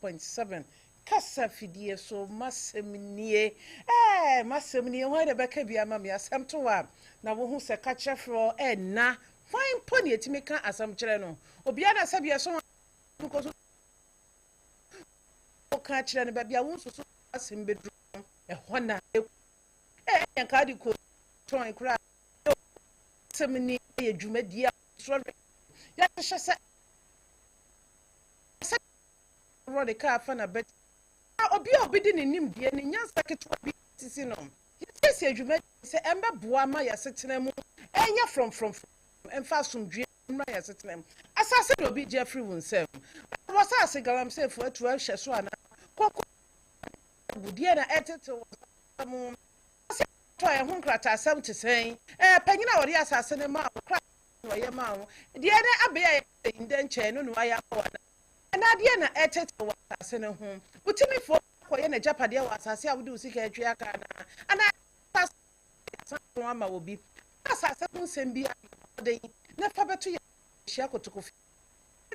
106.7 kasa fidie so. Masɛm nie, ɛɛ masɛm nie. Hwan na ɛbɛka bi ama me? Asɛm to a na wohu sɛ kakyerɛfoɔ ɛnna hwan mpo ne yɛtumi ka asɛm kyerɛ no. Obiara na sɛbi ɛso nkɔ so ka kyerɛ no baabi a wo nsusu asɛm bɛduru no, ɛhɔ na ɛkɔ. Ɛɛ yɛn kaa de kɔ tɔn koraa. Asɛm ni yɛ dwumadie a sɔre yɛahyehyɛ sɛ wɔde kaa fa na bɛt a obi a obi de ne nimdeɛ ne nyansa ketewa bi sisi no. Yɛsiesie dwumadie sɛ ɛmbɛboa ma yɛasetena mu ɛnyɛ frɔmfrɔmfrɔm, ɛmfa asomdwie mmra yɛasetena mu. Asase na obi gye afiri wo nsam wɔ asase galamseyfo atu ahyɛ so anaa kɔkɔ agudeɛ na ɛtete wɔ mu ase tɔ ɛho nkrataasɛm te sɛn? Panyin a wɔde asase no maa wo kra na ɔyɛ maa wo deɛ ne abɛyɛ a yɛsɛ ndɛ nkyɛn no na wayɛ ama wo ana adeɛ na ɛtete wɔ asase no ho. Wotimifoɔ akɔyɛ n'agyapadeɛ wɔ asase a wode wo sika atwa aka anaa anaa asase asan ama wɔ bi asase ho nsɛm bi a ɔden na fa bɛto yɛ hyia Kotoko fi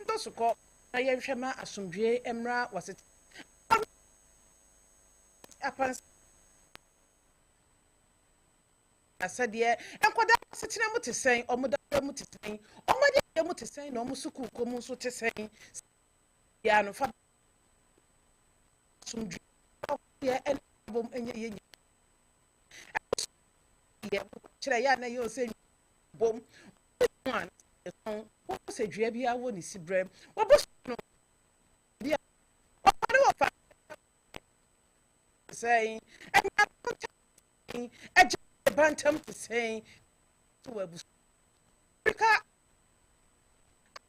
ntɔ so kɔ na yɛnhwɛ ma asomdwie mmra wɔsete apansa asɛdeɛ. Nkwadaa asetena mu te sɛn? Ɔmo dada mu te sɛn? Ɔmo adeɛ mu te sɛn? Na ɔmo sukuu kɔ mu nso te sɛn? Yɛ ano fa asomdwie yɛ ɛna bom ɛnyɛ yɛ nyɛ yɛ kyerɛ yɛ ana yɛ ɔsɛ bom a wɔn sɛ dua bi awɔ ne si brɛ wɔbɔ so no bi a ɔfɔre wɔ fa sɛn ɛnya ntam ɛgya ba ntam te sɛn wɔ abusua ka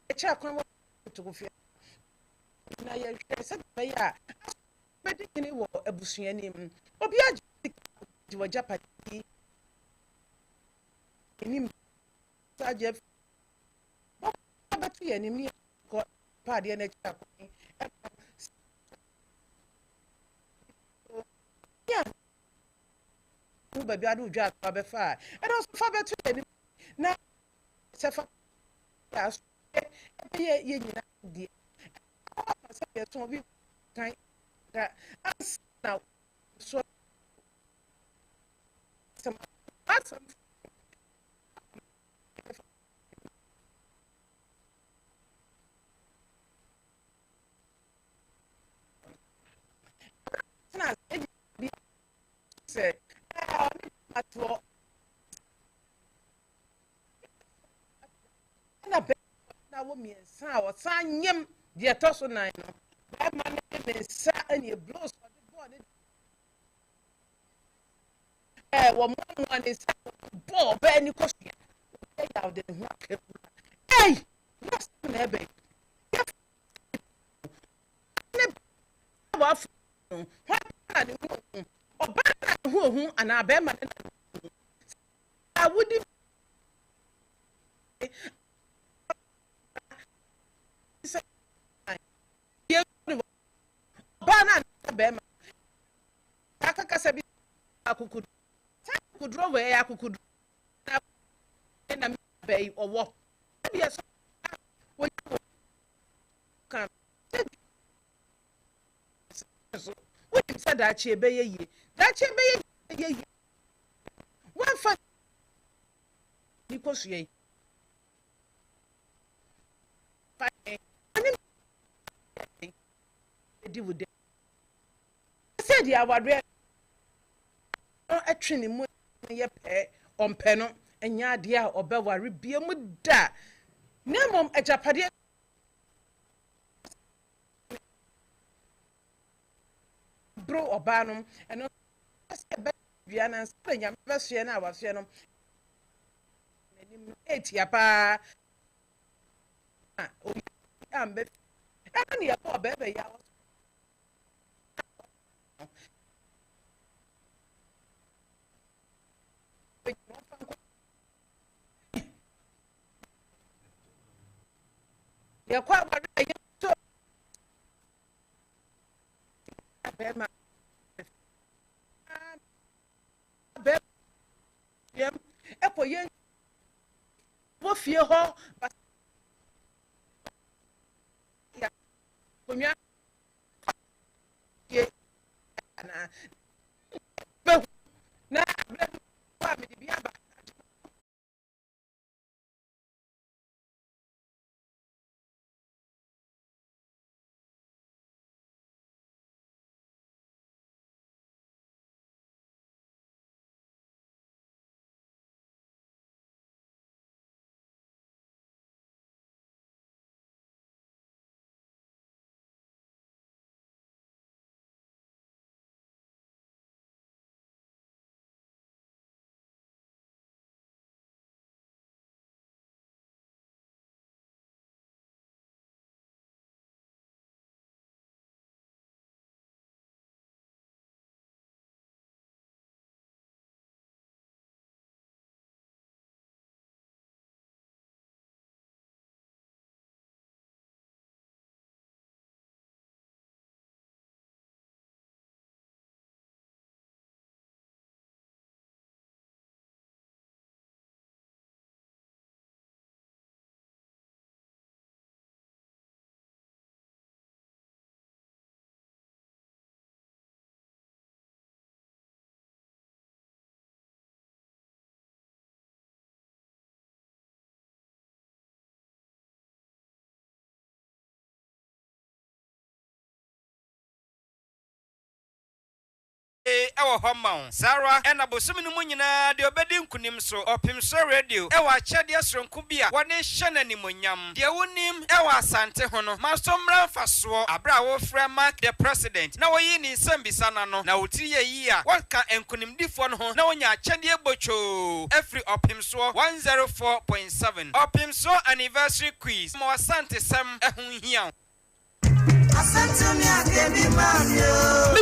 ɛkyɛ kwan wɔ togofia na yɛhwɛ sɛ bɛyɛ a bɛdi hene wɔ abusua nim. Obi agye gye wɔ gyapadeɛ anim sɛ agye bɛto yɛn anim ne yɛkɔ paadeɛ no akyi akwan ɛma ho baabi ade wodwa ato abɛfa a ɛno nso fa bɛto yɛn anim na sɛ fa aso ɛbɛyɛ yɛ nyinaa deɛ ɛwɔ sɛ yɛtɔn obi kan ka ansa na so asɛm asɛm. Tena ase bi sɛ ɔne atoɔ ɛna bɛrima na wɔ mmiɛnsa a ɔsan nyam deɛ ɛtɔ so nan no, bɛrima no de ne nsa ɛne eburo so ɔde bɔɔ ne wɔn mmoamoa ne nsa bɔɔ ɔbaa ni kɔsua ɔbɛyɛ yaw de ne ho aka mu. Ɛy yɛ asɛm na ɛbɛn yɛ ne wafo no hɔn na ne ho ohu, ɔbaa na ne ho ohu anaa bɛrima ne na ne ho ohu a wodi sɛ yɛ ɔbaa na ne bɛrima akakasa bi akokuduro saa akokuduro wɔ ɛyɛ akokuduro na na bɛyi ɔwɔ ebi ɛso wɔnyɛ wɔ kan so wonim sɛ daakye ɛbɛyɛ yie, daakye ɛbɛyɛ yie yie. Wɔmfa ni kɔsua yi fa yɛn ɔne di wo dɛ sɛ deɛ awareɛ no ɛtwe ne mu yɛ pɛɛ ɔmpɛ no ɛnyɛ adeɛ a ɔbɛware bie mu da, na mmom agyapadeɛ boro ɔbaa no ɛno sɛ ɛbɛ dua na nsa na Nyame bɛsoɛ no a wasoɛ no n'anim no ɛtia paa a oyi ambɛ ɛno ne yɛbɔ ɔbɛɛbɛ yi a yɛkɔ aware a yɛnto bɛrima bɛrima yɛm ɛkɔ yɛn wɔ fie hɔ akonnwa. Bɛhu na berɛ bi wɔ a mede bi aba. Wɔ hɔ ma wo. Saa ara na bosome no mu nyinaa deɛ ɔbɛdi nkonim nso, Ɔpemsoɔ Radio wɔ akyɛdeɛ soronko bi a wɔde rehyɛ no animuonyam. Deɛ wonim wɔ Asante ho no, ma so mmra mfasoɔ berɛ a worefrɛ Mark the President na woyi ne nsɛmbisa no ano na wo tiri yɛ yie a, woaka nkonimdifoɔ no ho na wonya akyɛdeɛ botwoo afiri Ɔpemsoɔ 104.7 Ɔpemsoɔ Anniversary Quiz ma w'Asantesɛm ho hia wo. Me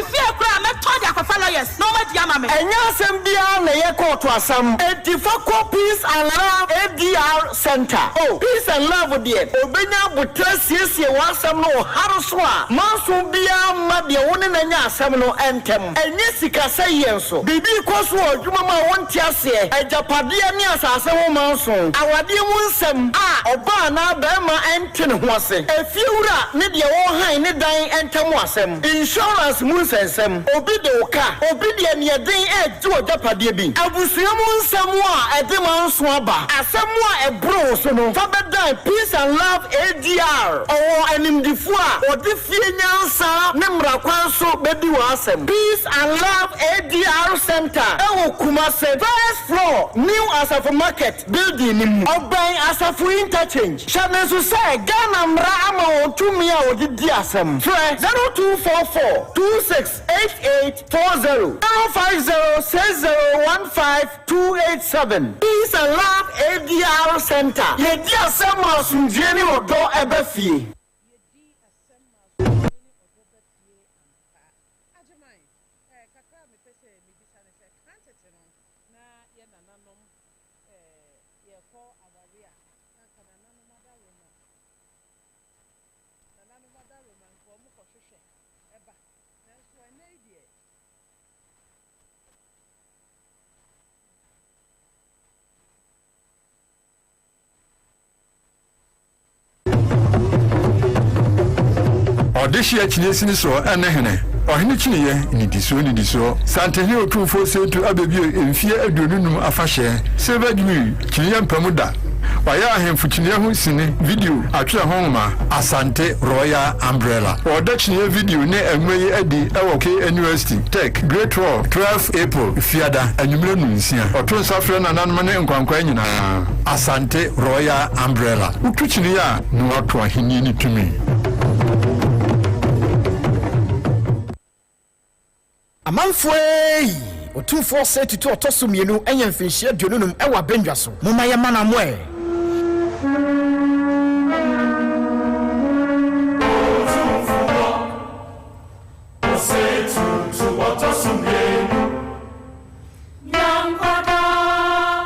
fie koraa mɛtɔ de akɔfa lawyers na wɔn adi ama me. Ɛnyɛ asɛm biara na ɛyɛ kɔɔto asɛm, enti fa kɔ Peace and Love ADR Centre. Oh, Peace and Love deɛ, ɔbɛnya aboterɛ asiesie w'asɛm no wɔ hare so a manso biara mma deɛ wo ne no anya asɛm no ntɛm. Ɛnyɛ sikasɛeɛ nso. Biribi rekɔ so wɔ adwuma mu a wonte aseɛ, agyapadeɛ ne asase ho manso, awadeɛ mu nsɛm a ɔbaa anaa barima nte ne ho ase, efiewura ne deɛ ɔrehan ne dan ntam asɛm, insurance mu nsɛnsɛm, obi de wo ka, obi de aniɛden regye w'agyapadeɛ bi, abusua mu nsɛm a ɛde manso aba, asɛm a ɛboro wo so no, fa bɛdan Peace and Love ADR. Ɔwɔ animdefoɔ a wɔde fie nyansa ne mmara kwan so bɛdi w'asɛm. Peace and Love ADR Centre wɔ Kumase, First Floor, New Asafo Market Building no mu. Ɔbɛn Asafo Interchange. Hyɛ no nso sɛ Ghana mmara ama wɔn tumi a wɔde di asɛm. Frɛ 0244 26 8840, 050 6015 287. Peace and Love ADR Centre, Yɛdi asɛm ma asomdwoeɛ ne ɔdɔ ba fie. Yɛdi asɛm ma asomdwoeɛ ne ɔdɔ ba fie ampa. Agyeman, eh, kakra a mepɛ sɛ mebisa ne sɛ, kan tete no, na yɛ nananom, eh, yɛkɔ aware a, na anka nananom adaworoma, nananom adaworoma, nka wɔn kɔhwehwɛ ba. Nanso ɛnnɛ yi deɛ, Ɔdehyeɛ kyiniiɛ sini soɔ ɛne hene, ɔhene kyiniiɛ nnidisoɔ nnidisoɔ, Santehene Otumfoɔ Setu abɛbue mfeɛ 25 afahyɛ, Silver Jubilee, kyiniiɛ mpamu da, Wayɛ ahemfo kyiniiɛ ho sini, video, atwerɛ ho nwoma, Asante Royal Umbrella. Wɔreda kyiniiɛ video ne nwoma yi adi wɔ KNUST, Tech, Great Hall, 12 April, Fiada, anwummerɛ nnunsia. Wɔto nsa frɛ nananom ne nkwankwaa nyinaa. Asante Royal Umbrella. Wotu kyiniiɛ a, na woato ahennie ne tumi. Amanfoɔ ei! Otumfoɔ Osei Tutu ɔtɔ so mmienu anya mfinhyia 25 wɔ abannwa so. Momma yɛmma no amoɛ! Otumfoɔ Osei Tutu ɔtɔ so mmienu.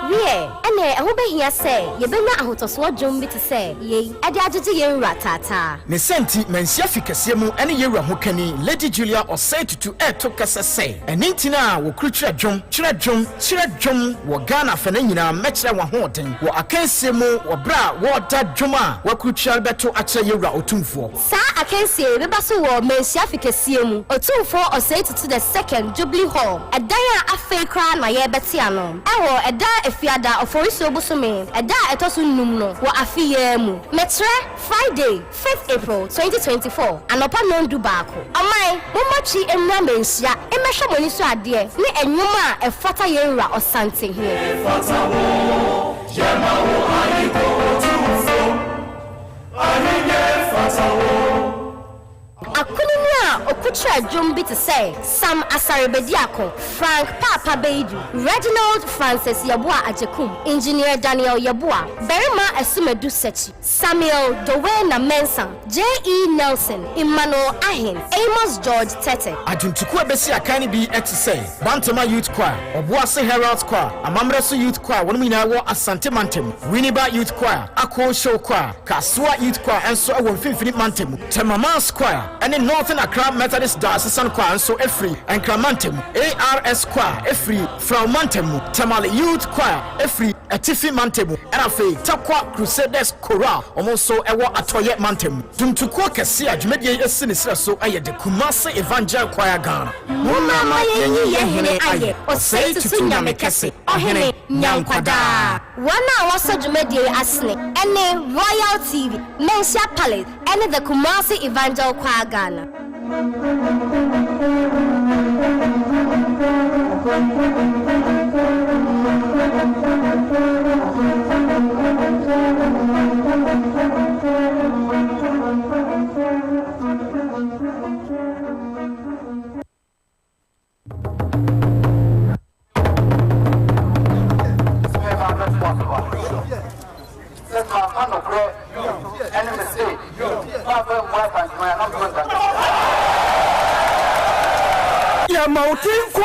Wiɛ, ɛnneɛ ɛho bɛhia. hia sɛ yɛbɛnya ahotɔsoɔ dwom bi te sɛ yei de agyegye yɛn wura taataa. Ne saa nti, Manhyia fi kɛseɛ mu ne yɛn wura hokani, Lady Julia Osei Tutu reto kɛsɛ sɛ, Ɛno nti na wɔkurukyerɛ dwom, kyerɛ dwom, kyerɛ dwom wɔ Ghana afɛnɛ nyinaa mmɛkyerɛ wɔn ahoɔden wɔ akansie mu wɔ berɛ a wɔreda dwom a wɔakurukyerɛ rebɛto akyerɛ yɛn wura Otumfoɔ. Saa akansie yi bɛba so wɔ Manhyia fi kɛseɛ mu, Otumfoɔ Osei Tutu the Second Jubilee Hall, ɛdan a afei koraa na yɛrebɛte ano, ɛwɔ ɛda Efiada Oforisuo bosome ɛda a ɛtɔ so nnum no wɔ afe yi ara mu. Mekyerɛ, Friday, fifth April, 2024, anɔpa nnɔndu baako. Ɔman, mommɔ twi mmra Manhyia mmɛhwɛ mo ani so adeɛ ne nnwom a ɛfata yɛn Wura Ɔsantehene. Fata wo, yɛma wo ayekɔ Otumfo, ahenni fata wo. Akunini a ɔkukyerɛ dwom bi te sɛ Sam Asare Bediako, Frank Paapa Baidu, Reginald Francis Yeboah Agyekum, Engineer Daniel Yeboah, Barima Asumadu Sekyi, Samuel Dowena Mensah, J.E. Nelson, Emmanuel Ahen, Amos George Tetteh. Adwontokuo a ɛbɛsi akan no bi te sɛ Bantama Youth Choir, Ɔboase Heralds Choir, Amammerɛso Youth Choir, wɔnom nyinaa wɔ Asante Mantam, Winneba Youth Choir, Ako Show Choir, Kasoa Youth Choir nso wɔ Mfimfini Mantam, Tema Mass Choir ne Northern Accra Methodist Diocesan Choir nso firi Nkran Mantam, ARS Choir firi Frao Mantam mu, Tamale Youth Choir firi Atifi Mantam mu, ɛna afei Tarkwa Crusaders Chorale wɔn nso wɔ Atɔeɛ Mantam mu. Dwomtokuo kɛseɛ a dwumadie yi si ne serɛ so yɛ The Kumasi Evangel Choir Ghana. Momma ma yɛnyi yɛn Hene ayɛ, Ɔsɛe Tutu Nyame Kɛse, Ɔhene, nya nkwa daa. Wɔn a wɔsɔ dwumadie yi asene ne Royal TV, Manhyia Palace ne The Kumasi Evangel Choir Ghana. Yɛma wo ti nko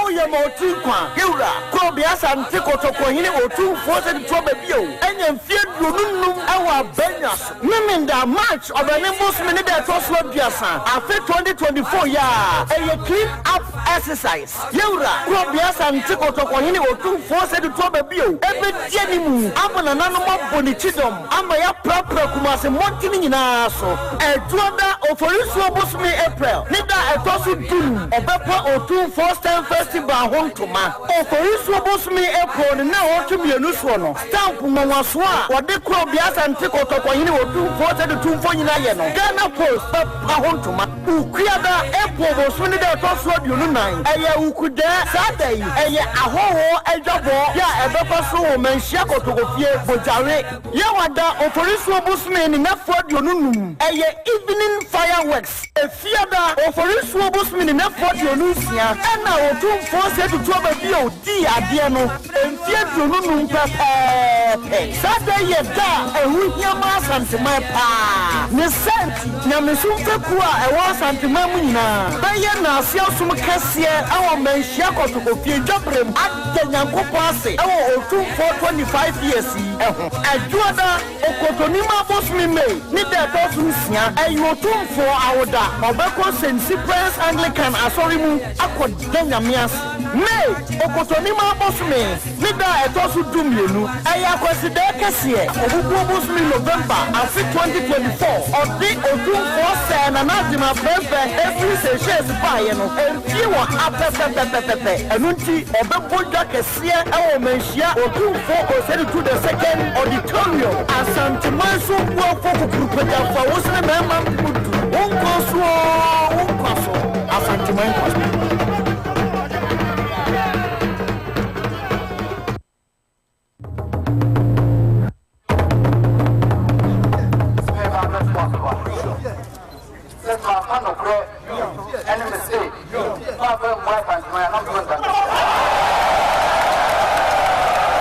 yɛma wo ti nkwa Yɛwura Korɔbea Asante Kɔtɔkɔhene Otumfoɔ Sɛdetuo Babio anya mfeɛ 25 wɔ abannwa so. Memenda, March, Ɔbɛnem bosome ne da ɛtɔ so aduasa, afe 2024 yi ara, ɛyɛ clean up exercise. Yɛwura Korɔbea Asante Kɔtɔkɔhene Otumfoɔ Sɛdetuo Babio ɛbɛdi animu ama nananom abɔ ne kyidɔm ama yɛaprapra Kumase mmɔntene nyinaa so. Ɛdwoada, Oforisuo bosome, April, ne da a ɛtɔ so dunum, ɔbɛpa Otumfoɔ Stamp Festival ho ntoma. Oforisuo bosome, April, ne nnawɔtwe mmienu soɔ no, Stamp nwanwasoɔ a wɔde Korɔbea Asante Kɔtɔkɔhene Otumfoɔ Sɛde Tumfoɔ nyinaa yɛ no, Ghana Post bɛpa ho ntoma. Wukuada, April bosome ne da a ɛtɔ so 24, ɛyɛ Wukudɛɛ. Saa da yi, ɛyɛ ahɔhoɔ adwabɔ yɛ a ɛbɛkɔ so wɔ Manhyia Kɔtɔkɔfie, Bogyawe. Yawada, Oforisuo bosome ne nnafua 25, ɛyɛ Evening Fireworks. Efiada, Oforisuo bosome ne nnafua 26, ɛna Otumfoɔ Sɛ Tutu Aba bio dii adeɛ no. Mfeɛ 25 pɛpɛɛpɛ. Saa da yi yɛ da a ɛho hia ma Asanteman paa. Ne saa nti, nyamesom fekuo a ɛwɔ Asanteman mu nyinaa bɛyɛ nnaase asom kɛseɛ wɔ Manhyia Kɔtɔkɔfie dwaberem ada Nyankopɔn ase wɔ Otumfoɔ 25 years yi ho. Adwoada, Okotonima bosome May ne da ɛtɔ so nsia, ɛyɛ Otumfoɔ awoda. Ɔbɛkɔ St. Cyprian's Anglican Asɔre mu akɔda Nyame ase. May, Okotonima bosome ne da a ɛtɔ so 12, ɛyɛ Akwasidae kɛseɛ. Obubuo bosome November afe 2024, ɔde Otumfoɔ sɛɛ Nana Agyemang Prempeh firi Seychelles baeɛ no mfie ɔha pɛpɛpɛpɛpɛ. Ɛno nti ɔbɛbɔ dwa kɛseɛ wɔ Manhyia Otumfoɔ Osei Tutu the Second Auditorium, Asanteman so Boafo Kokurupagyafoɔ a wosene mmarima mpem du. Wo nkwa so oo, wo nkwa so, Asanteman nkwa so.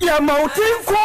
Yɛma wo ti nko,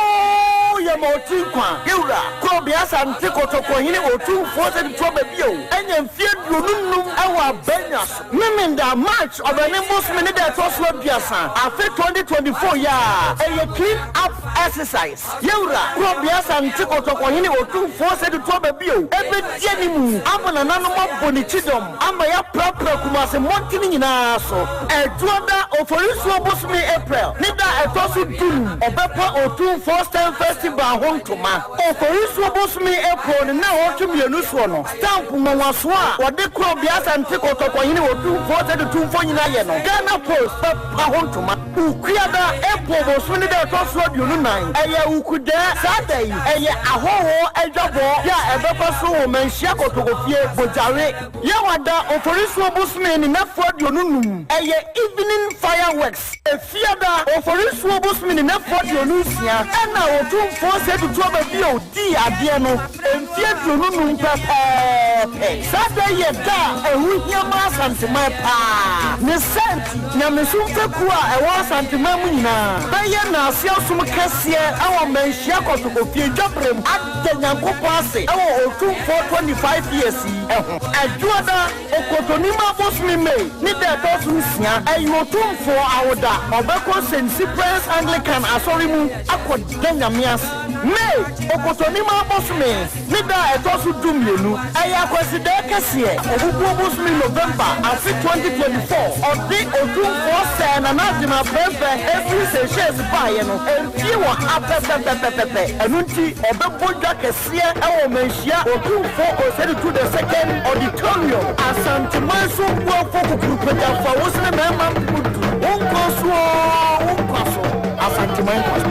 yɛma wo ti nkwa. Yɛwura Korɔbea Asante Kɔtɔkɔhene Otumfoɔ Sɛdetuo Babio anya mfeɛ 25 wɔ. abannwa so. Memenda, March, Ɔbɛnem bosome ne da ɛtɔ so aduasa, afe 2024 yi ara, ɛyɛ clean up exercise. Yɛwura Korɔbea Asante Kɔtɔkɔhene Otumfoɔ Osei Tutu Ababio bɛdi anim ama nananom abɔ ne kyidɔm ama yɛaprapra Kumase mmɔntene nyinaa so. Ɛdwoada, Oforisuo bosome, April, ne da a ɛtɔ so dunum, ɔbɛpa Otumfoɔ Stamp Festival ho ntoma. Oforisuo bosome, April, ne nnawɔtwe mmienu soɔ no, stamp nwanwasoɔ a wɔde Korɔbea Asante Kɔtɔkɔhene Otumfoɔ Osei Tutu mfonyin ayɛ no, Ghana Post bɛpa ho ntoma. Wukuada, April bosome ne da a ɛtɔ so 24, ɛyɛ Wukudɛɛ. Saa da yi, ɛyɛ ahɔhoɔ adwabɔ a ɛbɛkɔ so wɔ Manhyia Kotokofie, Bogyawe. Yawada, Oforisuo bosome ne nnafua 25, ɛyɛ Evening Fireworks. Efiada, Oforisuo bosome ne nnafua 26, ɛna Otumfoɔ Osei Tutu Ababio dii adeɛ no mfeɛ 25 pɛpɛɛpɛ. Saa da yi yɛ da a ɛho hia ma Asanteman paa. Ne saa nti, nyamesom fekuo a ɛwɔ Asanteman mu nyinaa bɛyɛ nnaase asom kɛseɛ wɔ Manhyia Kɔtɔkɔfie dwaberem ada Nyankopɔn ase wɔ Otumfoɔ 25 years yi ho. Adwoada, Okotonima bosome May ne da ɛtɔ so nsia, ɛyɛ Otumfoɔ awoda. Ɔbɛkɔ St. Cyprian's Anglican Asɔre mu akɔda Nyame ase. May, Okotonima bosome ne da a ɛtɔ so 12, ɛyɛ Akwasidae kɛseɛ, Obubuo bosome November afe 2024, ɔde Otumfoɔ Sir Nana Agyemang Prempeh firi Seychelles baeɛ no mfie wɔ ha pɛpɛpɛpɛpɛ, ɛno nti ɔbɛbɔ dwa kɛseɛ wɔ Manhyia Otumfoɔ Osei Tutu the Second Auditorium, Asanteman so Mbuafo Kokurupagyafoɔ a wosene mmarima mpem du, wo nkwa so oo, wo nkwa so, Asanteman nkwa so.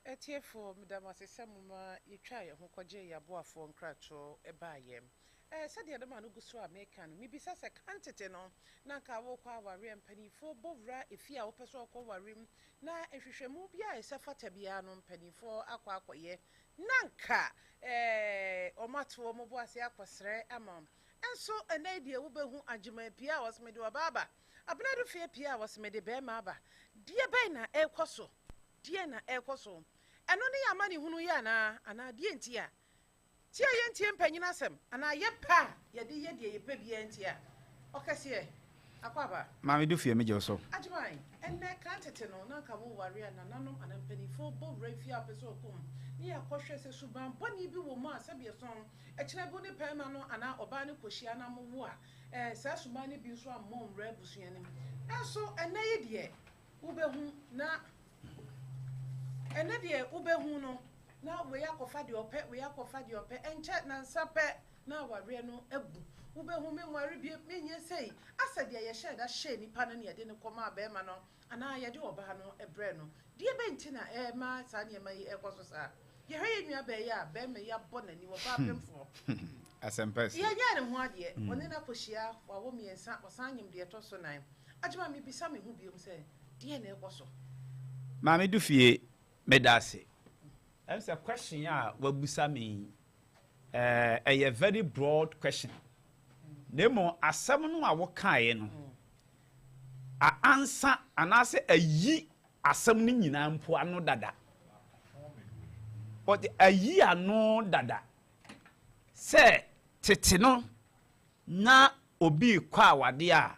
Atiefoɔ, meda mo ase sɛ moma yɛtwaa yɛn ho kɔgyee yɛn aboafoɔ nkratoɔ baeɛ. Ɛɛ, sɛdeɛ na m'ano gu so a meka no, mebisa sɛ, kan tete no, na anka worekɔ awareɛ a, mpanimfoɔ bɔ wura efie a wopɛ sɛ wokɔ ware mu, na nhwehwɛmu biara a ɛsɛ fata biara no, mpanimfoɔ akɔ akɔyɛ, na anka ɛɛ, wɔato wɔn bo ase akɔsrɛ ama wo. Nso ɛnnɛ yi deɛ wobɛhu Agyeman pie a wɔse mede ɔbaa aba, Abenado fie pie a wɔse mede barima aba. Deɛ bɛn na ɛrekɔ so? Deɛn na ɛrekɔ so? Ɛno ne yɛn amanehunu yi anaa? Anaa deɛ nti a? Tie a yɛntie mpanyin asɛm anaa yɛpɛ a yɛde yɛ deɛ yɛpɛ biara nti a? Ɔkɛseɛ, Akwaaba. Maame Dufie, megye wo so. Agyeman, ɛnnɛ, kan tete no, na anka woware a nananom anaa mpanimfoɔ bɔ wura fie a wopɛ sɛ ɔkɔ mu ne yɛakɔhwɛ sɛ suban bɔne bi wɔ mu a sɛdeɛ ɛsõ Ɛkyena bi wo ne barima no anaa ɔbaa no kɔhyia na mowo a, ɛɛ, saa suban no bi nso ammɔ nwura abusua no mu. Nanso ɛnnɛ yi deɛ, wobɛhu na, ɛnnɛ deɛ wobɛhu no na wei akɔfa deɛ ɔpɛ, wei akɔfa deɛ ɔpɛ, ɛnkyɛ nansa pɛ na awareɛ no agu. Wobɛhu menware bio, menyɛ sei. Asɛ deɛ yɛhyɛɛ da hyɛɛ nipa no na yɛde no kɔmaa barima no anaa yɛde ɔbaa no brɛɛ no. Deɛ bɛn nti na ɛma saa nneɛma yi ɛkɔ so saa? Yɛhwɛ yɛn nua baa yi a, barima yi abɔ n'ani, ɔbaa pemfoɔ. Asɛmpa si. Yɛnyɛɛ ne ho adeɛ. Ɔne no akɔhyia, wawo mmiɛnsa, ɔsan nyem deɛ ɛtɔ so nan. Agyemang, mebisa me ho biom sɛ, deɛn na ɛrekɔ so? Maame Dufie, meda ase. Ɛm sɛ question a wabusa me yi, ɛyɛ very broad question. Na mmom asɛm no a wokaeɛ no, a ansa anaasɛ ayi asɛm no nyinaa mpo ano dada. Ɔde ayi ano dada sɛ tete no na obi rekɔ awadeɛ a,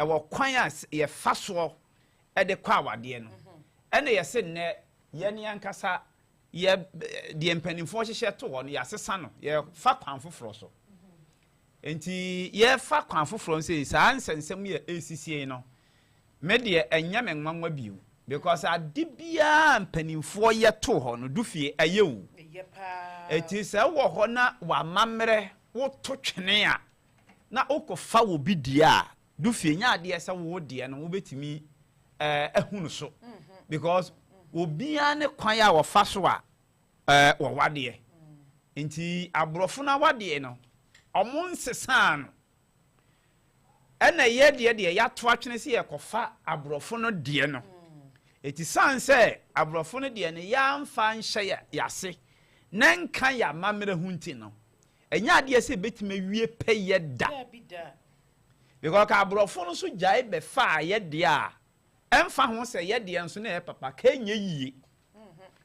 ɛwɔ kwan a yɛfa soɔ de kɔ awadeɛ no. Ɛna yɛse nnɛ yɛn ankasa yɛ deɛ mpanimfoɔ hyehyɛ to hɔ no yɛasesa no, yɛfa kwan foforɔ so. Nti yɛfa kwan foforɔ nso saa nsɛnsɛm yɛ ɛresisie no, Me deɛ ɛnyɛ me nwanwa bio because ade biara mpanimfoɔ yɛ to hɔ no du fie ɛyɛ o. Eti sɛ wɔ hɔ na w'amammerɛ woto twene a na wokɔfa wɔ bi deɛ a du fie nyɛ adeɛ sɛ wo deɛ no wobɛtumi ahu no so because obiara ne kwan a wɔfa so a wɔwadeɛ. Nti aborɔfo no awadeɛ no ɔmo nsesaa no. Ɛna yɛ deɛ deɛ yɛato atwene sɛ yɛkɔfa aborɔfo no deɛ no. Eti san sɛ aborɔfo no deɛ no yɛamfa nhyɛ yɛase na nka yɛ amammerɛ ho nti no, ɛnyɛ adeɛ sɛ ɛbɛtumi awie pɛyɛ da. Because ka aborɔfo no nso gyae bɛfaa yɛ deɛ a, ɛmfa ho sɛ yɛ deɛ nso na ɛyɛ papa, ka ɛnyɛ yie.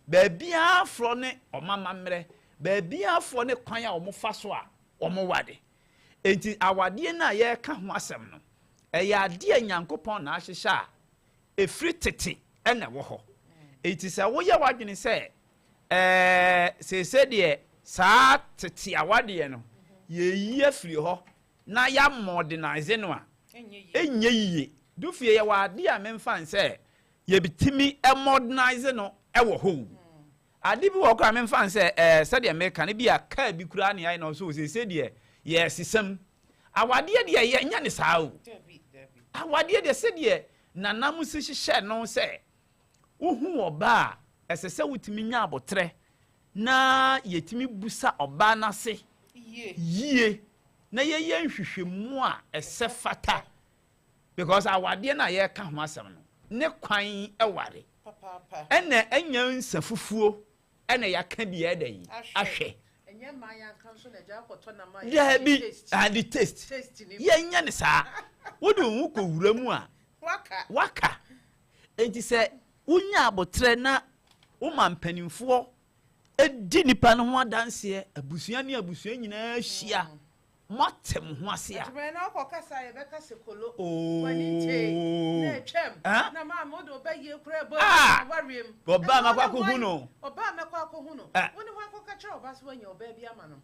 Baabiara forɔ ne wɔn amammerɛ, baabiara forɔ ne kwan a wɔfa so a wɔware. Enti awadeɛ no a yɛreka ho asɛm no, ɛyɛ adeɛ a Nyankopɔn na ahyehyɛ a ɛfiri tete na ɛwɔ hɔ. Enti sɛ woyɛ w'adwene sɛ ɛɛ seesei deɛ saa tete awadeɛ no yɛreyi afiri hɔ na yɛamɔdenise no a, ɛnyɛ yie. Dufie yɛwɔ adeɛ a memfa nsɛ yɛbɛtumi modernise no wɔ hɔ o. Ade bi wɔ hɔ koraa memfa no sɛ ɛɛ sɛdeɛ meka no bi a kaa bi koraa ne ayɛ no so seesei deɛ yɛresesa mu. Awadeɛ deɛ yɛnyɛ ne saa o. Awadeɛ deɛ sɛdeɛ nana mo si hyehyɛ no sɛ wohu ɔbaa a ɛsɛ sɛ wotumi nya abotrɛ na yɛtumi busa ɔbaa no ase yie na yɛyɛ nhwehwɛmu a ɛsɛ fata. Because awadeɛ no a yɛreka ho asɛm no, ne kwan ware. Ɛna ɛnyɛ nsa fufuo ɛna yɛaka bi ɛda yi ahwɛ. Daabi, ade taste. Yɛnyɛ ne saa. Wode wo ho kɔ wura mu a, waka. Enti sɛ wonya aboterɛ na woma mpanimfoɔ di nipa no ho adanseɛ, abusua ne abusua nyinaa hyia. Moate mo ho ase a. Adwumayɛ na ɔkɔ kasa a yɛbɛka sɛ kolo. W'ani ntee na atwam. Na maame wode wo ba yie koraa ɛbɔ Ah! awura w'awareɛ mu. Ɔbaa a mɛkɔ akɔhu no. Ɔbaa a mɛkɔ akɔhu no. Wo ne hwan kɔka kyerɛ ɔbaa sɛ woanya ɔbaa bi ama no?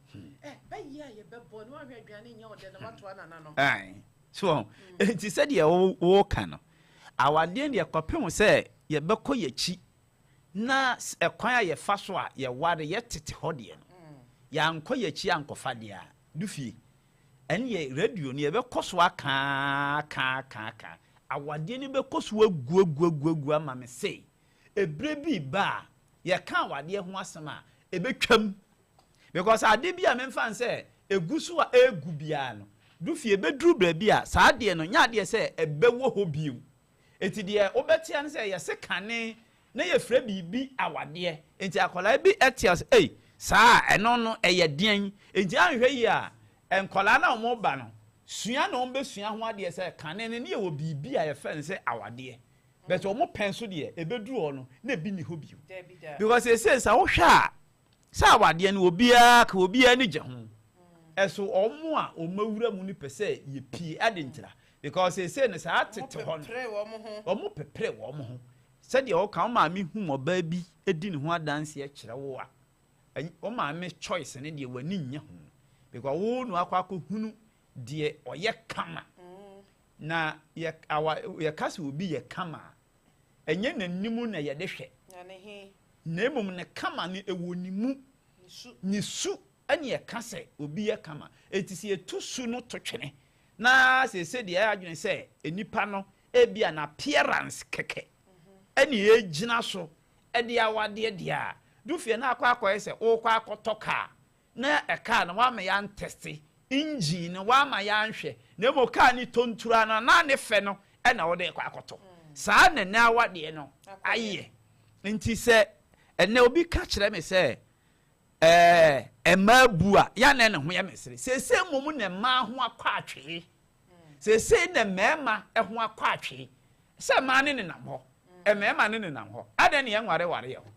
Eh, ba yie a yɛbɛbɔ na woahwɛ aduane nyɛ wo dɛ na woatoa nananom. Ae. So wɔn? Enti sɛdeɛ woka no, awadeɛ deɛ kɔpem sɛ yɛbɛkɔ yɛakyi na ɛkwan a yɛfa so a yɛware yɛtete hɔ deɛ no, yɛankɔ yɛakyi ankɔfa deɛ a, Du fie. Ɛnneɛ radio no yɛbɛkɔ so aka ara aka ara aka ara aka ara. Awadeɛ no bɛkɔ so agu agu agu agu ama me se ɛberɛ bi reba a yɛka awadeɛ ho asɛm a ɛbɛtwam. Because adeɛ bi a memfa no sɛ ɛgu so a ɛregu biara no, du fie ɛbɛduru baabi a saa adeɛ no nyɛ adeɛ sɛ ɛbɛwɔ hɔ bio. Enti deɛ wobɛte ara ne sɛ yɛse kane na yɛfrɛ biribi awadeɛ. Enti akwadaa bi te ase, ei, saa a, ɛno no ɛyɛ deɛn? Enti anhwɛ yie a, nkwadaa no a wɔreba no, sua na wɔbɛsua ho adeɛ sɛ kane no ne yɛwɔ biribi a yɛfrɛ no sɛ awadeɛ. But wɔn pɛn so deɛ, ɛbɛduru hɔ no, na ebi nni hɔ bio. Because seesei sɛ wohwɛ a, Sɛ awadeɛ no obiara ka obiara ani gye ho. Ɛso wɔn a wɔn awura mu no pɛ sɛ yɛpie ade ntira because seesei no saa tete hɔ no wɔn pepere wɔn ho. Sɛdeɛ wɔka wo maame hu ɔbaa bi di ne ho adanseɛ kyerɛ wo a, wo maame choice no deɛ w'ani nnye ho because wo na wakɔ akɔhunu deɛ ɔyɛ kama. Na yɛ awa yɛka sɛ obi yɛ kama a, ɛnyɛ n'anim na yɛde hwɛ, na mmom ne kama no ɛwɔ ne mu, ne su ɛne ɛka sɛ obi yɛ kama. Enti sɛ yɛtu su no to twene na seesei deɛ ɛyɛ adwene sɛ nipa no ebia n'appearance kɛkɛ ɛne yɛgyina so ɛde awadeɛ deɛ a, dufie no akɔ akɔyɛ sɛ wokɔ akɔtɔ kaa Na car no wama yɛantɛste, engine no wama yɛanhwɛ, na mmom car no tontura no anaa ne fɛ no na wode rekɔ akɔtɔ. Saa na ɛnnɛ awadeɛ no ayɛ. Nti sɛ ɛnnɛ obi ka kyerɛ me sɛ ɛɛ mmaa bu a, yɛ na ne ho yɛ me sere. Seesei mmom na mmaa ho akɔ atwee. Seesei na mmarima ho akɔ atwee. Sɛ mmaa ne nenam hɔ, mmarima ne nenam hɔ. Adɛn ne yɛnwareware yɛn ho?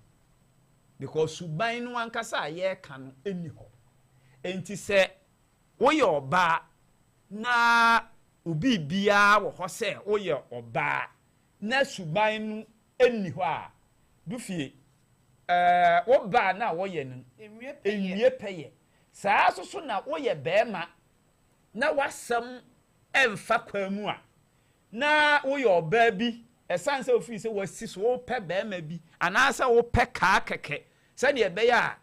Because suban no ankasa a yɛreka no nni hɔ. Enti sɛ woyɛ ɔbaa na wo biribiara wɔ hɔ sɛ woyɛ ɔbaa na suban no nni hɔ a, du fie. Ɛɛ, wo baa no a wɔyɛ no nwie pɛyɛ. Saa nso so na woyɛ barima na w'asɛm mfa kwan mu a, na woyɛ ɔbaa bi, ɛsiane sɛ wofii sɛ woasi so wopɛ barima bi anaasɛ wopɛ kaa kɛkɛ sɛdeɛ ɛbɛyɛ a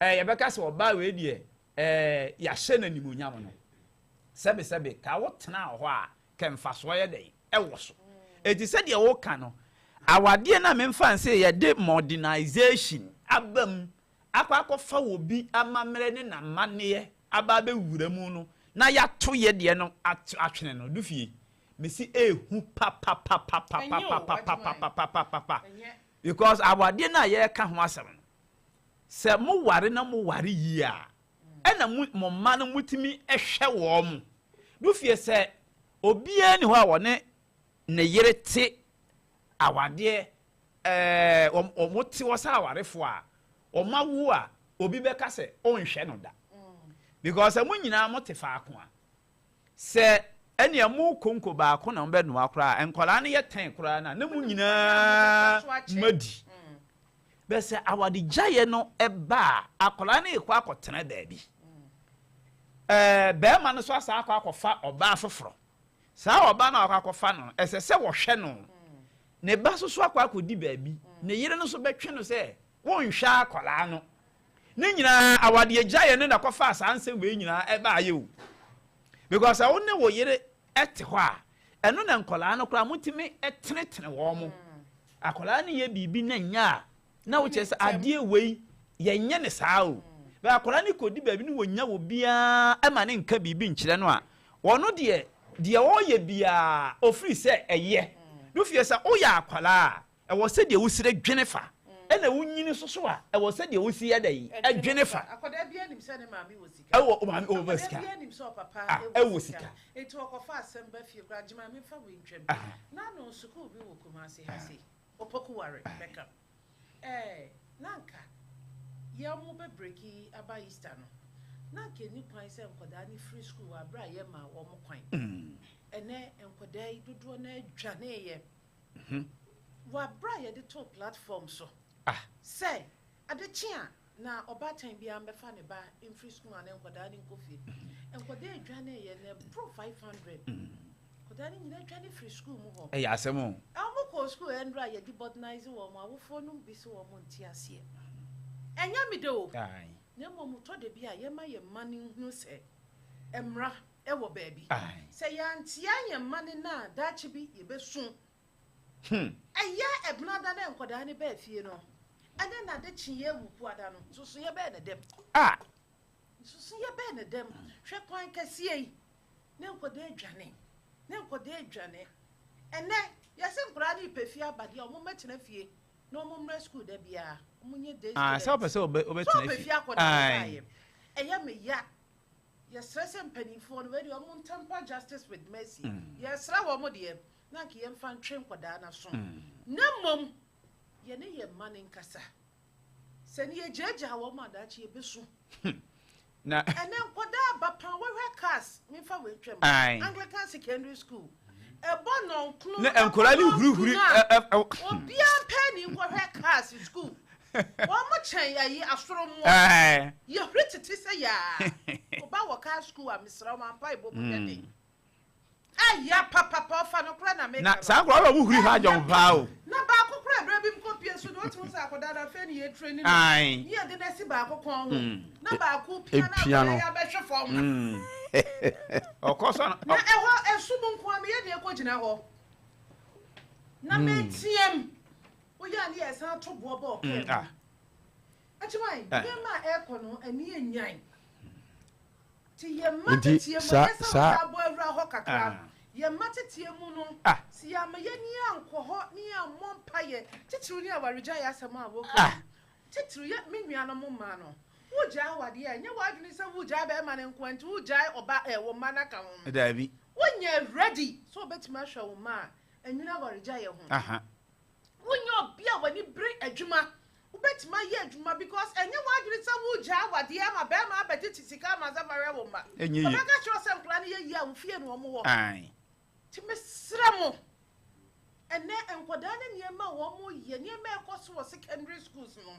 eh, yɛbɛka sɛ ɔbaa wei deɛ eh, yɛahyɛ no animuonyam no, sɛbesɛbe ka wotenaa hɔ a kɛ mfasoɔ yɛ dɛn ɛwɔ so. Enti sɛdeɛ woka no, awadeɛ no a memfa nsɛ yɛde modernization aba mu akɔ akɔfa obi amammerɛ ne n'amanneɛ aba abɛwura mu no na yɛato yɛ deɛ no atwene no, Dufie, mese ɛɛhu papapapapapapapapapapapa because awadeɛ no a yɛreka ho asɛm no, sɛ moware na moware yie a, ɛna mo mo mma no motumi hwɛ wɔn mo. Dufie, sɛ obiara ni hɔ a wɔne ne yere te awadeɛ. ɛɛ wɔn te hɔ sɛ awarefoɔ a, wɔn awo a, obi bɛka sɛ ɔnhwɛ no da. Because sɛ mo nyinaa mo te faako a, sɛ ɛnea mo konko baako na mo bɛnoa koraa, nkwadaa no yɛ tɛn koraa na ne mo nyinaa mo adi. Bɛ sɛ awadegyaeɛ no ba a, akwadaa no rekɔ akɔtena baabi. Ɛɛ bɛrima no nso asan akɔ akɔfa ɔbaa foforɔ. Saa ɔbaa no a wakɔ akɔfa no, ɛsɛ sɛ wɔhwɛ no. Ne ba nso so akɔ akɔdi baabi. Ne yere no nso bɛtwe no sɛ wonhwɛ akwadaa no. Ne nyinaa awadeɛ no na kɔfaa saa nsɛm wei nyinaa ɛbaayɛ o. Because sɛ wo ne wo yere te hɔ a, ɛno na nkwadaa no koraa motumi tenetene wɔn mo. Akwadaa no yɛ biribi na nya a, na wokyerɛ sɛ adeɛ wei yɛnyɛ ne saa o. Bɛ akwadaa no kɔdi baabi no wɔnya wɔ biara ma ne nka biribi nkyerɛ no a, ɔno deɛ deɛ ɔyɛ biara ɔfiri sɛ ɛyɛ. No fie sɛ woyɛ akwadaa a, ɛwɔ sɛ deɛ wosire dwene fa. Ɛna wonyini nso so a, ɛwɔ sɛ deɛ wosi yɛ dɛ dwene fa. Akwadaa biara nim sɛ ne maame wɔ sika. Ɛwɔ maame wɔ sika. Akwadaa biara nim sɛ ɔpapa ɛwɔ sika. Eti ɔkɔfa asɛm ba fie koraa gyima mi fa wei ntwam. N'ano sukuu bi wɔ Kumasi ha sei. Opoku Ware bɛka. Ɛɛ na nka yɛn mo bɛ breki aba Easter no. Na nka ɛni kwan sɛ nkwadaa no firi sukuu wɔ abere a yɛma wɔn kwan. Ɛnɛ nkwadaa yi dodoɔ no adwaneeɛ. Wɔ abere a yɛde too platform so sɛ ade kye a na ɔbaatan biara mbɛfa ne ba mfiri sukuu a ne nkwadaa no nkɔ fie. Nkwadaa adwaneeɛ no ɛboro 500. Nkwadaa no nyinaa adwane firi sukuu mu hɔ. Ɛyɛ asɛm o. Wɔn kɔɔ sukuu ɛndoro a yɛde bɔdenize wɔn, awofoɔ no bi sɛ wɔn nte aseɛ. Ɛnyɛ me de o. Na mmom tɔ da bi a yɛma yɛn mma no nhunu sɛ mmara wɔ baabi. Sɛ yɛantea yɛn mma no na daakye bi yɛbɛsu. Ɛyɛ ɛbenada na nkwadaa no baa fie no, ɛne nade kyeeɛ wukuada no, nsusuiɛ bɛɛ ne dɛm. Nsusuiɛ bɛɛ ne dɛm. Hwɛ kwan kɛseɛ yi, ne nkwadaa adwane, ne nkwadaa adwane. Ɛnɛ, yɛsɛ nkwadaa no repɛ fie aba deɛ, wɔn mmɛtena fie na wɔn mmra sukuu da biara. Wɔn nyɛ day students. Sɛ wɔpɛ sɛ wɔbɛtena fie. Sɛ wɔpɛ fie akɔ na wɔbaeɛ. Ɛyɛ me ya. Yɛsrɛ sɛ mpanimfoɔ no, wei deɛ wɔn ntemper justice with mercy. Yɛsrɛ wɔn deɛ, na anka yɛmfa ntwe nkwadaa no aso. Na mmom, yɛne yɛn mma no nkasa. Sɛ ne yɛgyaagyaa wɔn a, daakye yɛbɛsu. Na ɛnɛ nkwadaa aba paa, wɔhwɛ cars, memfa wei ntwam. Anglican Secondary School, ɛbɔ nɔnkono, Ne nkwadaa no hurihuri Obiara mpɛ ni nkɔhwɛ cars school. Wɔn mo kyɛn ayi asoro mmoa. Yɛhuri tete sɛ yaa. Ɔba wɔ car school a mesrɛ wɔn ampa ebɔ mu yɛ den. Ɛya papapa ɔfa no kora na meka Na saa nkwadaa wɔn huri ha jɔn paa o. Na baako kora ebere bi mkɔ pie so de otumi sɛ akwadaa na afei ne yɛ train no. Ne yɛ de n'asi baako kɔn ho. Na baako pia na akwadaa yɛ abɛhwe fam. Ɔkɔ so na ɛhɔ ɛso mu nko a meyɛ deɛ kɔ gyina hɔ. Na meteam. Woyɛ a ne yɛ san to boɔ bɔɔ kɛɛ mu. Akyiwan, nneɛma a ɛrekɔ no ani enyan. Ti yɛ mma teteɛ mu, ɛnyɛ sɛ wode abɔ awura hɔ kakra. Yɛ mma teteɛ mu no, sɛ yɛama yɛn ani ankɔ hɔ ne yɛammɔ mpaeɛ, titiriw ne awaregyaeɛ asɛm a wɔka yi, titiriw yɛ me nuanom mmaa no, wogyae awadeɛ a, ɛnyɛ w'adwene sɛ wogyae bɛrima no nko ara nti wogyae ɔba ɛ wo mma no aka ho. Daabi. Wonyɛ ready sɛ wobɛtumi ahwɛ wo mma a, ɛnwene awaregyaeɛ ho. Wonyɛ obi a w'ani bere adwuma. Wobɛtumi ayɛ adwuma because ɛnyɛ w'adwene sɛ woregyae awadeɛ ama barima abɛgye te sika ama sɛ fa hwɛ wo mma. Ɛnyɛ yie. Ɔbɛka kyerɛ wo sɛ nkwadaa no yɛ yie a wo fie na wɔn wɔ. Nti mesrɛ mo, ɛnɛ nkwadaa no nneɛma a wɔyɛ, nneɛma a ɛkɔ so wɔ secondary schools no,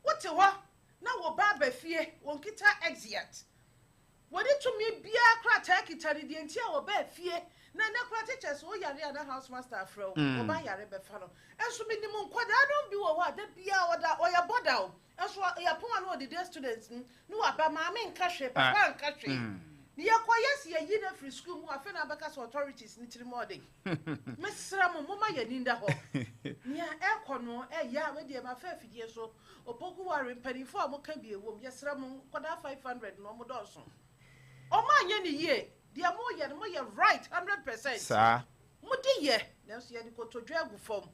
wote hɔ na wo ba aba fie, wɔnkita exeat. Wɔde tumi biara krataa kita no deɛ nti a wɔbaa fie na ɛnɛ koraa teachers wo yare a na house master afrɛ wo wɔba yare bɛfa no nso menim nkwadaa nom bi wɔ hɔ a da biara ɔda ɔyɛ bɔda o nso yɛpɔn a na ɔde day students no na waba maame nka hwee papa nka hwee ne yɛkɔ yɛ si yɛyi no afiri school mu afei na abɛka sɛ authorities ne tirim ɔden mesrɛ mo moma yɛni nda hɔ nea ɛkɔ no ɛyɛ a wedeɛ mafa afidie so Opoku ware mpaninfoɔ a wɔka bi ɛwom yɛsrɛ mo nkwadaa 500 no wɔn dɔɔso wɔn anyɛ ne yie deɛ mo yɛ no mo yɛ right 100% Saa. Mo de yɛ nanso yɛde kotodwe agu fam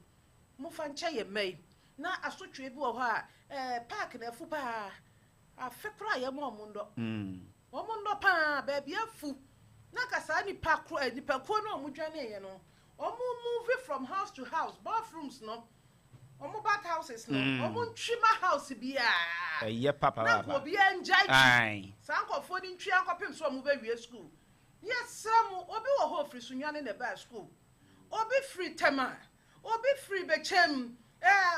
mo fa nkyɛ yɛ mma yi na asotwe bi wɔ hɔ a ɛɛ park na afu paa afe koraa yɛ mo wɔn ndɔ wɔn ndɔ paa baabi afu na nka saa nipa koro nipakuo no a wɔn dwaneeɛ no wɔn move from house to house bathrooms no. Ɔmo bath houses no, ɔmo ntwi ma house biara. Ɛyɛ Na nka papaapa. obiara ngyae twi. Saa nkurɔfoɔ no ntwi ankɔpem sɛ ɔmo bɛwie school. Yɛsrɛ mo, obi wɔ hɔ ofiri Sunyani na ɛbaa school. Obi firi Tema, obi firi Bɛkyɛm,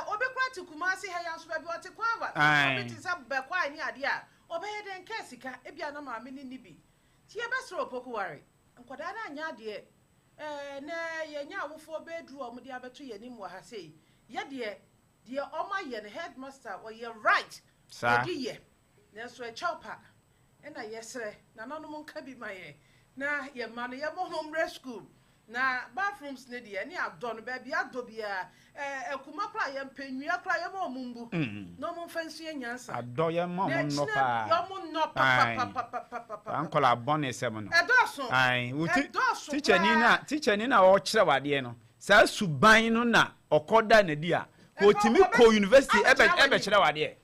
obi koraa te Kumasi ha yi ara nso baabi a ɔte kwan awa. Obi te sɛ Bɛkwae ne adeɛ a, ɔbɛyɛ dɛn kaa sika, ebia na maame no nni bi. Nti yɛbɛsrɛ Opoku Ware, nkwadaa no anyɛ adeɛ. Ɛɛ, nɛ yɛnya awofoɔ bɛɛduru a wɔde abɛto yɛn anim wɔ ha sei. Yɛ deɛ, deɛ wɔayɛ no, headmaster, ɔyɛ right, ɔde yɛ. Nanso ɛkyɛw pa na yɛsrɛ, nananom nka bi ma yɛn, na yɛn mma no, yɛmmɔ wɔn mmrɛ school. Na bathrooms no deɛ, ɛne adɔ no, baabi adɔ biara, ɛɛ, akuma koraa yɛmpɛ, nnua koraa yɛmma wɔn mbu, na wɔn mfa nsua nyansa. Adɔ yɛmma Na wɔn nnɔ ɛkyena paa. wɔn nnɔ Ae. papapapapapapa. Nkwadaa bɔne sɛm no. Ɛdɔɔso. Ae, wo ti, Ɛdɔɔso tikyani no a, koraa. tikyani no a ɔrekyerɛ wo adeɛ no, saa suban no na ɔkɔda no adi a, ɔtumi kɔ university ɛbɛ, ɛbɛkyerɛ wo adeɛ.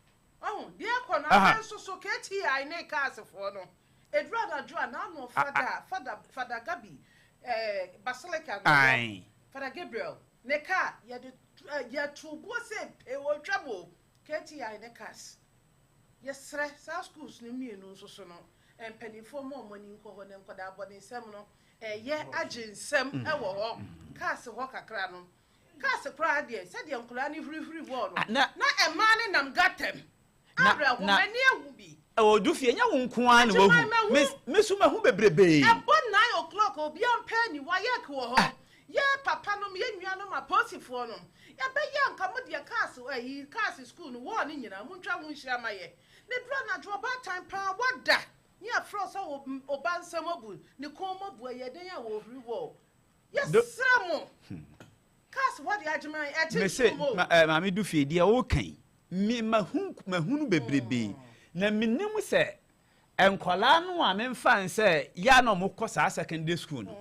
Wahu, deɛ ɛkɔ no, afei nso so KTI ne cars foɔ no, ɛduru anadwo a, n'ano Fada, Fada, Fada Gabi, eh, Basilica na ɔwɔ, Fada Gabriel, ne car, yɛde, eh, yɛtoo buo sɛ pee, ɔretwam o, KTI ne cars. Yɛsrɛ, saa schools no mmienu nso so no, mpanimfoɔ mma wɔn ani nkɔ hɔ, na nkwadaa abɔnesɛm no, ɛyɛ agye nsam wɔ hɔ, cars hɔ kakra no, Cars koraa deɛ, sɛdeɛ nkwadaa no hurihuri wɔɔ no, na mmaa no nam gutter mu. Awerɛho, m'ani awu bi. Ɔdu fie, ɛnyɛ wo nko ara na Agyeman, wahu. mahu. Me nso mahu bebrebee. Ɛbɔ 9 o'clock, obiara mpɛ ani, WAEC wɔ hɔ. Yɛ papa nom, yɛ nuanom apolisifoɔ nom, yɛbɛyɛ a nka mo deɛ cars, ayi, cars school no, wall no nyinaa, montwa ho nhyia ma yɛ. Na ɛduru anadwo, ɔbaatan paa, wada, ne yɛafrɛ wo sɛ wo, wo ba nsam abu, ne kɔn mu abu, ɛyɛ dɛn a wɔrehuri wall. Yɛsrɛ mo. Cars hɔ deɛ Agyeman ɛte Mese nsuo mu o. ma eh, maame du fie deɛ woka yi me mahu mahunu bebrebee na menim sɛ nkwadaa no a memfa nsɛ yɛ a na wɔkɔ saa secondary school no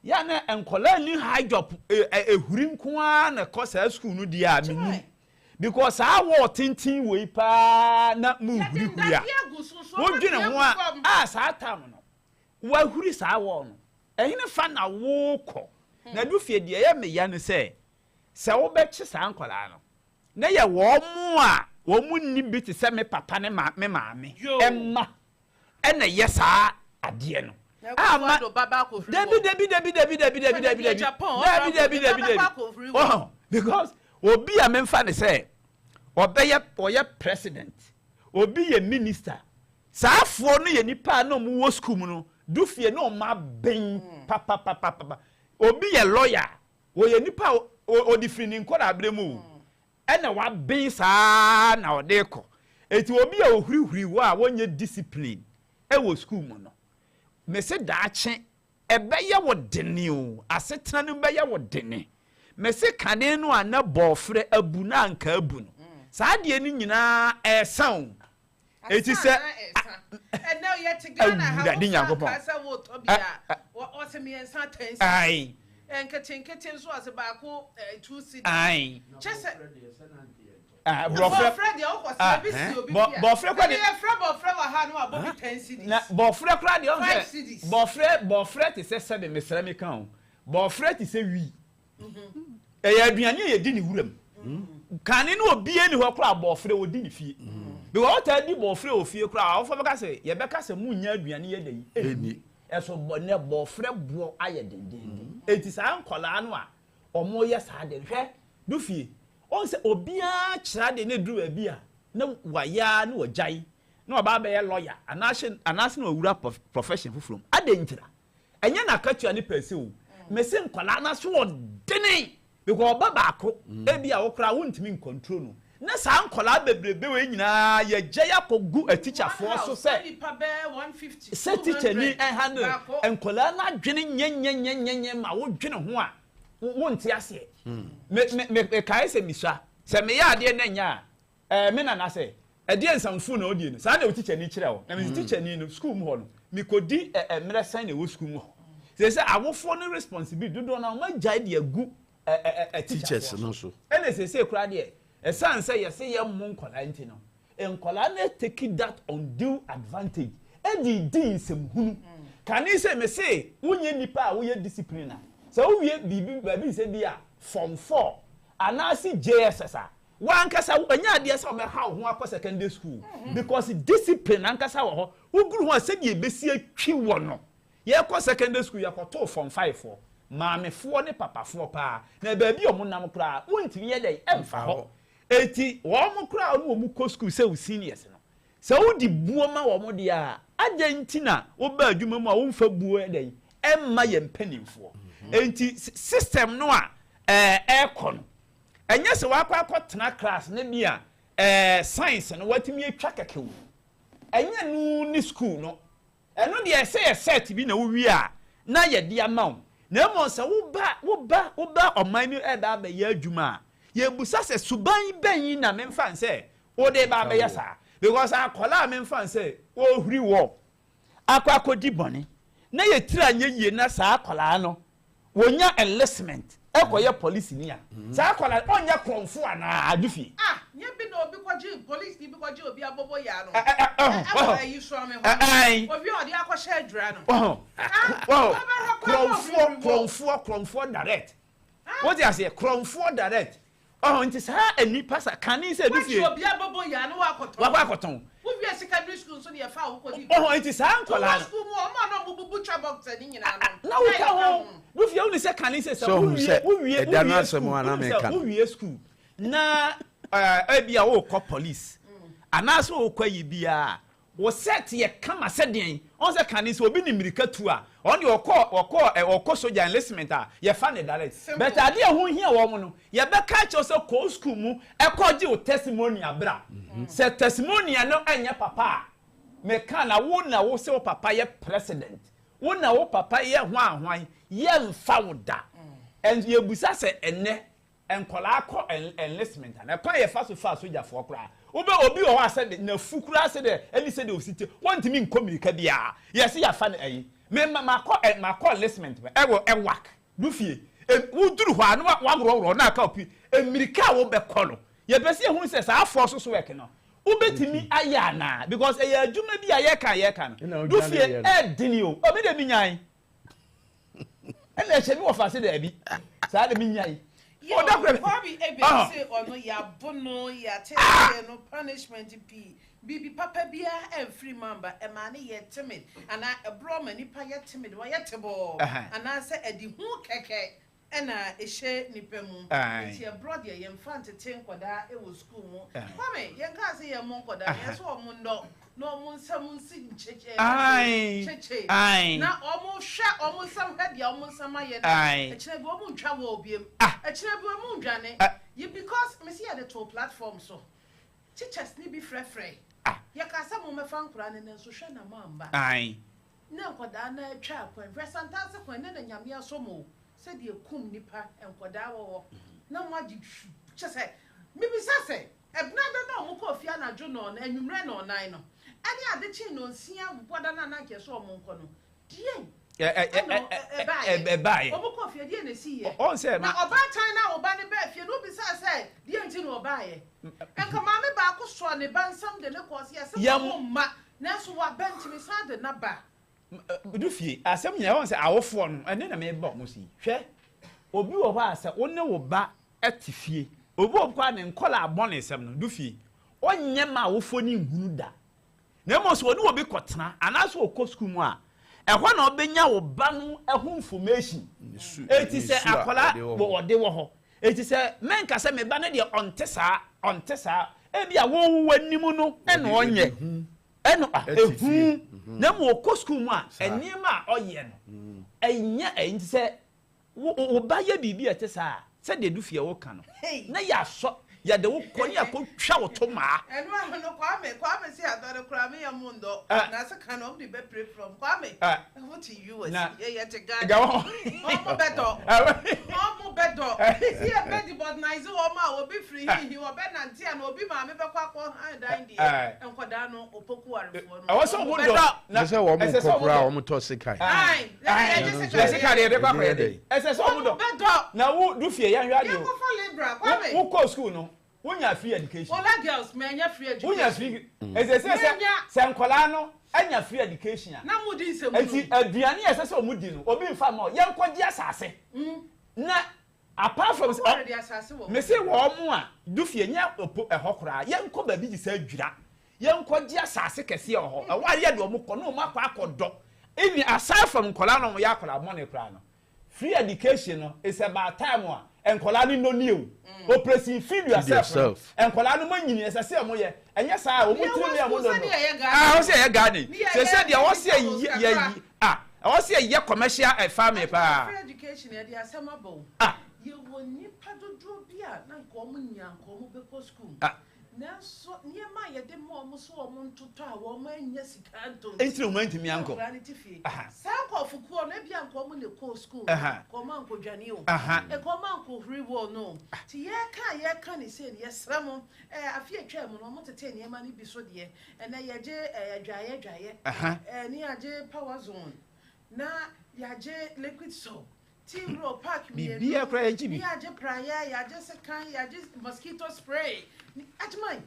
yɛ a na nkwadaa ni high job ehuri nko ara na ɛkɔ saa school no deɛ a menim because saa wɔ tenten wei paa na mu Yɛde hurihuri a nnadeɛ agu so nso wodwene wɔapue ho agu a fam. a saa tam no Woahuri saa wɔɔ no, ɛhenefa na worekɔ? Na du fie deɛ ɛyɛ me ya ne sɛ, sɛ wobɛkye saa nkwadaa no, na yɛ wɔn a wɔn nni bi te sɛ me papa ne ma me maame mma ɛna ɛyɛ saa adeɛ no. Ama dabi dabi dabi dabi dabi dabi dabi dabi dabi dabi dabi dabi oh because obi a memfa ne sɛ ɔbɛyɛ ɔyɛ president, obi yɛ minister. Saa foɔ no yɛ nipa a na ɔmo wɔ sukuu mu no du fie na ɔmo aben papapapapa. Obi yɛ lawyer a, ɔyɛ nipa a ɔde firi ne nkwadaa berɛ mu o, ɛna waben saa na ɔde rekɔ. Eti obi a ɔhurihuri hɔ a wɔnyɛ discipline wɔ sukuu mu no, mese daakye Ɛbɛyɛ wo dene o, asetena no mu bɛyɛ wo dene. Mese kane no a na bɔɔferɛ abu na anka abu no, saa adeɛ no nyinaa ɛresa o. Eti sɛ Awurade Nyankopɔn. Ae. Ae. Ah, borɔfrɛ. Bɔfrɛ deɛ wokɔ Ah, sɛ bi si obi bɔ bi a. bɔfrɛ kora Ɛnna deɛ. yɛfrɛ bɔfrɛ wɔ ha no abɔ bi 10 cedis. Na bɔfrɛ kora deɛ ɔn Five sɛ cedis. bɔfrɛ bɔfrɛ te sɛ sɛbe mesrɛ me ka o. Bɔfrɛ te sɛ wi. Ɛyɛ aduane a yɛdi ne wuram. Kane no obie ni hɔ koraa bɔfrɛ wɔdi ne fie. Because wɔtaa di bɔfrɛ wɔ fie koraa awofo bɛka sɛ yɛbɛka sɛ munnya aduane yɛ da yi. Ɛnni. Ɛso bɔ nɛ bɔfrɛ boɔ ayɛ dendenden. Enti saa nkɔlaa no a wɔyɛ saa de no hwɛ do fie. Wohu sɛ obiara kyerɛ ade na ɛduru baabi a na wayɛ ara na wagyae na waba abɛyɛ lɔya anaasɛ anaasɛ na wawura profession foforɔ mu. Adɛn ntira? Ɛnyɛ n'akatua ne pɛsɛ o. Mese nkwadaa no aso ɔdene because ɔba baako ebi a wo koraa wontumi ncontrol no na saa nkwadaa bebrebe wei nyinaa yɛgyae akɔgu atikyafoɔ so sɛ sɛ tikyani ɛhandle nkwadaa no adwene nyɛnyɛnyɛnyɛ ma wodwene ho a wonte aseɛ. Me me me mekae sɛ misua sɛ meyɛ adeɛ na ɛnyɛ a ɛɛ me nana sɛ ɛdeɛ nsamfo na ɔdie no saa na tikyani kyerɛ wo na mesi tikyani no sukuu mu hɔ no mekɔdi ɛ ɛ mmerɛ sɛn na ɛwɔ sukuu mu hɔ sɛ sɛ awofoɔ no responsibility dodoɔ no a wɔn agyae de agu ɛ ɛ ɛ Teachers tikyafoɔ no so so. ɛna seesei koraa deɛ ɛsan sɛ yɛse yɛmmo nkwadaa nti no Nkwadaa no take that undue advantage de redi nsɛmhunu. Kane sɛ mese wonyɛ nipa a woyɛ discipline a, sɛ wowie biribi baabi sɛ bi a form 4 anaase JSS a, w'ankasa ɛnyɛ adeɛ sɛ wobɛha wo ho akɔ secondary school because discipline ankasa wɔ hɔ. Woduru hɔ a sɛdeɛ ɛbɛsi atwi wɔ no. Yɛkɔ secondary school yɛkɔtoo form five foɔ, maamefoɔ ne papafoɔ paa, na baabi a wɔnam koraa wontumi yɛ dɛn ɛmfa hɔ. Enti wɔn koraa a wɔne wɔn kɔ school sɛ wo seniors no, Sɛ wode buo ma wɔn deɛ a, adɛn nti na woba adwuma mu a womfa buo dɛn mma yɛn mpanimfoɔ? Enti system no a ɛrekɔ no, ɛnyɛ sɛ wakɔ akɔtena class ne bi a science no watumi atwa kɛkɛ o. Ɛnyɛ no ne school no. Ɛno deɛ ɛsɛ yɛ set bi na wowie a na yɛde ama wo. Na mmom sɛ woba woba woba ɔman no ɛreba abɛyɛ adwuma a, yɛbusa sɛ suban bɛn na memfa nsɛ wode ba abɛyɛ saa. Because akwadaa a memfa nsɛ ɔrehuri wɔ akɔ akɔdi bɔne na yɛ tiri anyɛ yie na saa akwadaa no wɔnya enlistment ɛkɔyɛ polisini a, saa akwadaa no ɔnyɛ korɔmfo anaa Adufie? Ah, nyɛ bi na obi kɔgye polisini bi kɔgye obi abobo yaa no ɛwɔ ayi suame hɔ no, owie a ɔde akɔhyɛ adwira no. Ah, wobɛhwɛ koraa na Korɔmfoɔ, ɔhwehwɛ wɔ. korɔmfoɔ, korɔmfoɔ direct. Wote aseɛ? Korɔmfoɔ direct. Ɔhɔ nti saa nnipa sa kane sɛ ebi fie. Woakyerɛ obi abobo yɛ a na woakɔtɔn. Wakɔ akɔtɔn. Wowie secondary school nso deɛ fa a wokɔdi dwa. Ɔhɔ nti saa nkwadaa no. Wowɔ school mu a wɔn a na wɔbubu twa box ne nyinaa no. Na woka ho. Wofie wone sɛ kane sɛ sɛ wowie wowie wowie school wonim sɛ wowie school na ɛɛ ebi a wokɔ police anaasɛ wokɔ ayi biara Wo set yɛ kama sɛ deɛn? Ɔn sɛ kane sɛ obi nim mirika tu a, ɔno deɛ ɔkɔ ɔkɔ ɛ ɔkɔ sogya enlistment a, yɛfa no direct. But adeɛ a ɛho hia wɔn no, yɛbɛka akyerɛ wo sɛ kɔ school mu kɔ gye wo testimonial bra. Sɛ testimonial no nyɛ papa a, meka na wo na wo se wo papa yɛ president, wo na wo papa yɛ hwan hwan, yɛnfa wo da. And yɛbusa sɛ ɛnnɛ Nkwadaa kɔ enlistment a, na kwan a yɛfa so fa asogyafoɔ koraa, wobɛ obi wɔ hɔ a sɛde n'afu koraa sɛdeɛ ɛne sɛdeɛ osi te, wɔntumi nkɔ mirika biara. Yɛse yɛafa no ayi. Me ma makɔ ɛ makɔ enlistment pɛ ɛwɔ ɛwak do fie. E woduru hɔ a na waworɔworɔ na aka opi. Mmirika a wobɛkɔ no, yɛpɛ sɛ yɛhunu sɛ saa force work no wobɛtumi ayɛ anaa because ɛyɛ adwuma bi a yɛka a yɛka no do fie ɛɛdene o. O me deɛ menyae. Ɛna ɛhyɛ mi wɔ faase daabi saa de mi nya yi. Yɛ Kwame Ebien se ɔno yabo no yɛateetee no punishment pii biribi papa biara amfiri mu amba ɛmaa no yɛɛ timid anaa ɛborɔ ma nipa yɛ timid wɔyɛ tebɔɔ anaasɛ ɛde hu kɛkɛ na ɛhyɛ nnipa mu. Nti ɛborɔ deɛ yɛmfa ntete nkwadaa wɔ sukuu mu. Kwame, yɛnkaa sɛ yɛmmɔ nkwadaa no, yɛse wɔn nnɔ na wɔn nsam nsi nkyekye, na wɔn hwɛ wɔn nsam hwɛ deɛ wɔn nsam ayɛ no a, ɛkyena bi wɔn ntwa wall biom, ɛkyena bi wɔn ndwane. Yɛ because mese yɛde too platform so, teachers no bi frɛfrɛe, yɛkaa sɛ mommɛfa nkwadaa no nanso hwɛ na moamba. Na nkwadaa no atwa kwan hwɛ Santase kwan nɛ na Nyame asɔ mo o sɛdeɛ kum nipa nkwadaa wɔ hɔ na mo agye kyɛ sɛ mebisa sɛ ɛbenada no a ɔmo kɔɔ fie anadwo nɔɔn anwummerɛ nɔɔnan no ɛne ade kyee nɔnsia wukuada no a na anka ɛsɛ ɔmo nkɔ no deɛn ɛna ɛbaeɛ ɔmo kɔɔ fie deɛn na ɛsiiɛ na ɔbaatan no a ɔba no baa fie no wobisaa sɛ deɛn nti na ɔbaeɛ nka maame baako sɔɔ ne ba nsam de ne kɔɔ sɛ yɛsɛ mo mma Nanso waba nti mesan de no aba. Du fie, asɛm nyinaa ɛwɔ sɛ awofoɔ no, ɛne na meba wɔn so yi. Hwɛ, obi wɔ hɔ a sɛ wo ne wo ba te fie, obi wɔ hɔ koraa ne nkɔla abɔ ne nsɛm no, du fie, ɔnyɛ ma awofoɔ no nhunu da. Na mmom sɛ ɔne obi kɔtena anaasɛ ɔkɔ sukuu mu a, ɛhɔ na ɔbɛnya wo ba no ho information. Eti sɛ akwadaa wɔ ɔde wɔ hɔ. Eti sɛ mɛnka sɛ me ba no deɛ ɔnte saa, ɔnte saa. Ebia wo w'anim no na ɔnyɛ. Ɛno a, ehu. Na mmom ɔkɔ sukuu mu a, nneɛma a ɔyɛ no, ɛnyɛ ɛyi. Nti sɛ wo wo ba yɛ biribi a ɛte saa a, sɛdeɛ Dufie woka no, na yɛasɔ, yɛde wo kɔ ne yɛakɔtwa wo to maa. Ɛno ano no, Kwame, Kwame se adɔre koraa me yam ndɔ, na sika no ɔmo de bɛ pirepire ɔmo. Kwame, wo te US, yɛ yɛ te Ghana, ɔmo bɛ dɔ, ɔmo bɛ dɔ, si yɛ bɛ debɔdenize wɔn a obi firi hinhin, ɔbɛ nante a na obi maame bɛ kɔ akɔ han dan deɛ, nkɔdaa no opoku warefoɔ no, Ɛwɔ sɛ ɔmo ɔmo bɛ dɔ, dɔ. na Ɛsɛ sɛ wɔn ɛsɛ sɛ kɔ ɔmo koraa dɔ. wɔn tɔ sekan. Ae, Ae, yɛgye yɛ sika sika deɛ yɛde kɔ akɔyɛ Yɛde yɛ dɛ. dɛn? Ɛsɛ sɛ ɔmo Ɔmo dɔ. bɛ dɔ. Na wo Dufie yɛnhwɛ adeɛ o. Yɛnkɔfa Libra, Wo Kwame. wo kɔɔ sukuu no, Wonya free education. Ola girls manya free education. Wonya free ɛsɛ sɛ sɛ sɛ nkwadaa no anya free education a. Na mo di nsɛm Nti aduane a ɛsɛ sɛ wɔn di no obi nfa ma wɔn. Yɛn kɔ gye asase na Apart from sɛ, mese wɔn a Dufie nyɛ ɛhɔ koraa, yɛnkɔ baabi gye sɛ Adwira, yɛnkɔgye asase kɛseɛ wɔ hɔ, ɛhɔ a yɛde wɔn kɔ na wɔn akɔ akɔdɔ. Even aside from nkwadaa na wɔyɛ akwadaa bɔne koraa no, free education no is about time a nkwadaa no nnɔ nie o. Operation feed yourself no, nkwadaa no manyini, ɛsɛ sɛ wɔyɛ, ɛnyɛ saa a wɔn tirim yɛ wɔn dɔ no. Ah, wɔn sɛ yɛ garden, sɛ sɛ deɛ wɔn sɛ yɛ yɛ ah, ɛwɔ sɛ yɛyɛ commercial eh, farming paa. Free education yɛde asɛm aba o. Ah. Yɛwɔ nnipa dodoɔ bi a na nka wɔn nya nka wɔn bɛkɔ school. Ah. Nanso nneɛma a yɛde ma wɔn sɛ wɔn ntotɔ a wɔn annya sika antɔ nti. Nti na wɔn antumi ankɔ. Nkwadaa no te fie. Aha. Saa nkurɔfokuo no ebia nka wɔn na ɛkɔɔ school no. Aha. Nka wɔn ankɔdwane o. Aha. Nka wɔn ankɔhuri wall no o. Nti yɛreka a yɛreka ne sei no yɛsrɛ mo, eh, afe a ɛtwaa mu no wɔtetee nneɛma no bi so deɛ, Ɛnɛ yɛgye ɛɛ adwaeɛ adwaeɛ. Ɛɛ ne yɛagye power zone na yɛagye liquid soap tea roll pack mmienu. Biribiara koraa yɛgye bi. Ne yɛagye praeɛ yɛagye sekan yɛagye mosquito spray. Agyeman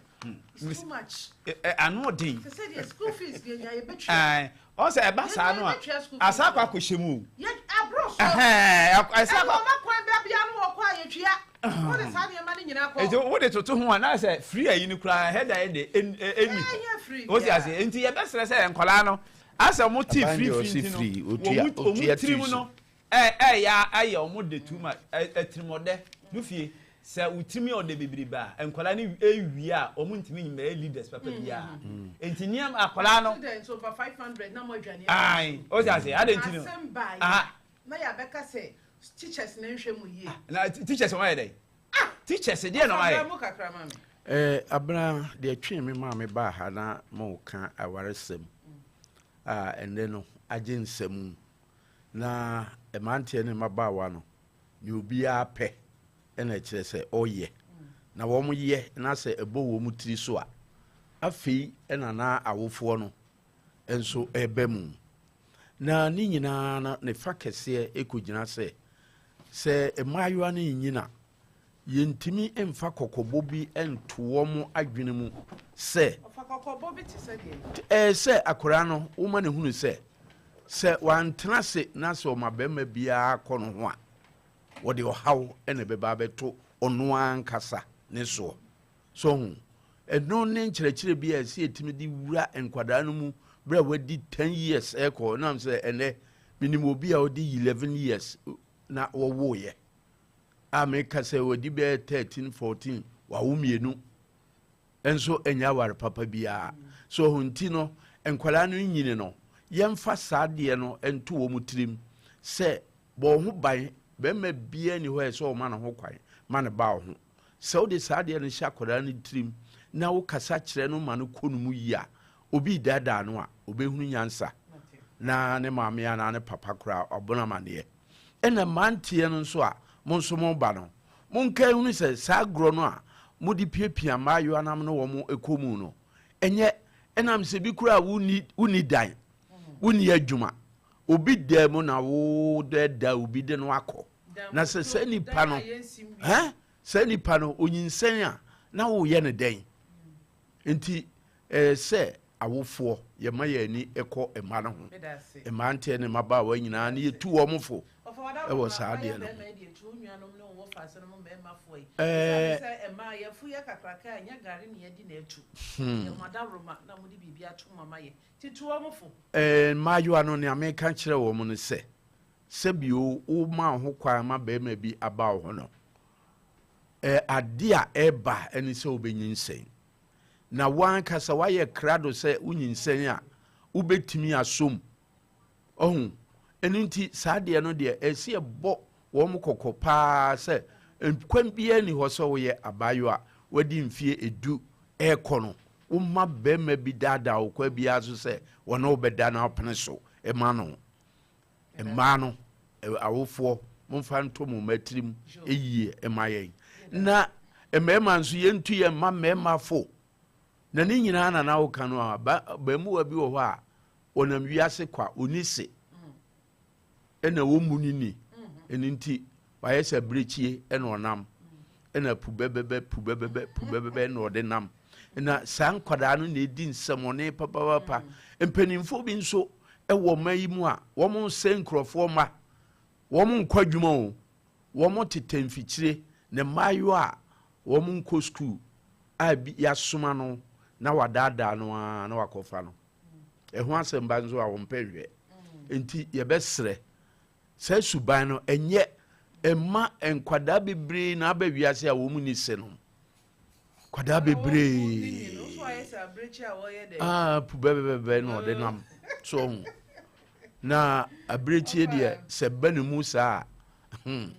it's too much. Ɛ ano ɔden. Sɛ sɛ deɛ school fees deɛ nya yɛbɛtua. Ɛɛ ɔn sɛ ɛba saa no a asa akɔ akɔhyɛ mu o. Yɛ aburo so. Ɛhɛn ɛsɛ akɔ. Ɛna ɔma kwan bɛ bia no wɔkɔ a yɛtua. Wode saa nneɛma no nyinaa kɔ. Nti wode toto ho a na sɛ free ayi no koraa hɛda yɛ de ɛnni hɔ. Wote ase? Nti yɛbɛsrɛ sɛ nkwadaa no asɛ wɔn te free free nti no wɔn tirim no ɛyɛ ayɛ wɔn de too much atirimɔdɛ no fie sɛ wo tirim yɛ ɔdɛ bebrebe a nkwadaa no ewie a wɔn ntumi mmɛyɛ leaders papa biara nti nneɛma akwadaa no. Students over 500 na mo adwane. Ayi wote ase? Adɛn nti no. Asɛm baayɛ na yɛabɛka sɛ Teachers no nhwɛ mu yie. Ah, na teachers wɔn ayɛ dɛ? Ah! Teachers deɛ na wɔn ayɛ. Ɔfa mu kakra ma me. Eh, abena deɛ twee me maa me baa ha na mo ka awaresɛm a ɛnɛ no agye nsɛm na mmeranteɛ ne mmabaawa no nea obiara pɛ ɛna ɛkyerɛ sɛ ɔyɛ na wɔn yɛ na sɛ ɛbɔ wɔn tiri so a afei ɛna na awofoɔ no nso ɛreba mu. Na ne nyinaa no, ne fa kɛseɛ kɔgyina sɛ, sɛ mmaayewa no renyini a, yɛntumi mfa kɔkɔbɔ bi nto wɔn adwene mu sɛ, Ɔfa kɔkɔbɔ bi te sɛ deɛn? Ɛyɛ sɛ akwadaa no, woma no hunu sɛ, sɛ wantena ase na sɛ ɔma barima biara kɔ ne ho a, wɔde ɔhaw na ɛbɛba abɛto ɔno ankasa ne soɔ. So ho? Ɛno ne nkyerɛkyerɛ bi a ɛsɛ yɛtumi de wura nkwadaa no mu berɛ a wadi 10 years ɛkɔ. Ɛnam sɛ ɛnɛ menim obi a ɔde 11 years na wɔwoeɛ a meka sɛ wadi bɛyɛ 13 14 wawo mmienu nso ɛnyɛ aware papa biara. So ho nti no nkwadaa no nyini no yɛmfa saa adeɛ no nto wɔn tirim sɛ bɔ wo ho ban, bɛrima biara ni hɔ a ɛsɛ ɔma ne ho kwan ma ne ba wo ho. Sɛ wode saa adeɛ no hyɛ akwadaa no tirim na wokasa kyerɛ no ma no kɔ no mu yie a, obi redaadaa no a, ɔbɛhunu nyansa na ne maame anaa ne papa koraa wabɔ no amaneɛ. Ɛna mmeranteɛ no nso a mo nso moba no, monkae hunu sɛ saa agorɔ no a mode piapia mmaayewa no ne wɔn kɔ mu no, ɛnyɛ ɛnam sɛ bi koraa wonni wonni dan, wonni adwuma, obi dan mu na wodaadaa obi de no akɔ. Na sɛ saa nipa no, hɛ, saa nipa no onyinsɛn a, na woyɛ no dɛn? Nti ɛyɛ sɛ awofoɔ yɛma yɛn ani kɔ mma no ho, mmeranteɛ ne mmabaawa nyinaa, ne yɛtu wɔn fo wɔ saa adeɛ no ho. Ɛɛ, hmm. Ɛɛ, mmaayewa no, nea meka kyerɛ wɔn no sɛ, Sɛ bio womaa ho kwan ma barima bi aba wo ho no, ɛ, ade a ɛreba ne sɛ wobɛnyinsɛn. Na w'ankasa woayɛ krado sɛ wonyinsɛn a, wobɛtumi asom. Ɔho? Ɛno nti, saa adeɛ no deɛ, ɛsɛ yɛbɔ wɔn kɔkɔ paa sɛ, kwan biara nni hɔ sɛ woyɛ abaayewa a wadi mfeɛ edu rekɔ no, woma barima bi daadaa wo kwan biara so sɛ wɔne wo bɛda na wopene so ma no. Mmaa no, awofoɔ, momfa nto mo mma tirim yie mma yɛn. Na mmarima nso, yɛntu yɛn mma mmarima fo. Na ne nyinaa na na woka no a, baamuwa bi wɔ hɔ a, ɔnam wiase kwa, ɔni se, ɛna wɔmmu no ni. Ɛno nti, wayɛ sɛ abirekyie ɛna ɔnam, ɛna pu bɛbɛbɛ, pu bɛbɛbɛ, pu bɛbɛbɛ ɛna ɔde nam. Na saa nkwadaa no na ɛdi nsɛmɔne papapapa. Mpanimfoɔ bi nso wɔ ɔman yi mu a, wɔn nsɛe nkurɔfoɔ mma, wɔn nkɔ adwuma o. wɔn tetɛ mfikyire ne mmaayewa a wɔn nkɔ sukuu a bi yɛasoma no na wadaadaa no ara na wakɔfa no. Ɛho asɛm ba nso a wɔmpɛ nhwɛ. Nti yɛbɛsrɛ saa suban no ɛnyɛ ɛma nkwadaa bebree na aba wiase a wɔn ni se no. Kwadaa bebree ah pu bɛbɛbɛbɛ na ɔde nam so ɔho na abirekyie deɛ sɛ ba ne mu saa hmm.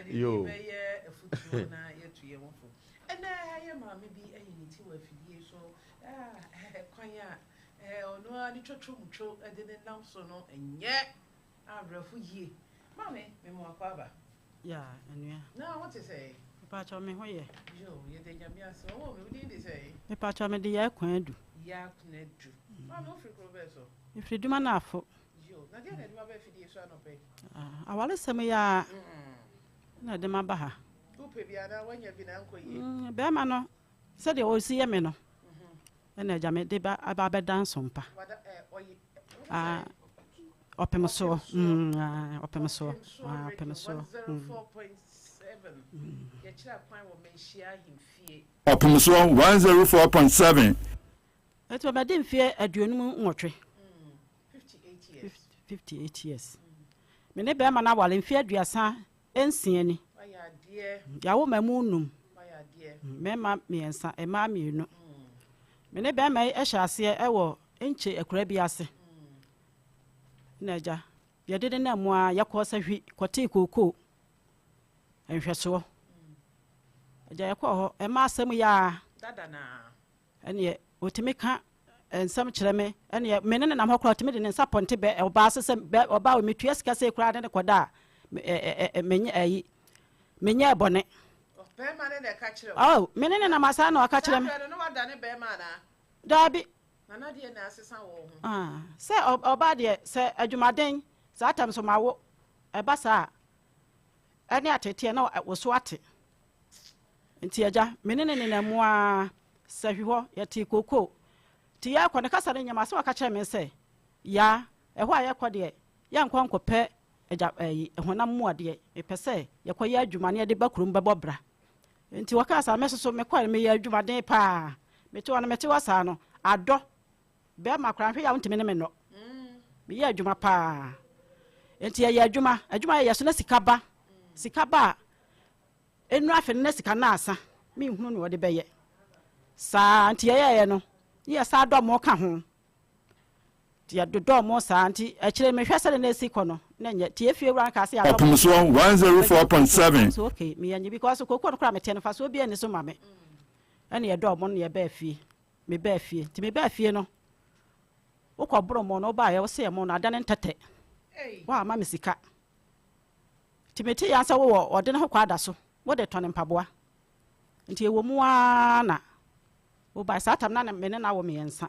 Yo. Awerɛho yie. Maame, me mo akɔ aba. Yeah, anua. Na wo te sɛn? Mepakyɛw me ho yɛ. Yoo, yɛda Nyame ase. Ɔwɔ me, wo din de sɛn? Mepakyɛw me de Yaa Kwadu. Yaa Kwadu. Maame, wo firi kuro bɛn so? Me firi Dumanafo. Yoo, na deɛ na ɛde wo aba afidie so anɔpa yi? Ah, awaresɛm yi ara na ɛde m'aba ha. Wo pɛ bi anaa woanya bi na ankɔ yie? Mm, bɛrima no, sɛdeɛ ɔsi yɛ me no, ɛna agya me de ba aba abɛda nsompa. Wada, eh, ɔye, Ah, ɔpem soɔ mm, ah, ɔpem soɔ ah, ɔpem soɔ mm. Ɔpem soɔ 104.7. Ɛti ɔbɛdi mfeɛ 58, 58 years. Me ne bɛrima no aware mfeɛ 36 ni. Yɛawo ma mu num. Mmarima mmiɛnsa, mmaa mmienu. Me ne bɛrima yi hyɛ aseɛ wɔ Nkye akuraa bi ase. Na agya, yɛde ne nam mu ara yɛkɔɔ sahwi kɔtee kookoo nhwɛsoɔ. Agya yɛkɔɔ hɔ, ɛma asɛm yi ara. Ɛneɛ ɔtumi ka nsɛm kyerɛ me, ɛneɛ me ne ne nam hɔ koraa ɔtumi de ne nsa pɔnte bɛ ɔbaa ase sɛ bɛ ɔbaa wɔ metua sika sei koraa ne ne kɔda a menyɛ ayi menyɛɛ bɔne. Bɛrima ne na ɛka kyerɛ wo? Oh, me ne ne nam asaa na ɔka kyerɛ me. Saa berɛ no na wadane bɛrima anaa? Daabi. Nana deɛ na asesa wɔ wo ho. Ah, sɛ ɔbaa deɛ sɛ adwumaden saa tam so ma wo ɛba saa a ɛne ateteɛ na wo so ate. Nti agya, me ne ne nenam mu ara sahwi hɔ yɛtee kookoo. Nti yɛrekɔ no kasa no nyɛ m'asɛm a ɔka kyerɛɛ me sɛ, Yaa, ɛhɔ a yɛrekɔ deɛ yɛnkɔ nkɔpɛ agya ɛyi honam mu adeɛ, mepɛ sɛ yɛkɔyɛ adwuma na yɛde ba kurom bɛbɔ bra. Nti wɔkaa saa, me nso so mekɔe no meyɛɛ adwumaden paa. Mete hɔ no mete hɔ saa no, adɔ, bɛrima koraa nhwɛ yɛ a wontumi ne me nnɔ. Meyɛɛ adwuma paa. Nti yɛyɛ adwuma, adwuma yɛyɛ so na sika ba. Sika ba a, ɛnuru afe no na sika no asa, menhunu nea ɔde bɛyɛ. Saa nti yɛyɛeɛ no, ne yɛsan dɔ mo ka ho. Nti yɛdodɔɔ mo saa nti akyire no mehwɛ sɛdeɛ na ɛsi kɔ no na ɛnyɛ nti efie wura no kaa sɛ yɛadɔ mo Ɔpemsoɔ 104.7. So okay meyɛ nye because kooko no koraa meteɛ no mfasoɔ biara nni so ma me ɛne yɛdɔɔ mo no na yɛbaa fie mebaa fie nti mebaa fie no wokɔ boro mo no wobaeɛ wo sɛ mo no adane ntɛtɛ woamma me sika nti mete yɛn sɛ wowɔ ɔde ne ho kɔ ada so wode tɔne mpaboa nti ɛwɔ mu ara na wobae saa tam na me ne no awo mmiɛnsa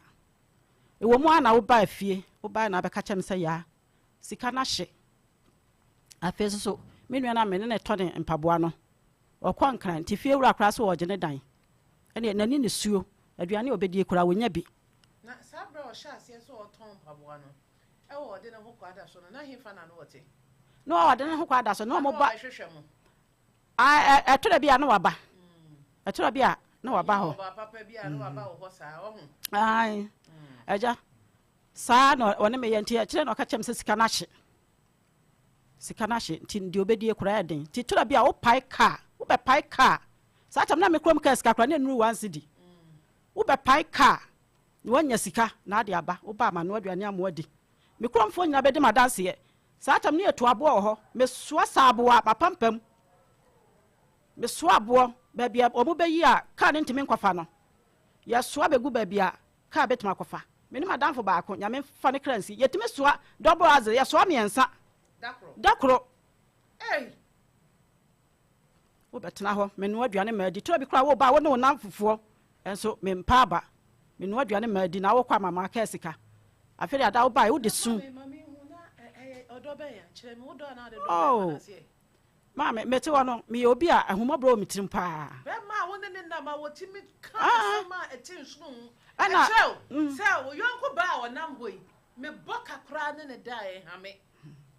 Ɛwɔ mu ara na wobaa fie, wobae na abɛka kyerɛ me sɛ Yaa, sika no ahye. Afei nso so, me nua no a me ne no tɔ ne mpaboa no, ɔkɔ Nkran, nti fie wura koraa sɛ ɔregye ne dan. Ɛnneɛ n'ani ne suo, aduane a ɔbɛdie koraa ɔnnya bi. Na saa berɛ a ɔhyɛɛ aseɛ sɛ ɔretɔn mpaboa no, ɛwɔ ɔde ne ho kɔ ada so no, na hefa na na ɔte? Na ɔde ne ho kɔ ada so, na Na wɔba. ɔbɛhwehwɛ mo? Ɛtɔ da bi a na waba. Ɛtɔ da bi a na waba hɔ. Ɔbaa papa bi a na waba wɔ hɔ saa, ɔho. Ae, agya, saa na ɔne me yɛ nti akyire na ɔka kyerɛ me sɛ sika no ahye. Sika no ahye nti deɛ ɔbɛdie koraa yɛ den. Nti tɔ da bi a wopae kaa, wobɛpae kaa. Saa tam na me kurom kaa sika koraa na ɛnuru one cedi. Wobɛpae kaa na woanya sika na ade aba. Woba ama no aduane ama woadi. Me kuromfoɔ nyinaa bɛdi m'adanseɛ. Saa tam no yɛtu aboɔ wɔ hɔ. Mesoa saaboa m'apampam. Mesoa aboɔ baabi a wɔbɛyi a kaa no ntumi nkɔfa no. Yɛsoa bɛgu baabi a kaa bɛtumi akɔfa. Me ne m'adamfo baako, Nyame mfa ne kra nsi, yɛtumi soa double axle, yɛsoa mmiɛnsa da koro. Wobɛtena hɔ, menoa aduane ma adi. Tɔ bi koraa woba a, wo ne wo nnamfofoɔ nso, mempɛ aba. Menoa aduane ma adi na wokɔ ama maka sika. Afei de ada wobaeɛ, wode su. Oh, maame, mete hɔ no, meyɛ obi a ahummɔborɔ wɔ me tirim paa. Bɛrima a wo ne ne nam a wɔtumi ka Ah. asɛm a ɛte nsono ho Ɛna- kyerɛ wo sɛ wo yɔnko baa a ɔnam hɔ yi, mebɔ ka koraa ne ne da a ɛhame.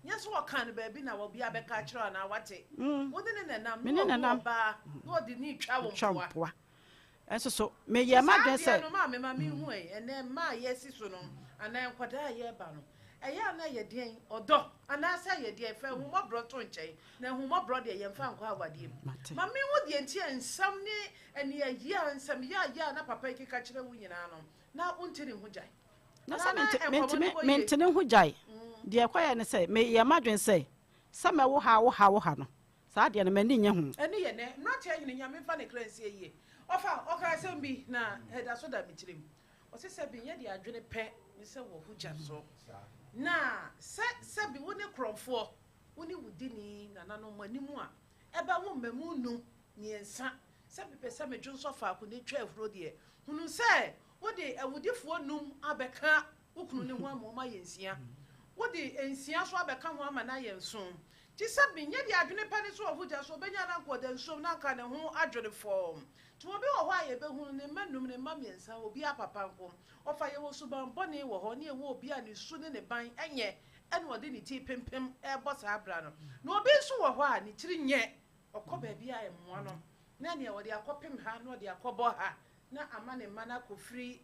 Nyɛ sɛ wɔkaa no baabi na obi abɛka akyerɛ wo anaa woate. Wo ne no na ɛnam, Me na ne no wahu nam. ɔbaa na ɔde ne retwa wo Twa mpoa. mpoa. Nso so Nti meyɛɛ saa m'adwene adeɛ sɛ. no, maame ma menhu ɛ, ɛnnɛ mmaa a yɛasi so no anaa nkwadaa a yɛreba no, ɛyɛ a na ɛyɛ deɛn? Ɔdɔ anaasɛ ɛyɛ deɛn? Fa ahummɔborɔ to nkyɛn, na ahummɔborɔ deɛ yɛmfa nkɔ awadeɛ mu. Mate. Ma menhu deɛ nti a nsɛm ne aniɛyaa, nsɛm yaayaa a na papa yi keka kyerɛ wo nyinaa no, na wonte ne ho gyae. Na Anaa sɛ na mente, nkɔmmɔ no mentumi, kɔ yie? mente ne ho gyae. Deɛ ɛkɔyɛɛ ne sɛ, meyɛɛ m'adwene sɛ, sɛ mɛwo ha, wo ha, wo ha no, saa adeɛ no, m'ani nnye ho. Ɛno yɛ nɛ. Mmeranteɛ hene, Nyame mfa ne kra nsie yie. Ɔfa, ɔkaa asɛm bi, na ɛda so da me tirim. Ɔse sɛbi nyɛ deɛ adwene pɛ ne sɛ wɔ ho gya so. Na sɛ sɛbi wo ne korɔmfoɔ, wo ne wo dini nananom mo anim a, ɛbɛ wo mmamu num, mmiɛnsa, sɛ mepɛ sɛ medwonsɔ faako na ɛtwa ahuro deɛ, hunu sɛ wode awudifoɔ num abɛka wo kunu no ho ama wɔn ayɛ nsia. Wode nsia nso abɛka ho ama no ayɛ nson. Nti sɛ menyɛ deɛ adwene pɛ ne sɛ ɔho gya so, ɔbɛnya na anka ɔda nsuom na anka ne ho adwene fɔmm. Nti obi wɔ hɔ a yɛbɛhunu ne mma num, ne mma mmiɛnsa, obiara papa nko. Ɔfa yɛwɔ suban bɔne wɔ hɔ ne yɛwɔ obi a ne su ne ne ban nyɛ ɛna ɔde ne ti pempem rebɔ saa bra no. Na obi nso wɔ hɔ a ne tiri nyɛ, ɔkɔ baabi a ɛmmoa no na nea ɔde akɔpem ha na ɔde akɔbɔ ha na ama ne mma no akɔfiri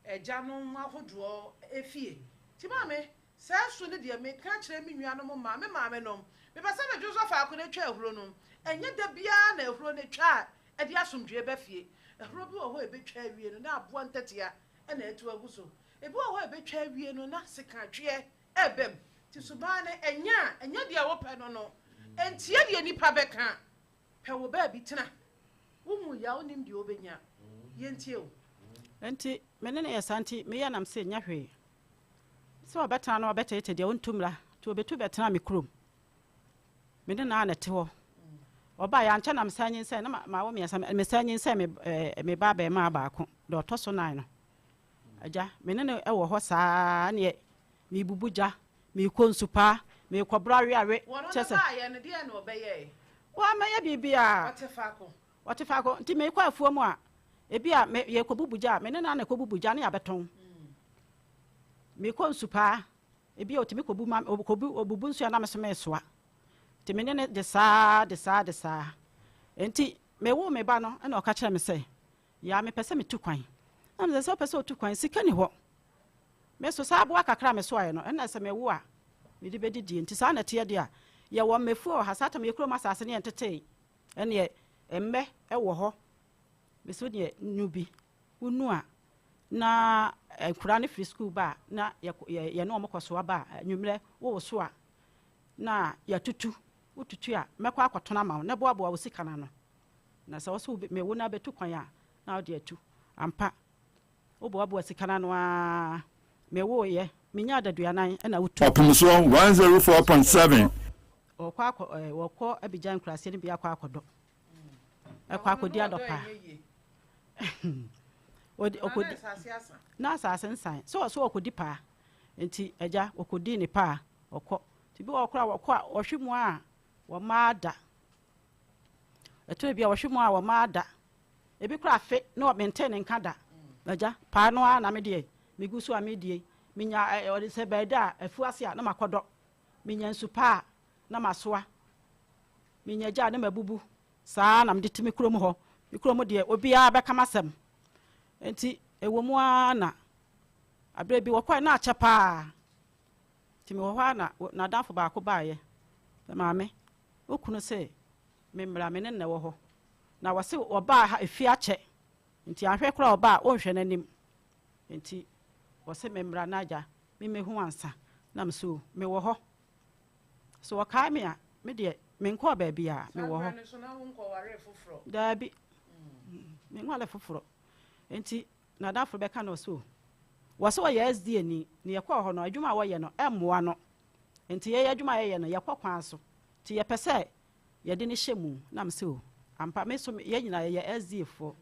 agyanom ahodoɔ efie. Nti maame, saa su no deɛ meka kyerɛ me nuanom mmaa, me maamenom, mepɛ sɛ medwo nso faako na ɛtwa ahuro no. Ɛnyɛ da biara na ahuro no twa a ɛde asomdwoeɛ ba fie. Ahuro bi wɔ hɔ a ɛbɛtwa awie no na aboa ntatia na atu agu so. Ebi wɔ hɔ a ɛbɛtwa awie no na sekatweɛ reba mu. Nti suban no ɛnyɛ a, ɛnyɛ deɛ wopɛ no no. Ɛntie deɛ nnipa bɛka. Pɛ wo baabi tena. Wo wu ya wonim deɛ wobɛnya. Yɛntie o. Enti me ne no yɛ saa nti meyɛ nam se nyɛ hwee. Sɛ ɔbɛtena na ɔbɛteete deɛ ɔntu mmra nti ɔbɛtu bɛtena me kurom. Me ne no ara na ɛte hɔ. Ɔbaeɛ ankyɛ na mesan nyinsɛn na mawo mmiɛnsa mesan nyinsɛn me eh, me ba abarimaa baako deɛ ɔtɔ so nan no. Agya me ne no wɔ hɔ saa neɛ mebubu gya Meekɔ nsu paa, meekɔboro aweawe, Wɔn kyerɛ no sɛ. baeɛ no, deɛn na ɔbɛyɛe? Wammɛyɛ biribiara. Ɔte faako. Ɔte faako. Nti meekɔ afuom a, ebi a me, yɛrekɔbubu gya a, me ne no ara na ɛkɔbubu gya na yɛabɛtɔn. Meekɔ nsu paa, ebi a ɔtumi kɔbu ma, ɔkɔbu, ɔbubu nsuo a na me nso meresoa. Nti me ne no de saa, de saa, de saa. Nti mewoo me ba no, ɛna ɔka kyerɛɛ me sɛ, Yaa, mepɛ sɛ metu kwan. Na mesɛ, sɛ wopɛ sɛ wotu kwan, sika ni hɔ. Me nso, saa aboa kakra a mesoaeɛ no, ɛna sɛ mewo a, mede bɛdidie. Nti saa na ɛteɛ deɛ a, yɛwɔ mmɛfuo wɔ ha. Saa tam yɛ kurom asase no yɛntetee. Ɛneɛ mmɛ wɔ hɔ. Me so deɛ, nu bi. Wonu a, na nkwadaa no firi sukuu ba a, na yɛne wɔn kɔsoa ba a, anwummerɛ wowoso a, na yɛatutu. Wotutu a, mɛkɔ akɔtɔn ama wo, na boaboa wo sika no ano. Na sɛ wo so mewo no abɛtu kwan a, na wode atu. Ampa, woboaboa sika no ano ara. Mewoeɛ, menyaa adaduanan na wotuu. Ɔpemsoɔ 104.7. Wɔkɔ akɔ ɛɛ wɔkɔ Abidjan nkuraaseɛ no bi akɔ akɔdɔ. Ɛkɔ akɔdi adɔpaa. Ɔdi ɔkɔdi na asase nsan. So ɔso ɔkɔdi paa. Nti agya ɔkɔdi ne paa ɔkɔ. Nti bi wɔ hɔ koraa wɔkɔ a wɔhwe mu a wɔmaa da. Ɛtɔ bi a wɔhwe mu a wɔmaa da. Ebi koraa afe na mentee ne nka da. Agya, paa no ara na me deɛ megu so a medie. Menya ɛ ɔde sɛ bɛɛda a afu ase a na makɔdɔ. Menya nsu pa a na masoa. Menya gya a na mabubu. Saa ara na mede te me kurom hɔ. Me kurom deɛ obiara bɛka m'asɛm. Enti ɛwɔ mu ara na aberɛ bi wɔkɔe na akyɛ paa. Nti mewɔ hɔ ara na n'adamfo baako baeɛ. Sɛ maame, wo kunu se memmra me ne no na ɛwɔ hɔ. Na wɔse wɔbaa ha efie akyɛ nti anhwɛ koraa ɔba a wonhwɛ n'anim nti wɔse memmra na agya memmɛhu ansa na mese o mewɔ hɔ so wɔkae me a me deɛ menkɔɔ baabiara Saa mewɔ berɛ hɔ no so na wonkɔwaree foforɔ? Daabi menwale foforɔ nti n'adamfo bɛka no ɔse o wɔse ɔyɛ SDA ni ne yɛkɔɔ hɔ no adwuma a wɔyɛ no ɛmmoa no nti yɛyɛ adwuma a yɛyɛ no yɛkɔ kwan so nti yɛpɛ sɛ Yɛde no hyɛ mu. Na mese o, ampa, me nso yɛn nyinaa yɛyɛ SDA foɔ.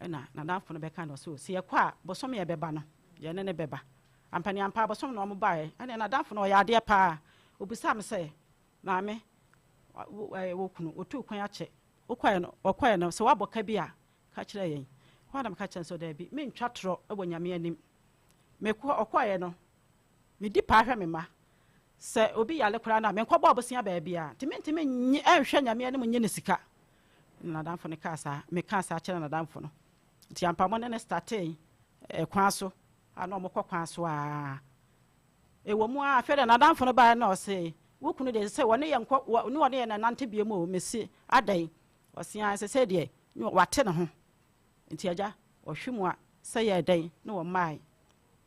Ɛna n'adamfo no bɛka no ɔse o, sɛ yɛkɔ a, bosome a ɛbɛba no, yɛne no bɛba. Ampa ne ampa, bosome na wɔn baeɛ. Ɛna n'adamfo no ɔyɛ adeɛ paa. Obisaa me sɛ, maame, wo, wo kunu, otuu kwan akyɛ. Wokɔɛ no, ɔkɔɛ no, sɛ wabɔ ka bi a, ka kyerɛ yɛn. Hɔ a na meka kyerɛ no sɛ, daabi, mentwa torɔ wɔ Nyame anim. Mekɔ, ɔkɔeɛ no, medi paa hwɛ me mma. Sɛ obi yare koraa no a, menkɔbɔ abosea baabiara, nti mentumi nnye nhwɛ Nyame anim nnye no sika. Ɛna n'adamfo no kaa saa, mekaa saa kyerɛɛ n'adamfo no. Nti ampa mo ne no startee kwan so, a na wɔkɔ kwan so ara. Ɛwɔ mu ara, afei deɛ n'adamfo no baeɛ na ɔse, wo kunu deɛ sɛ wɔne yɛn nkɔ, wɔ, ne wɔne yɛn nnante bio mu o. Mese, adɛn? Ɔse, ae, sɛsɛi deɛ, ne wate ne ho. Nti agya, ɔhwe mu a, sɛ yɛɛ dɛn ne wɔmmae.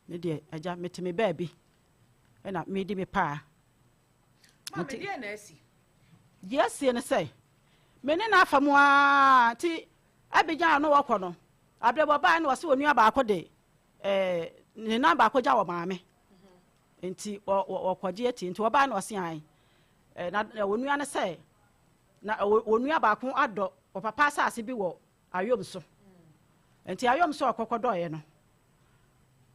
Me deɛ, agya, mete me baabi. Ɛna medi me paa. Maame, deɛ na asi? Deɛ asie ne sɛ, me ne no afa mu ara nti Abidjan a na wɔkɔ no, aberɛ bi ɔbaeɛ na ɔse onua baako de eh, ne nan baako gya wɔ maame nti ɔkɔgye atie nti ɔbaeɛ na ɔse ae eh, na onua no sɛ na onua baako adɔ ɔpapa asase bi wɔ ayom so nti ayom so ɔkɔkɔdɔeɛ no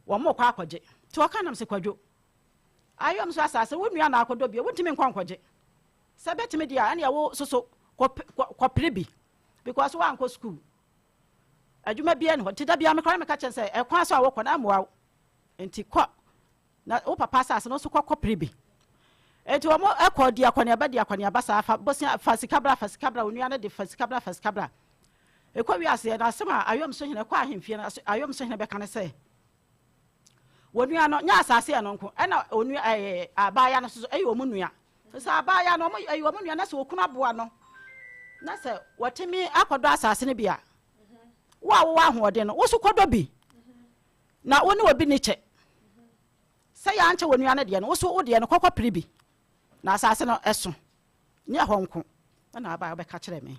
wɔn kɔ akɔgye nti ɔka nam sɛ kwadwo ayom so asase wo nua na akɔdɔ bio wontumi nkɔ nkɔgye sɛ bɛtumi deɛ a ɛneɛ wo soso kɔpere bi because woankɔ school adwuma biara ni hɔ nti da biara mekora na meka kyɛn sɛ ɛkwan so a wokɔ no ɛmmoa wo nti kɔ na wo papa asase no so kɔ kɔpere bi nti wɔn ɛkɔ di akɔneaba di akɔneaba saa fa bosia fa sika bra fa sika bra onua no de fa sika bra fa sika bra ɛkɔ wiase na asɛm a ayɔm so hene kɔ ahemfie no ayɔm so hene bɛka ne sɛ Wɔn nua no, nyɛ asase ɛno nko, ɛna onua ɛɛ abaayewa no nso ɛyɛ wɔn nua. Sɛ abaayewa no wɔn ɛyɛ wɔn nua na sɛ okunu aboa no na sɛ wɔtumi akɔdɔ asase no bi a, wo a wowɔ ahoɔden no, wo so kɔdɔ bi na wo ne obi ne kyɛ. Sɛ yɛankyɛ wɔn nua no deɛ no, wo so wo deɛ no kɔkɔ pere bi na asase no ɛso. Nyɛ hɔ nko na abaayewa bɛka kyerɛ me.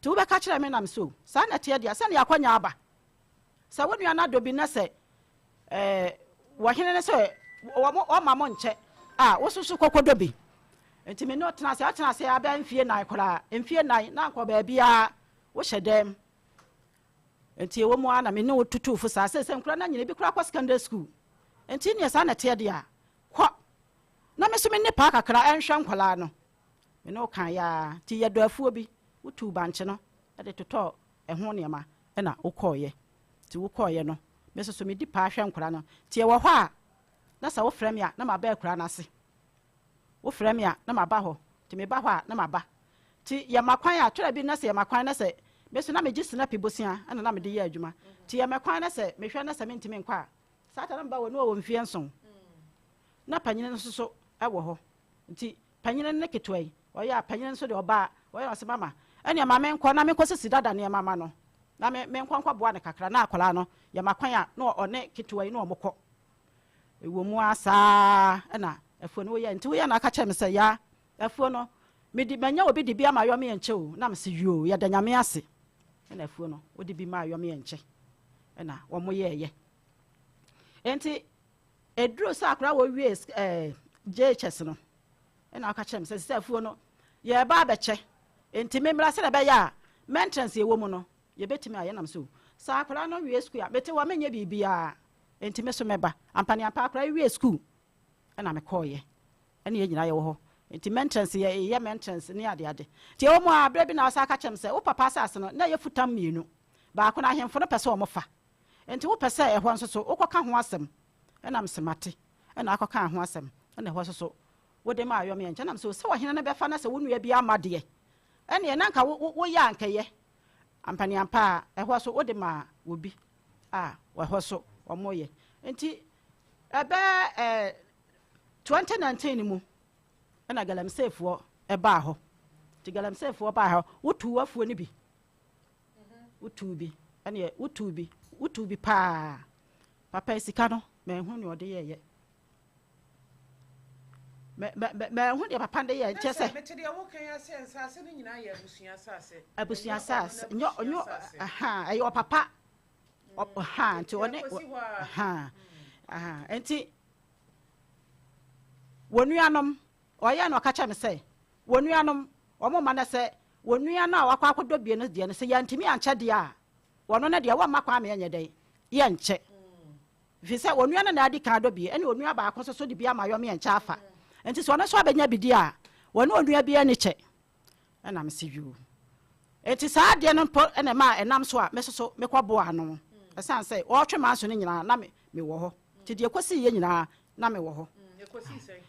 Nti wobɛka kyerɛ me nam so saa na ɛteɛ deɛ sɛnea akɔnya aba. Sɛ wo nua no adɔ bi na sɛ ɛɛ wɔhene no sɛ wɔn wɔma mo nkyɛ a, wo nso so kɔkɔdɔ bi. Nti me ne ɔtena ase, ɔtena ase abɛn mfie nan koraa, mfie nan na nkɔ baabiara, wohyɛ dɛm. Nti ɛwɔ mu ara na me ne wo tutu fo saa, sɛ sɛ nkura no anyina ebi koraa kɔ secondary school. Nti neɛ saa na ɛteɛ deɛ a, kɔ. Na me nso me ne paa kakra ɛnhwɛ nkwadaa no. Me ne wo kan yaa, nti yɛdɔ afuo bi, wotuu bankye no de totɔɔ ɛho nneɛma. na wokɔeɛ. Nti wokɔeɛ no, me nso so medi paa hwɛ nkwadaa no. Nti ɛwɔ hɔ a, na sɛ wofrɛ me a, na maba akuraa no ase. Wofrɛ me a, na maba hɔ. Nti meba hɔ a, na maba. Nti yɛma kwan a, twerɛ bi na sɛ yɛma kwan na sɛ, me nso na megye sinapi bosea na na mede yɛ adwuma. Nti yɛma kwan na sɛ mehwɛ na sɛ mentumi nkɔ a, saa ta na meba wɔ ne wɔwɔ mfeɛ nson. Na panyini no nso so wɔ hɔ. Nti Panyin no ne ketewa yi, ɔyɛ a panyin no nso deɛ ɔba a, ɔyɛ na ɔsɛ mama, ɛnneɛ ma menkɔ na menkɔsisi dada nneɛma ma no, na me menkɔ nkɔboa no kakra, na akwadaa no, yɛma kwan a, na ɔne ketewa yi na wɔkɔ. Ɛwɔ mu ara saa na afuo no woyɛ, nti woyɛ na aka kyerɛ me sɛ, yaa, afuo no, mede manya obi de bi ama yɔme yɛnkyɛ o, na mese yoo, yɛda Nyame ase, ɛna afuo no, wode bi maa yɔme yɛnkyɛ, ɛna wɔn yɛɛyɛ. Nti, Ɛduruu sɛ akwadaa wɔ wie ɛɛ JHS no, ɛna ɔka kyerɛ me sɛ sɛ afuo no yɛreba abɛkyɛ nti me mmra sɛdeɛ ɛbɛyɛ a maintenance yɛwɔ mu no yɛbɛtumi ayɛ nam so sɛ akwadaa no wie sukuu a mete hɔ menyɛ biribiara nti me so mɛba ampaneampa akwadaa yi wie sukuu ɛna mekɔɔyɛ ɛne yɛn nyinaa yɛwɔ hɔ nti maintenance yɛ yɛ maintenance ne ade ade nti ɛwɔ mu a berɛ bi na ɔsan ka kyerɛ me sɛ wo papa asase no na ɛyɛ futam mmienu baako no ahemfo no pɛ sɛ wɔn fa Enti wopɛ sɛ ɛhɔ nso so wokɔka ho asɛm? Ɛna mese, Mate. Ɛna akɔkaa ho asɛm, ɛna ɛhɔ nso so wode maa yɔmeɛ nkyɛn. Ɛna mese, Sɛ ɔhene no bɛfa na sɛ wo nua bi amma deɛ, ɛneɛ na anka wo, woyɛ a anka ɛyɛ. Ampaneampa ara, ɛhɔ nso wode maa obi a ɛhɔ nso wɔyɛ. Enti ɛbɛyɛ eh, 2019 mu ɛna galamseyfoɔ ɛbaa hɔ. Nti galamseyfoɔ baa hɔ, wotuu afuo no bi. Wotuu bi, ɛneɛ wotuu bi, wotuu bi paa. Papa yi sika no, manhu nea ɔde yɛɛyɛ. Mɛ mɛ mɛ manhu deɛ papa no de yɛɛ nkyɛ sɛ. Mete deɛ woka yi ase, nsaase no nyinaa yɛ abusua asase. Abusua asase, nyɛ nyɛ aha, ɛyɛ ɔpapa. Ɔha nti ɔne aha aha nti wɔn nuanom ɔyɛ na ɔka kyerɛ me sɛ wɔn nuanom wɔn mma no sɛ Wɔn nua no a wakɔ akɔdɔ bie no deɛ no, sɛ yɛantumi ankyɛ deɛ a, wɔno no deɛ wɔmma kwan ma yɛnyɛ dɛn? Yɛnkyɛ. Ɛfiri sɛ onua no na adi kan adɔ bie, ɛne onua baako nso so de bi ama yɔm yɛnkyɛ afa. Nti sɛ ɔno nso abɛnya bi di a, wɔne onua bi ani kyɛ. Ɛna mese yoo. Nti saa adeɛ no mpo na ɛmaa ɛnam so a me nso so mekɔboaa ano. Ɛsiane sɛ wɔretwe m'aso no nyinaa na mewɔ hɔ. Nti deɛ ɛkɔsiiɛ nyinaa na mewɔ hɔ.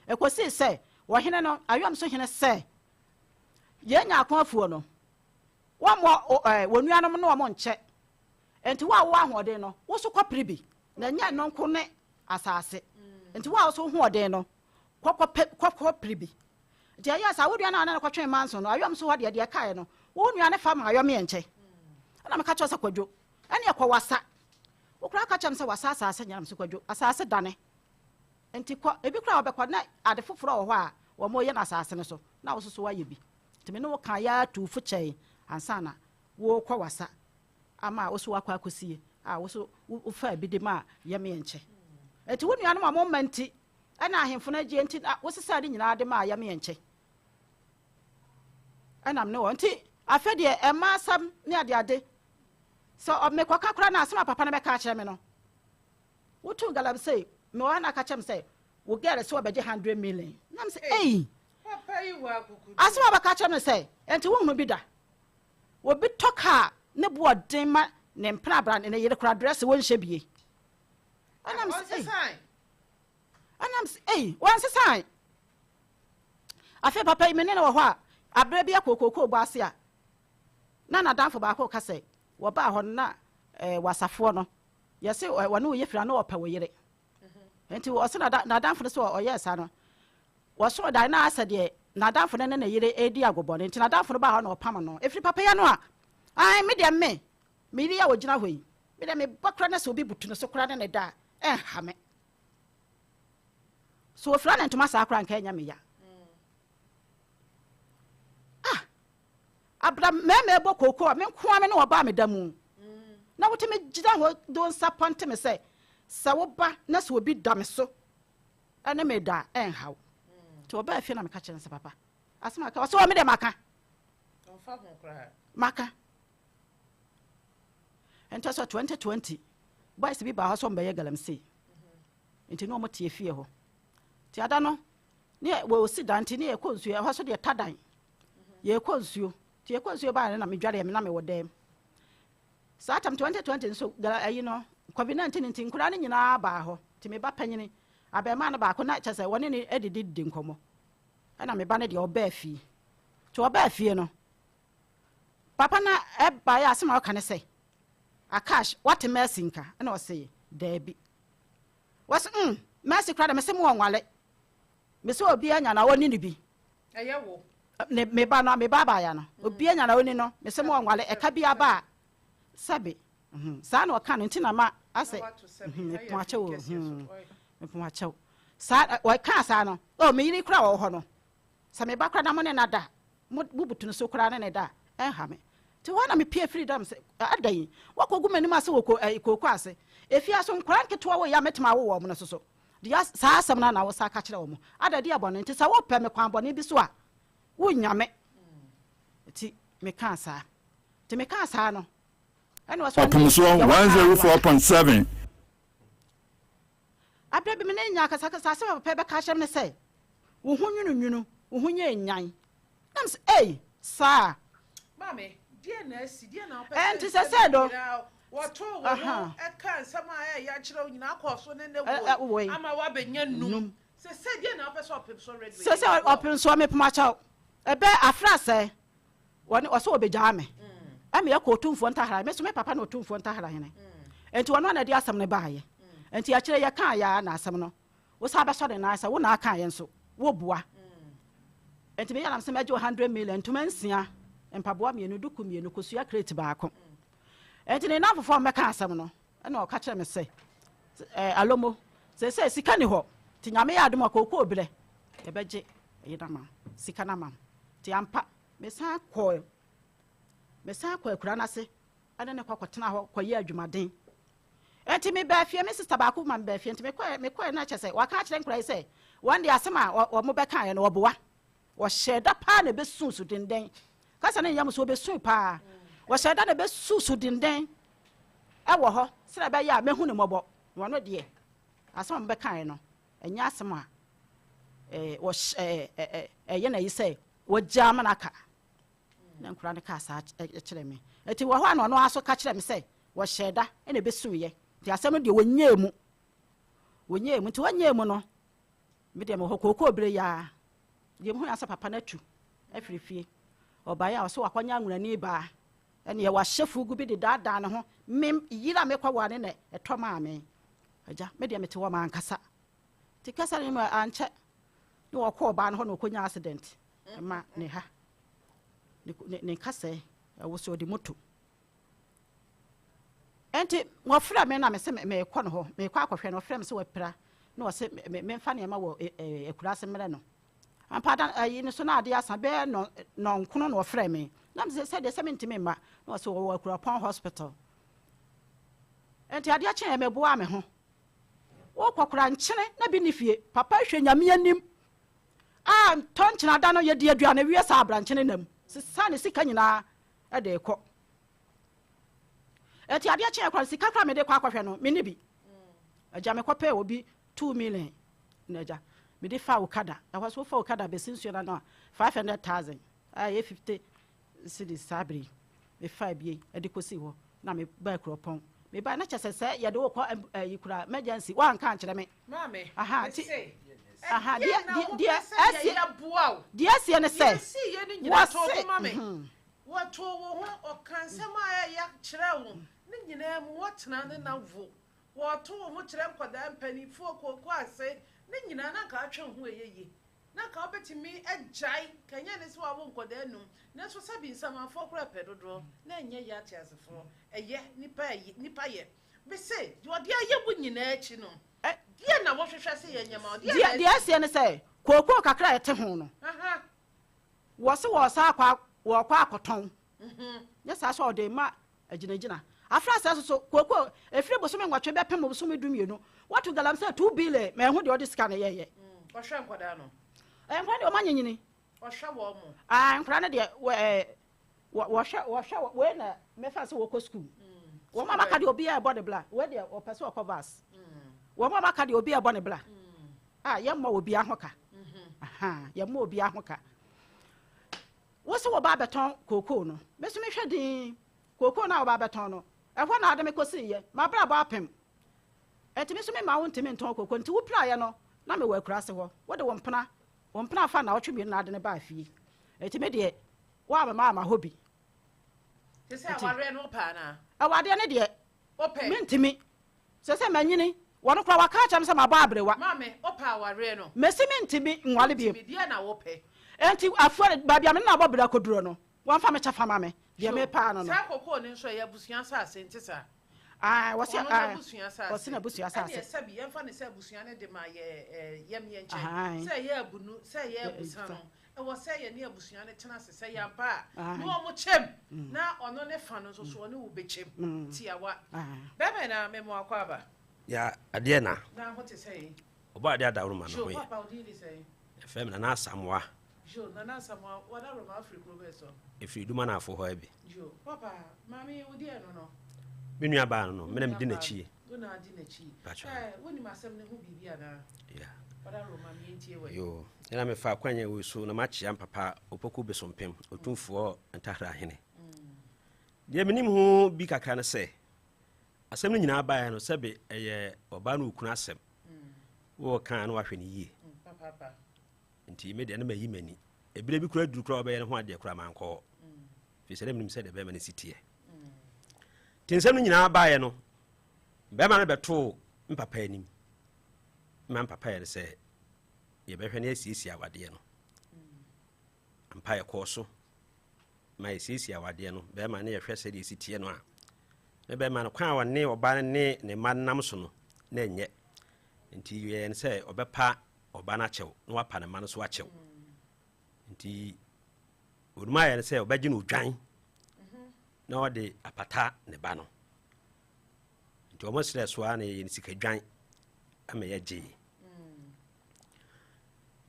Ɛkɔsii sɛ ɔhene no, Ayɔm so hene sɛ, Yɛn Nyarko afuo no, wɔmmɔ wɔn nuanom ne wɔn nkyɛ. Enti wo a wowɔ ahoɔden no, wo nso kɔpere bi, na ɛnyɛ ɛno nko ne asase. Enti wo a wo nso wo ho ɔden no, kɔ kɔpɛ, kɔ kɔpere bi. Nti ɛyɛɛ saa, wo nua no a ne no kɔtwee manso no, Ayɔm so hɔ deɛ, deɛ ɛkaeɛ no, wo nua no fa maa Ayɔm yɛ nkyɛ. Ɛna meka kyerɛ sɛ, Kwadwo, ɛneɛ kɔ wasa. Wo koraa ka kyerɛ me sɛ wasa asase nyɛ, na mese Kwadwo, asase dane. Nti kɔ, ebi koraa wɔbɛkɔ na ade foforɔ wɔ hɔ a wɔyɛ no asase no so, na wo nso so woayɛ bi. Nti me ne wo kaeɛ ara tuu fo kyɛe ansa na worekɔ wasa ama wo so woakɔ akɔsie a wo so wofaa bi de maa Yɛmeɛnkyɛ. Nti wo nuanom a wɔmma nti ɛna ahemfo no agyeɛ nti na wosesaa ne nyinaa de maa Yɛmeɛnkyɛ. Ɛna me ne wɔ nti afei deɛ ɛma asɛm ne adeade sɛ mekɔka koraa na asɛm a papa no bɛka akyerɛ me no Wotuu galamsey me wɔ ha na aka kyerɛ me sɛ wo girl sɛ ɔbɛgye 100 million. Na me sɛ ei. Asɛm a ɔbɛka kyerɛ me sɛ ɛnti wohunu bi da. Obi tɔ kaa ne bo ɔden ma ne mpena abra ne yere kora dress wɔnhyɛ bie. Ɛna me sɛ ei. Ɛna me sɛ ei wɔnsesan. Afei papa yi me ne no wɔ hɔ a aberɛ bi akɔ kookoo bɔ ase a na n'adamfo baako ka sɛ wɔbaa hɔ no na eh, wasafoɔ no Yɛse wɔne wo yɛ firi a na wɔpɛ wo yere. Nti ɔse n'adamfo no sɛ ɔyɛɛ saa no, wɔsoo dan na asɛ deɛ n'adamfo no ne ne yere redi agobɔne. Nti n'adamfo no baa hɔ na ɔpam no. Ɛfiri papayɛ no a, ae me deɛ me, me yere yi a ɔgyina hɔ yi, me deɛ me ba koraa na sɛ obi butu no so koraa ne ne da a, ɛnha me. So ofira ne ntoma saa koraa nka ɛnyɛ me ya. Ah! Abra mmarima ɛbɔ kooko a me nko ara me ne ɔbaa me da mu. Na wotumi gyina hɔ de wo nsa pɔnte me sɛ sɛ woba na sɛ obi da me so ɛne me da a ɛnhaw. Nti ɔbaa fie na meka kyerɛ no sɛ papa asɛm aka ɔsɛ wɔ me deɛ maka. Maka. Nti sɛ 2020 boys bi baa hɔ sɛ ɔmbɛyɛ galamsey. Nti na ɔmo te fie hɔ. Nti ada no ne wɔsi dan nti ne yɛkɔ nsuo ɛhɔ so deɛ ta dan. Yɛkɔ nsuo nti yɛkɔ nsuo baa no na medwareɛ me na mewɔ dɛm saa tam 2020 nso gara ayi no covid 19 nti nkwadaa no nyinaa baa hɔ nti me ba panyini abɛɛmaa no baako na kyɛ sɛ wɔne ne adidi didi nkɔmmɔ ɛna me ba no deɛ ɔbaa fie nti ɔbaa fie no papa na ɛbaeɛ asɛm a ɔka ne sɛ akash wate mercy nka ɛna ɔse daabi wɔse mercy koraa de mese mo ɔnwale mese obi anya na ɔne ne bi Ɛyɛ wo. Ne me ba no, me ba abaayewa no, obi anya na ɔni no, mese mo ɔnwale, ɛka bi aba a, sɛbe. Saa na ɔka no, nti na ma asɛ, mepom akyɛw o, mepom akyɛw. Saa, ɔkaa saa no, oh, me yere kora wɔ hɔ no, sɛ me ba kora na mo ne na da, mo butu no so koraa ne ne da a, ɛnha me. Nti hɔ na mepie firi dam sɛ, adɛn, wɔkɔgu m'anim ase wɔ kooko ase. Efie so nkwadaa nketewa wɔ yi a mɛtumi awo wɔn no so so. Deɛ saa asɛm no ara na wosan ka kyerɛ wɔn. Ada di bɔne nti sɛ wopɛ me kwan bɔne bi so a, wonnya me. Nti mekaa saa. Nti mekaa saa no, ɛna ɔsɛ ɔne Ɔpemsoɔ deɛ waka 104.7. Aberɛ bi me ne nyaa akasakasa, asɛm a papa yi bɛka akyerɛ me ne sɛ, wo ho nwununwunu, wo ho nyɛ nyan. Na me sɛ, ei, saa. Maame, deɛ na asi, deɛ na wopɛ sɛ Ɛnti sɛ sɛ do. Wɔtoo wo ho ɛka nsɛm a ɛyɛ akyerɛ wo nyinaa kɔɔ so ne ne woe ama woabɛnya num. Sɛ sɛ deɛ na wopɛ sɛ ɔpem so radio. Sɛ sɛ ɔpem so mepem akyɛw. Ɛbɛ afra sɛ wɔne ɔsɛ ɔbɛgyaa me. Ɛma yɛkɔ otumfoɔ ntahra. Me so me papa na otumfoɔ ntahra hene. Ɛnti ɔno na ɛde asɛm no baayɛ. Ɛnti akyire yɛkaa yɛ na asɛm no. Wo san bɛsɔ ne nan sɛ wo na aka yɛn nso wo boa. Nti meyɛ nam sɛ mɛgye wo 100 million, ntoma nsia, mpaboa mmienu, duku mmienu, kosua crate baako. Nti ne nnamfofoɔ a wɔbɛka asɛm no, ɛna ɔka kyerɛ me sɛ, eh, Alomo, seesei sika ni hɔ, nti Nyame yɛ adom a kookoo berɛ, yɛbɛgye ɛyi no ama wo, sika no ama wo. Nti ampa, mesan kɔɔ, mesan kɔɔ akura no ase, ɛne ne kɔ kɔtena hɔ kɔyɛ adwumaden. Enti mebaa fie, me sista baako ma mebaa fie, nti mekɔɛ mekɔɛ na kyerɛ sɛ waka akyerɛ nkwadaa yi sɛ wɔn deɛ asɛm a wɔn bɛkaeɛ no wɔboa. Wɔhyɛɛ da paa na ɛbɛsuu so denden. Kasa ne yam so wɔbɛsuu paa. Wɔhyɛɛ da na ɛbɛsuu so denden ɛwɔ hɔ sɛdeɛ ɛbɛyɛ a mɛhu ne mmɔbɔ. Na wɔn deɛ asɛm a wɔbɛkaeɛ no ɛnyɛ asɛm a ɛɛ wɔhyɛ ɛyɛ na yi sɛ wɔgyaa ma no aka. Na nkwadaa no kaa saa kyerɛ me. Enti wɔ hɔ a na ɔno ara nso ka kyerɛ me sɛ wɔhyɛɛ da na ɛbɛsuiɛ. Nti asɛm no deɛ wɔnyɛɛ mu. Wɔnyɛɛ mu. Nti wɔnyɛɛ mu no, Me deɛ mewɔ hɔ kookoo bere yi ara. Deɛ mehu ara sɛ papa no atu afiri fie. Ɔbaeɛ a ɔsɛ wakɔnya anwunani baa. Ɛneɛ wahyɛ fugu bi de daadaa ne ho. Me yere a mekɔware no na ɛtɔ maa me. Agya, me deɛ mete hɔ mankasa. Nti kasa no mu ankyɛ na wɔkɔɔ ɔbaa no hɔ na ɔkɔnya accident ma ne ha. Ne, ne, ne nkasɛɛ ɛwo sɛ ɔde moto. Enti wɔfrɛɛ me na mese merekɔ no hɔ, merekɔ akɔhwɛ no. Wɔfrɛɛ me sɛ wapira na wɔse memfa nneɛma wɔ akuraase mmrɛ no. Ampa da ayi no so na adeɛ asa bɛyɛ nɔnkono na wɔfrɛɛ me. Na mese sɛdeɛ sɛ mentumi mma na wɔse wɔwɔ Akuropɔn hospital. Enti adeɛ kyeeɛ meboaa me ho. Wokɔ kora nkyene na bi ne fie. Papa hwɛ Nyame anim a ntɔ nkyene ada no yɛdi aduane wie saa abra nkyene nam. Sesa ne sika nyinaa de rekɔ. Eti adeɛ kyeɛ koraa sika koraa mede kɔ akɔhwɛ no menni bi. Agya mekɔpɛɛ obi 2 million na agya mede fa okada. Ɛhɔ so wofa okada bɛsi nsuo no ano a 500,000 a ɛyɛ 50 cedis saa bere yi. Mefaa bie de kɔsii hɔ na mebaa Kuropɔn. Mebaa na kyɛ sɛ sɛ yɛde wokɔ ayi koraa emergency woanka ankyerɛ me. Maame, Aha, nti mese, aha, ɛdeɛn deɛ na deɛ wopɛ deɛ sɛ ɛsie yɛyɛ boa wo? deɛ ɛsie ne sɛ Deɛ ɛsiiɛ no nyinaa too wɔse bo ma me. Wɔtoo wo ho, ɔkaa nsɛm a ɛyɛ kyerɛɛ wo, ne nyinaa mu woatena ne na wo. Wɔto wo ho kyerɛ nkwadaa, mpanimfoɔ, kooko ase, ne nyinaa na anka atwe wo ho ɛyɛ yie. Na anka wobɛtumi agyae, nka ɛnyɛ ne sɛ woawo nkwadaa num, nanso sɛbi nsamanfoɔ koraa pɛ dodoɔ, na ɛnyɛ yɛ ateasefoɔ, ɛyɛ nnipa ɛyɛ, nnipa yɛ. Mese, deɛ ɔde ayɛ wo nyinaa akyi no, deɛn na wohwehwɛ sɛ yɛnyɛ ma wo? Deɛn Deɛ na deɛ asi? ɛseɛ ne sɛ, kookoo kakra a ɛte ho no, Aha. wɔse wɔresan akɔ wɔrekɔ akɔtɔn. Nyɛ saa sɛ ɔde rema agyinagyina. Afra sɛ soso, kookoo, ɛfiri bosome 8 bɛpem bosome 12, wɔto galamsey 2 billion, manhu deɛ ɔde sika no yɛeɛ. Ɔhwɛ nkwadaa no? Nkwadaa deɛ wɔn anyinyini. Ɔhwɛ wɔn mo? Ah, nkwadaa no deɛ, wɔ ɛɛ, wɔhwɛ wɔhwɛ wei na mɛfa sɛ wɔkɔ sukuu. Wɔn a maka deɛ obiara ɛbɔ ne bla, wei deɛ ɔpɛ sɛ ɔkɔ vas. Wɔn a maka deɛ obiara ɛbɔ ne bla. A yɛmmɔ obiara ho ka. Aha, yɛmmɔ obiara ho ka. Wo sɛ wɔba abɛtɔn kookoo no, me nso mehwɛ din kookoo no a wɔba abɛtɔn no, ɛhɔ na ade me kɔsiiɛ, m'abrabɔ apem. Ɛnti me nso mema wo ntumi ntɔn kookoo, nti wopiraeɛ no, na mewɔ akuraase hɔ. Wode wo mpena afa 2 nnawɔtwe na ade no baa fie. Ɛnti me deɛ, woamema ama hɔ bi. Te sɛ awareɛ no wopɛ anaa? Awadeɛ no deɛ, Wopɛ? mentumi. Sɛ sɛ manyini, wɔno koraa waka akyerɛ me sɛ mabɔ aberewa. Maame, wopɛ awareɛ no? Mesi mentumi nwale bio. Wontumi, deɛ na wopɛ? Enti afuo baabi a me ne no abɔ bra akɔduro no, wɔmfa me kyɛfa ma me. Deɛ mepɛ ara no no. Saa kokoo no nso ɛyɛ abusua asase, nte saa? Ae, wɔse, Ɔno ae, n'abusua asase. wɔse n'abusua asase. Ɛneɛ sɛbi, yɛmfa no sɛ abusua no de ma yɛ ɛɛ yɛm yɛn nkyɛn. Ae. Sɛ ɛyɛ abunu, sɛ ɛyɛ abusa no, ɛwɔ sɛ yɛne abusua no tena ase. Sɛ ɛyɛ ampa a, Ae. ne wɔn kyɛm, na ɔno ne fa no nso so ɔne wo bɛkyɛm. Tiawa. Ae. Bɛrima na mema wo akwaaba. Ya adeɛ na. Na ho te sɛn? Ɔbɔ adeɛ adaworo ma ne Jo, ho yɛ. papa wo din de sɛn? Yɛfrɛ me Nana Asamoah. Jo, Nana Asamoah, w'adaworoma afiri kuro bɛn so? Ɛfiri Dumanafo hɔ bi. Jo, papa, maame yi wo deɛ no no? Me nua baa no no, me na medi n'akyi. Wo na adi n'akyi. Pacho. Wonim asɛm no ho biribi anaa? Yeah. W'adaworoma me yɛntie wɛ. Yo, ɛna mefa kwan yɛ wei so na makyea mpapa Opoku Besompem, Otumfoɔ Ntahra Hene. Deɛ menim ho bi kakra ne sɛ, asɛm no nyinaa baeɛ no sɛbe ɛyɛ ɔbaa no okunu asɛm. Wɔka na wahwɛ no yie. Nti me deɛ na mayi m'ani. Ebire bi koraa duru koraa wɔbɛyɛ ne ho adeɛ koraa mankɔ hɔ. Firi sɛ na menim sɛ deɛ bɛrima no si teɛ. Nti nsɛm no nyinaa baeɛ no, bɛrima no bɛtoo mpapa anim. Ma mpapa yɛ no sɛ yɛbɛhwɛ na yɛasiesie awadeɛ no. Ampa yɛkɔɔ so ma yɛsiesie awadeɛ no. Bɛrima no yɛhwɛ sɛdeɛ ɛsi teɛ no a, ne bɛrima no kwan a ɔne ɔbaa no ne ne mma nam so no, na ɛnyɛ. Nti yɛyɛ no sɛ ɔbɛpa ɔba no akyɛw na wapa ne mma no so akyɛw. Nti onum ayɛ no sɛ ɔbɛgye no odwan na ɔde apata ne ba no. Nti wɔn srɛ so ara na yɛyɛ no sikadwan ama yɛgyee.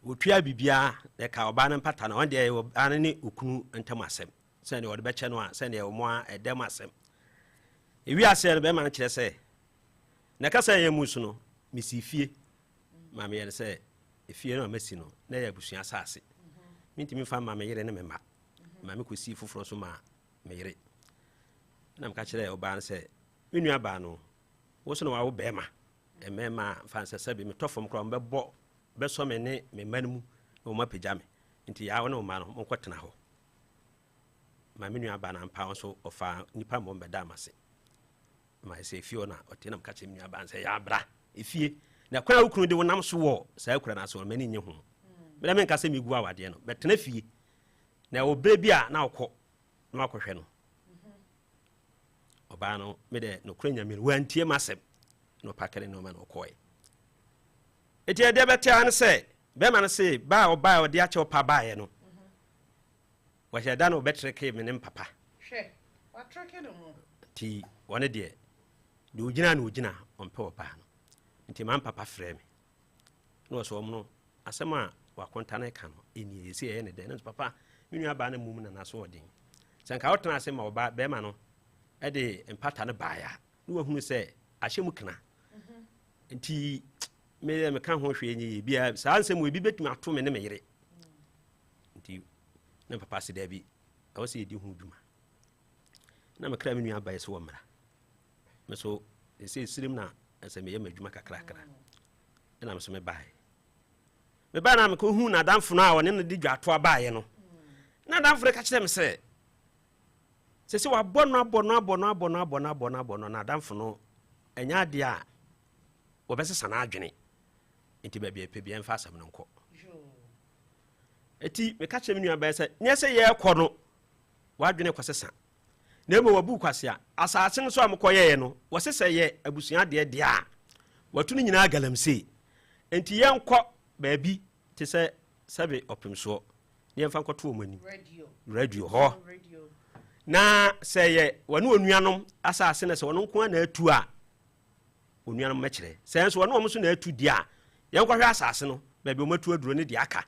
Wɔtua biribiara na ɛka ɔbaa no mpata no, ɔno deɛ ɛyɛ ɔbaa no ne okunu ntam asɛm, sɛdeɛ ɔde bɛkyɛ no a, sɛdeɛ wɔn a ɛdɛm asɛm. Ewi aseɛ no bɛrima no kyerɛ sɛ na ɛka sɛ yɛn mu so no mesi fie ma meyɛ no sɛ efie no a masi no na ɛyɛ abusua asase. Mentumi mfa mma me yere ne me mma. Ma mekɔsii foforɔ nso maa me yere. Na meka kyerɛɛ ɔbaa no sɛ me nua baa no wo so na wawo bɛrima mmarima a mfa nsɛ sɛbi metɔ fam koraa wɔbɛbɔ. bɛsɔ me ne me mma no mu na wɔn apagya me. Nti yaa wo ne wo mma no monkɔtena hɔ. Ma me nua baa no ampa nso ɔfaa nnipa ma wɔbɛdaa m'ase. Ma ɛsɛ efie hɔ na ɔte na meka kyerɛ me nua baa no sɛ yaa bra efie. Na kwan a wo kunu de wo nam so wɔ saa akura no ase no m'ani nnye ho. Meda menka sɛ megu awadeɛ no bɛtena fie. Na ɛwɔ berɛ bi a na ɔkɔ na wakɔhwɛ no. Ɔbaa no me dɛ nokorɛ Nyame no wantie m'asɛm na ɔpakere nneɛma na ɔkɔɛ. Eti ɛdeɛ bɛte ara ne sɛ bɛrima no se ba a ɔbaa a ɔde akyɛw pa baeɛ no wɔhyɛ da na ɔbɛtreke me ne mpapa. Hwɛ, watreke ne ho. Nti wɔne deɛ deɛ ogyina na ogyina ɔmpɛ ɔbaa no. Nti ma mpapa frɛ me na wɔsɛ wɔn no asɛm a wakonta no ka no ɛnie yɛsi ɛyɛ ne dɛn na papa me nua baa no mum na n'aso ɔden sɛ nka wotena ase ma ɔbaa bɛrima no ɛde mpata no baeɛ a na wahunu sɛ ahyɛ mu kena nti meyɛ meka ho hwee nyɛ yie bia saa nsɛm wɔ ebi bɛtumi ato me ne me yere nti na papa se daabi ɛwɔ sɛ yɛdi ho dwuma na mekra me nua baeɛ sɛ wɔ mmara me so ɛsɛ sirim na ɛsɛ meyɛ m'adwuma kakrakra ɛna me so mebaeɛ mebaeɛ na mekɔhu n'adamfo no a ɔne no de dwatoa baeɛ no na adamfo no ka kyerɛ me sɛ Sɛ sɛ wabɔ no abɔ no abɔ no abɔ no abɔ no abɔ no abɔ no n'adamfo no ɛnyɛ adeɛ a wɔbɛsesa n'adwene nti baabi a ɛpɛ bi ɛmfa asɛm no nkɔ. Eti meka kyerɛ me nua bɛyɛ sɛ nyɛ sɛ yɛrekɔ no w'adwene kɔsesa na mmom wabu kwasea asase no so a mokɔyɛeɛ no wɔse sɛ yɛ abusua deɛ deɛ a wɔatu no nyinaa galamsey nti yɛnkɔ baabi te sɛ sɛbe ɔpem soɔ ne yɛmfa nkɔto wɔn anim radio hɔ na sɛ yɛ wɔne onuanom asase na sɛ wɔn nko na atu a onuanom mɛkyerɛ sɛ nso wɔne wɔn nso na atu deɛ a yɛnkɔhwɛ asase no baabi wɔn atu aduro ne deɛ aka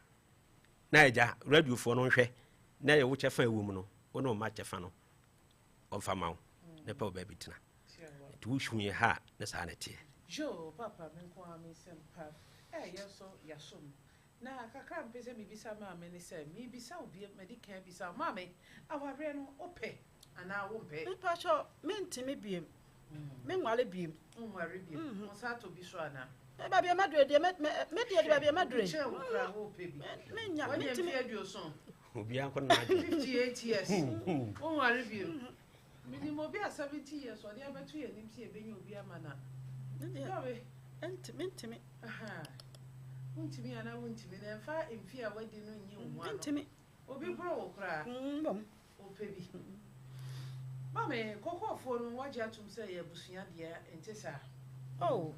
na agya radiofoɔ no nhwɛ na yɛwo kyɛfa ɛwɔ mu no wo ne ɔma kyɛfa no ɔmfa ma wo na pɛ wo baabi tena nti wohu yɛ ha a ne saa na ɛteɛ. Yoo papa me nko ara me nsɛm pa ɛyɛ nso yasom Na kakra a mepɛ sɛ mebisa maame ne sɛ, mebisa wo bio, madi kan abisa wo, maame, awareɛ no wopɛ anaa wompɛ? Mepakyɛw, mentumi biem. Menware biem. Wonware biem? Wo nsa atɔ bi so anaa? Me baabi a madure deɛ, me me me deɛ de baabi a madure. Obi kyɛn wo koraa wopɛ bi. Menya, Wanya mentumi. mfe aduoson. Obiara nkɔ n'adwene. 58 years. Wonware biem. Menim obi a 70 years ɔde abɛto yɛn anim sɛ yɛbɛnya obi ama no a. Medeɛ, mentumi. Wontumi anaa wontumi na ɛmfa mfe a wadi no nyi wo ho ano. Mentumi. Obi boro wo koraa. Mmom. Wopɛ bi. Maame, kɔkɔɔfoɔ no woagye atom sɛ ɛyɛ abusua deɛ, ɛnte saa? Oh.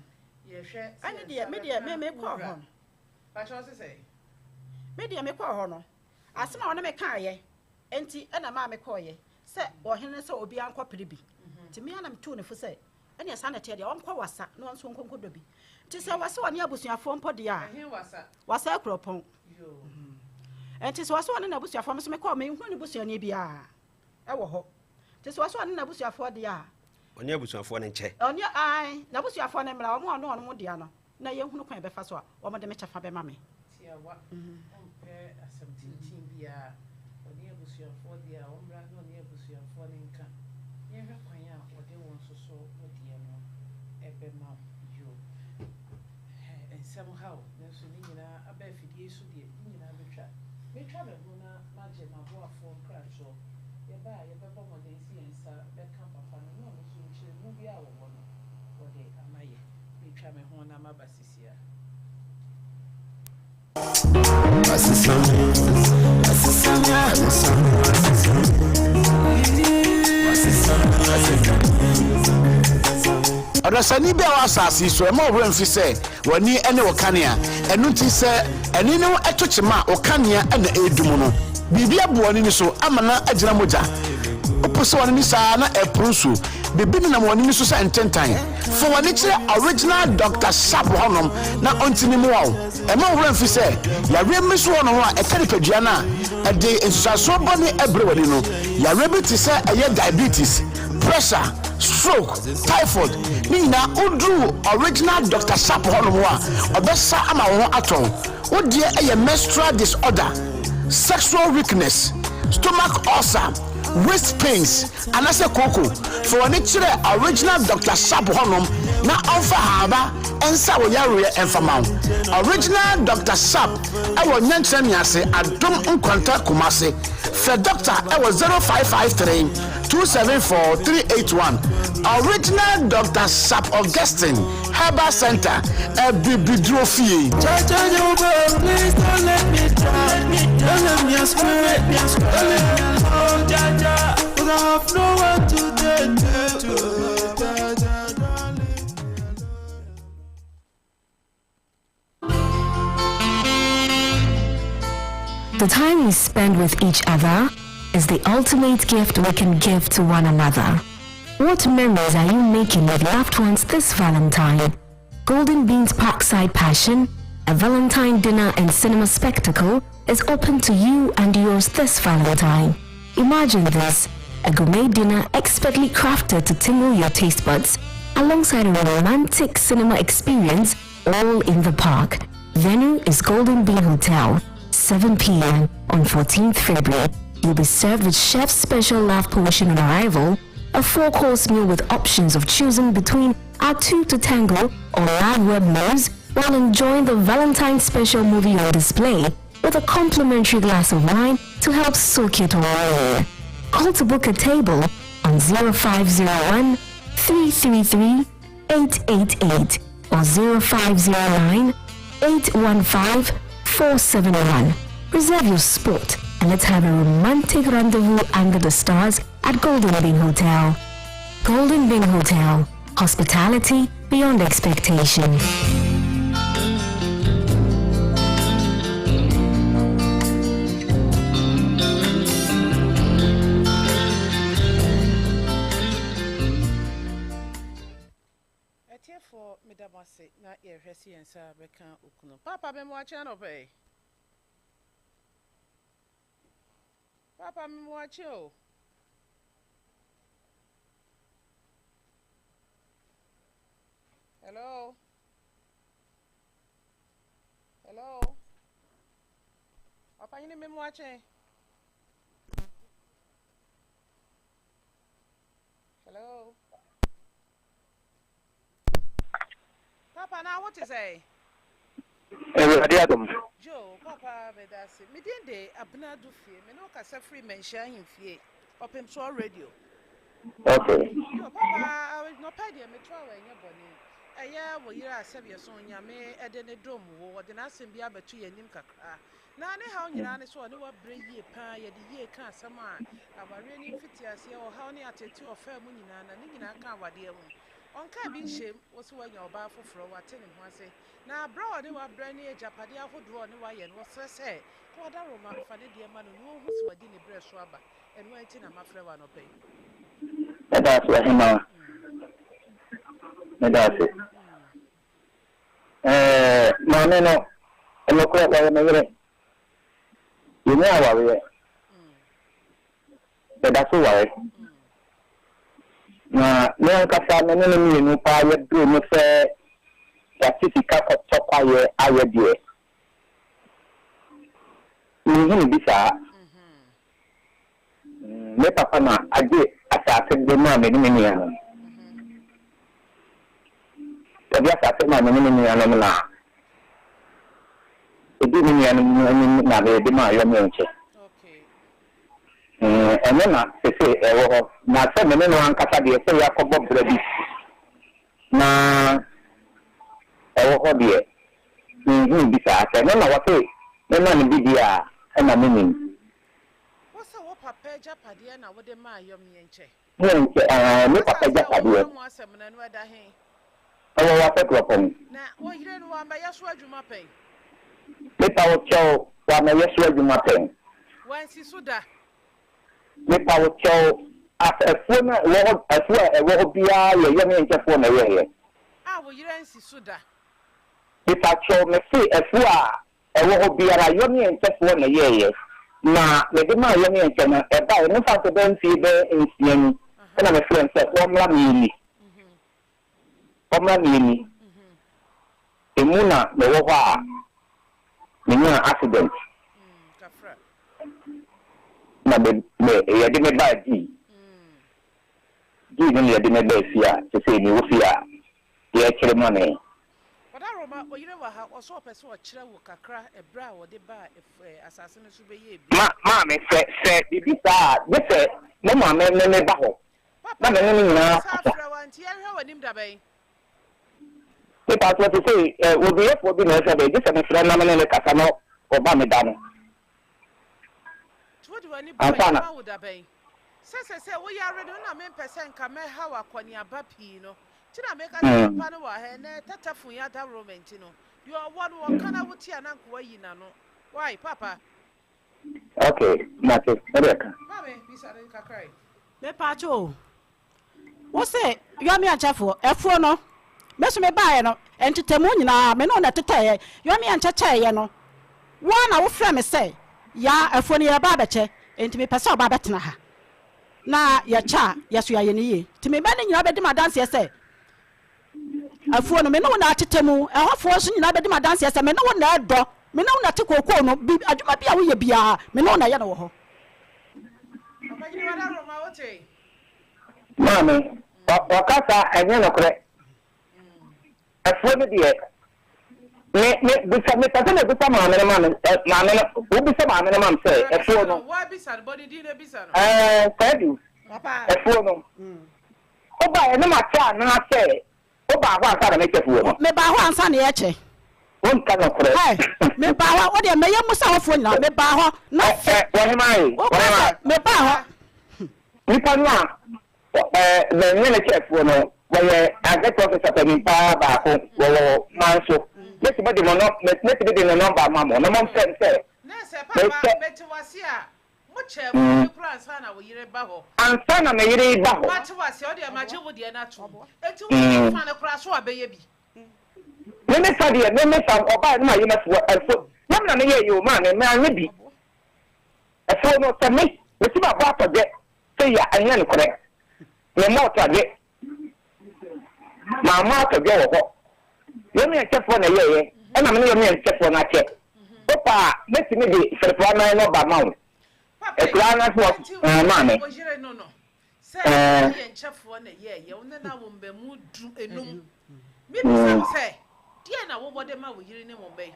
Yɛhwɛ sɛ Ɛne yɛn deɛ, nsa me deɛ, me bɛka mekɔɔ wo hɔ wura. no. Pakyɛ wo se sɛn? Me deɛ mekɔɔ hɔ no, asɛm a ɔne me kaeɛ nti ɛna maa mekɔeɛ, sɛ ɔhene no sɛ obiara nkɔpere bi. Nti me ara na metuu ne fo sɛ Ɛneɛ saa na ɛteɛ deɛ, ɔnkɔ Wasa na ɔnso ɔnkɔ nkɔdɔ bi. Nti sɛ wɔse ɔne abusuafoɔ mpo deɛ a, Ɛhe Wasa? Wasa Akuropɔn. Nti sɛ wɔse ɔne n'abusuafoɔ, me nso mekɔɔ, menhunu ne busuani biara ɛwɔ hɔ. Nti sɛ wɔse ɔne n'abusuafoɔ deɛ a, Ɔne abusuafoɔ no nkyɛ. Ɔne, ae, n'abusuafoɔ no mmra, wɔn a ɔne wɔn dea no, na yɛnhunu kwan a yɛbɛfa so a wɔde me kyɛfa bɛma me. Tiawa, ɔmpɛ asɛm tenten biara. Ɔne abusuafoɔ deɛ a, ɔmmra na ɔne abusuafoɔ no nka. Yɛnhwɛ kwan a wɔde wo nso so wo deɛ no bɛma wo. Yoo. Hɛ, nsɛm ha o, nanso ne nyinaa aba afidie yi so deɛ, ne nyinaa bɛtwa. Mɛtwa me ho na magye m'aboafoɔ nkratoɔ. Yɛba a, yɛbɛbɔ mmɔden sɛ yɛn nsa bɛka papa no na ɔno nso nkyerɛmu biara a ɔwɔ no, ɔde ama yɛn. Metwa me ho na maba sisia. Ɔdasani bi a ɔwɔ asase yi so, ɛmma wo werɛ mfi sɛ w'ani ne wo kanea. Ɛno nti sɛ ani no to kyema a, wo kanea na ɛredum no. Biribi abu w'ani no so ama no agyina mogya. Wopo sɛ w'ani no saa na ɛreporo nsuo. Biribi nenam w'ani no so sɛ ntentan. Fa w'ani kyerɛ Original Doctor Sharp hɔnom na ɔntumi mmoa wo. Mma wo werɛ mfi sɛ, yareɛ bi nso wɔ hɔnom a ɛka nipadua no a, ɛde nsusuansoɔ bɔne brɛ w'ani no. Yareɛ bi te sɛ ɛyɛ diabetes, pressure, stroke, typhoid, ne nyinaa woduru Original Doctor Sharp hɔnom a, ɔbɛsa ama wo ho atɔ wo. Wo deɛ yɛ menstrual disorder, sexual weakness, stomach ulcer. waist pains, anaasɛ kooko, fa w'ani kyerɛ Original Doctor Sharp hɔnom na ɔmfa haaba nsa wo yareɛ mfa ma wo. Original Doctor Sharp wɔ Nyankyerɛ Miase, Adom Nkwanta, Kumasi. Frɛ Doctor wɔ 0553 274 381. Original Doctor Sharp Augustine Herbal Center, Abibiduro Fie. Please don't let me down. Don't let me astray. Don't let me alone, Jaja. 'Cause I have no one to turn to. Jaja, don't leave me alone. The time we spend with each other is the ultimate gift we can give to one another. What memories are you making with loved ones this Valentine? Golden Beans Parkside Passion, a Valentine dinner and cinema spectacle, is open to you and yours this Valentine. Imagine this a gourmet dinner expertly crafted to tingle your taste buds, alongside a romantic cinema experience all in the park. Venue is Golden Bean Hotel, 7 p.m. on 14th February. You'll be served with chef's special love portion on arrival, a four-course meal with options of choosing between our two to tango or live web moves while enjoying the Valentine's special movie on display with a complimentary glass of wine to help soak it all in. Call to book a table on 0501 333 888 or 0509 815 471. Reserve your spot and let's have a romantic rendezvous under the stars at Golden Bean Hotel. Golden Bean Hotel, hospitality beyond expectation. Atiefoɔ meda mo ase na yɛhwɛ sɛ yɛn nsa bɛka okunu. Papa me mo akye anɔpa yi. Papa me mo akye o. Hello. Hello. Papa nyini me mo akye. Hello. Papa na wo te sɛ? Awurade adom. Joe, papa meda ase. Me din de Abena Dufie. Me ne wo kasa firi Manhyia Ahemfie, Ɔpemsoɔ Radio. Okay. Yo, papa, nɔpɛ deɛ meto a ɛnyɛ bɔne. Ɛyɛ wo yere a sɛdeɛ so Nyame de ne dom wo, ɔde n'asɛm bi abɛto yɛn anim kakra. Na ne haw nyinaa ne sɛ ɔne wo abrɛ yie paa, yɛde yie ka asɛm a awareɛ no mfitiaseɛ, ɔhaw ne ateetee ɔfaa mu nyinaa, na ne nyinaa ka awadeɛ ho. Ɔnkaa bi nhyɛm, wo se woanya ɔbaa foforɔ, wate ne ho ase. Na abrɛ a ɔne wo abrɛ ne agyapadeɛ ahodoɔ a ɔne wo ayɛ no, ɔsrɛ sɛ, kɔ adaworoma fa ne deɛ ma no na ɔnhu sɛ wadi ne brɛ so aba. Ɛno ara nti na mafrɛ wo anɔpa yi. Meda ase, ɔhemaa. Meda ase. Ɛɛ, maame no, nokorɛ, ɔyɛ me yere. Yɛnni awareɛ. Yɛda so ware. Na me ankasa me ne no mmienu paa yɛduruu mu sɛ yɛate sika kɔtɔ kwaeɛ ayɛ deɛ, menhunu bi saa. Me papa na agye asase de maa me ne me nuanom. Ɔde asase maa me ne me nuanom na ɛdii me nuanom anim na mede maa Yɔmeɛnkyɛ. Ɛno na seesei ɛwɔ hɔ. Na sɛ me ne no ankasa deɛ, sɛ yɛakɔbɔ bra bi na ɛwɔ hɔ deɛ, menhuu bi saa. Sɛ ɛno na wɔse memma no bi deɛ a, ɛnna mennim. Wo sɛ wo papa agyapadeɛ na wode maa Yɔmeɛnkyɛ? Yɔmeɛnkyɛ, aane, me papa Asase a agyapadeɛ. wɔka ho asɛm no, ɛno ɛda he? Ɛwɔ w'asɛkorɔpɔn. Na wo yere no, wammɛyɛ so adwuma pɛn? Mepa wo kyɛw, wammɛyɛ so adwuma pɛn. Wansi so da. Mepa wo kyɛw, as afuo no a ɛwɔ hɔ, afuo a ɛwɔ hɔ biara yɛ Yɔmeɛnkyɛfoɔ na ɛyɛeɛ. A wo yere ansi so da. Mepa kyɛw, mese afuo a ɛwɔ hɔ biara Yɔmeɛnkyɛfoɔ na ɛyɛeɛ. Na mede maa Yɔmeɛnkyɛ no, ɛbaeɛ, memfa nso bɛyɛ mfie bɛyɛ nsia ni, ɛna mefrɛɛ no sɛ wɔmmra mmɛni. Ɔmmra me ani. Emu na mewɔ hɔ a menyaa accident. na me me yɛde me baa Dii. Dii no na yɛde me baa fie a sesei mewɔ fie a yɛrekyere ma me. Ɔdaroma, oyere wɔ ha, ɔsɛ ɔpɛ sɛ ɔkyerɛ wo kakra ɛberɛ a wɔde baa asase no so bɛyɛɛ bi. Ma maame, sɛ sɛ biribi saa a, gye sɛ mo maame ne me ba hɔ na me ne no nyinaa Papa, kasa. frɛ wo a, nti yɛnhwɛ w'anim da bɛn? Me paatwɔ sesei ɛ oduyɛfoɔ bi na ɛhwɛ me, gye sɛ mefrɛ no na me ne no kasa na ɔba me da no. Nti wode w'ani bɔɔ Ansa na. yɛma wo da bɛn? Sɛ sɛsɛ woyare no na mempɛ sɛ nka mɛhaw akɔneaba pii no nti na meka sɛ papa no wɔ ha ɛnɛ tatafon yi adaworoma nti no deɛ ɔwɔ no ɔka na wote a na nka wayi n'ano wai papa. Ok mate wode ka. Maame bisa no kakra yi. Mepaakyɛw o, Wo se Yɔmeankyɛfoɔ, afuo no, me nso mebaeɛ no, ntetɛmu nyinaa, me ne wo na ɛtetɛeɛ. Yɔmeankyɛ kyɛeɛ no, wo ara na wofrɛɛ me sɛ, Yaa, afuo no yɛreba abɛkyɛ, enti mepɛ sɛ ɔba bɛtena ha na yɛkyɛ a, yɛso yɛayɛ no yie. Nti me mma no nyinaa bɛdi me adanseɛ sɛ, afuo no, me ne wo na atetɛ mu. Ɛhɔfoɔ nso nyinaa bɛdi me adanseɛ sɛ, me ne wo na ɛdɔ, me ne wo na ɛte kookoo no, bi, adwuma bi a woyɛ biara, me ne wo na ɛyɛ no wɔ hɔ. Ɔpanyin Wadaroma, wote? Maame, ɔka saa ɛnyɛ nokorɛ. Afuo no deɛ, me me bisa mepɛ sɛ mebisa maame no ma me ɛ maame no wobisa maame no ma me sɛ afuo no. Ɛɛ Kwadu, afuo no, wobaeɛ no makyɛ anaasɛ Wobaa hɔ ansa na mekyɛ fuo no? Mebaa hɔ ansa na yɛkyɛ. Wonka nokorɛ. Ɛ, mebaa hɔ, wo deɛ mɛyɛ mu sɛ hɔfoɔ nyinaa, mebaa hɔ, na Ɛ, ɛ, ɔhemaa e, woka sɛ ɔhemaa. mebaa hɔ. Nipa no a, ɛ, mɛnyɛ ne kyɛ fuo no, wɔyɛ agric officer panin paa baako, wɔwɔ man so. Mɛtumi de mo nɔ, mɛtumi de ne nɔmba ama mo, na momfrɛ no sɛ, Nurse, papa, mekyɛ. mete wo ase a, Mo kyɛɛ mo yere koraa ansa na wo yere ba hɔ. Ansa na me yere ba hɔ. Mate wo aseɛ, wo deɛ magye wo deɛ no atom. Enti wo ne fa no koraa so a bɛyɛ bi. Me me fa deɛ, me me fa, ɔbaeɛ no mayi m'afuo, afuo, nyɛ me na me yɛeɛ o, maame, manyɛ bi. Afuo no, sɛ me, mesi mabɔ atɔdwɛ sei a, ɛnyɛ nokorɛ. Memmɔɔ tɔdwe. Mammɔ atɔdwɛ wɔ hɔ. Yɛmmeɛnkyɛfoɔ na ɛyɛeɛ, ɛna me ne yɛmmeɛnkyɛfoɔ no akyɛ. Wopɛ a, mɛtumi de Filipoa nan no ba ma wo. Papa yi, Akuraa no ase hɔ, enti ɛɛ, maame. wo yere no no, sɛ Ɛɛ. yɛmmeɛnkyɛfoɔ na ɛyɛeɛ, wo ne no awo mmamu du enum. Mebisa wo sɛ, deɛn na wowɔ de ma wo yere ne wo mma yi?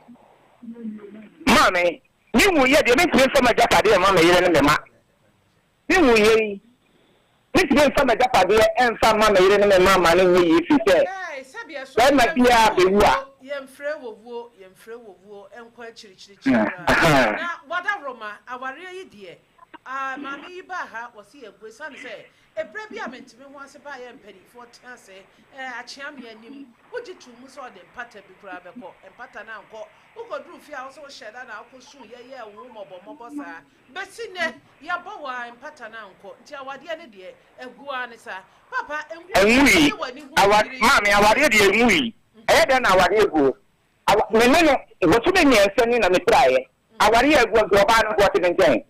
Maame, me wuiɛ deɛ, mentumi mfa m'agyapadeɛ mma me yere ne me mma. Me wuiɛ yi, mentumi mfa m'agyapadeɛ mfa mma me yere ne me mma mma no nyɛ yie firi sɛ Ɛɛ, sɛbi ɛso barima yɛmfrɛ biara wɔ bɛwu a. wuo, yɛmfrɛ wɔ wuo, yɛmfrɛ wɔ wuo nkɔ akyirikyirikyiri koraa. Ahaa. Na wadaworoma, awareɛ yi deɛ, ah, maame yi baa ha, wɔse yɛagu ɛsiane sɛ ɛberɛ bi a menteme ho ase baeɛ a mpanimfoɔ tena ase, eh, akyea me anim, wogye too mu sɛ ɔde mpata bi koraa bɛkɔ, mpata no ankɔ, wokɔduruu fie a wo sɛ wohyɛɛ da na wokɔsuu yɛyɛɛ wo ho mmɔbɔmmɔbɔ saa, Bɛsi nnɛ, yɛabɔ wo ara, mpata no ankɔ, nti awadeɛ no deɛ, agu ara ne saa. Papa, ngu Ɛnwui, ne w'ani hu awa, yere yi. maame, awadeɛ deɛ ɛnwui. Ɛyɛ dɛn na awadeɛ guo? Awa, me ne no, bosome mmiɛnsa ni na mepiraeɛ. Awadeɛ aguo nti ɔbaa no nso ɔte me nkyɛn.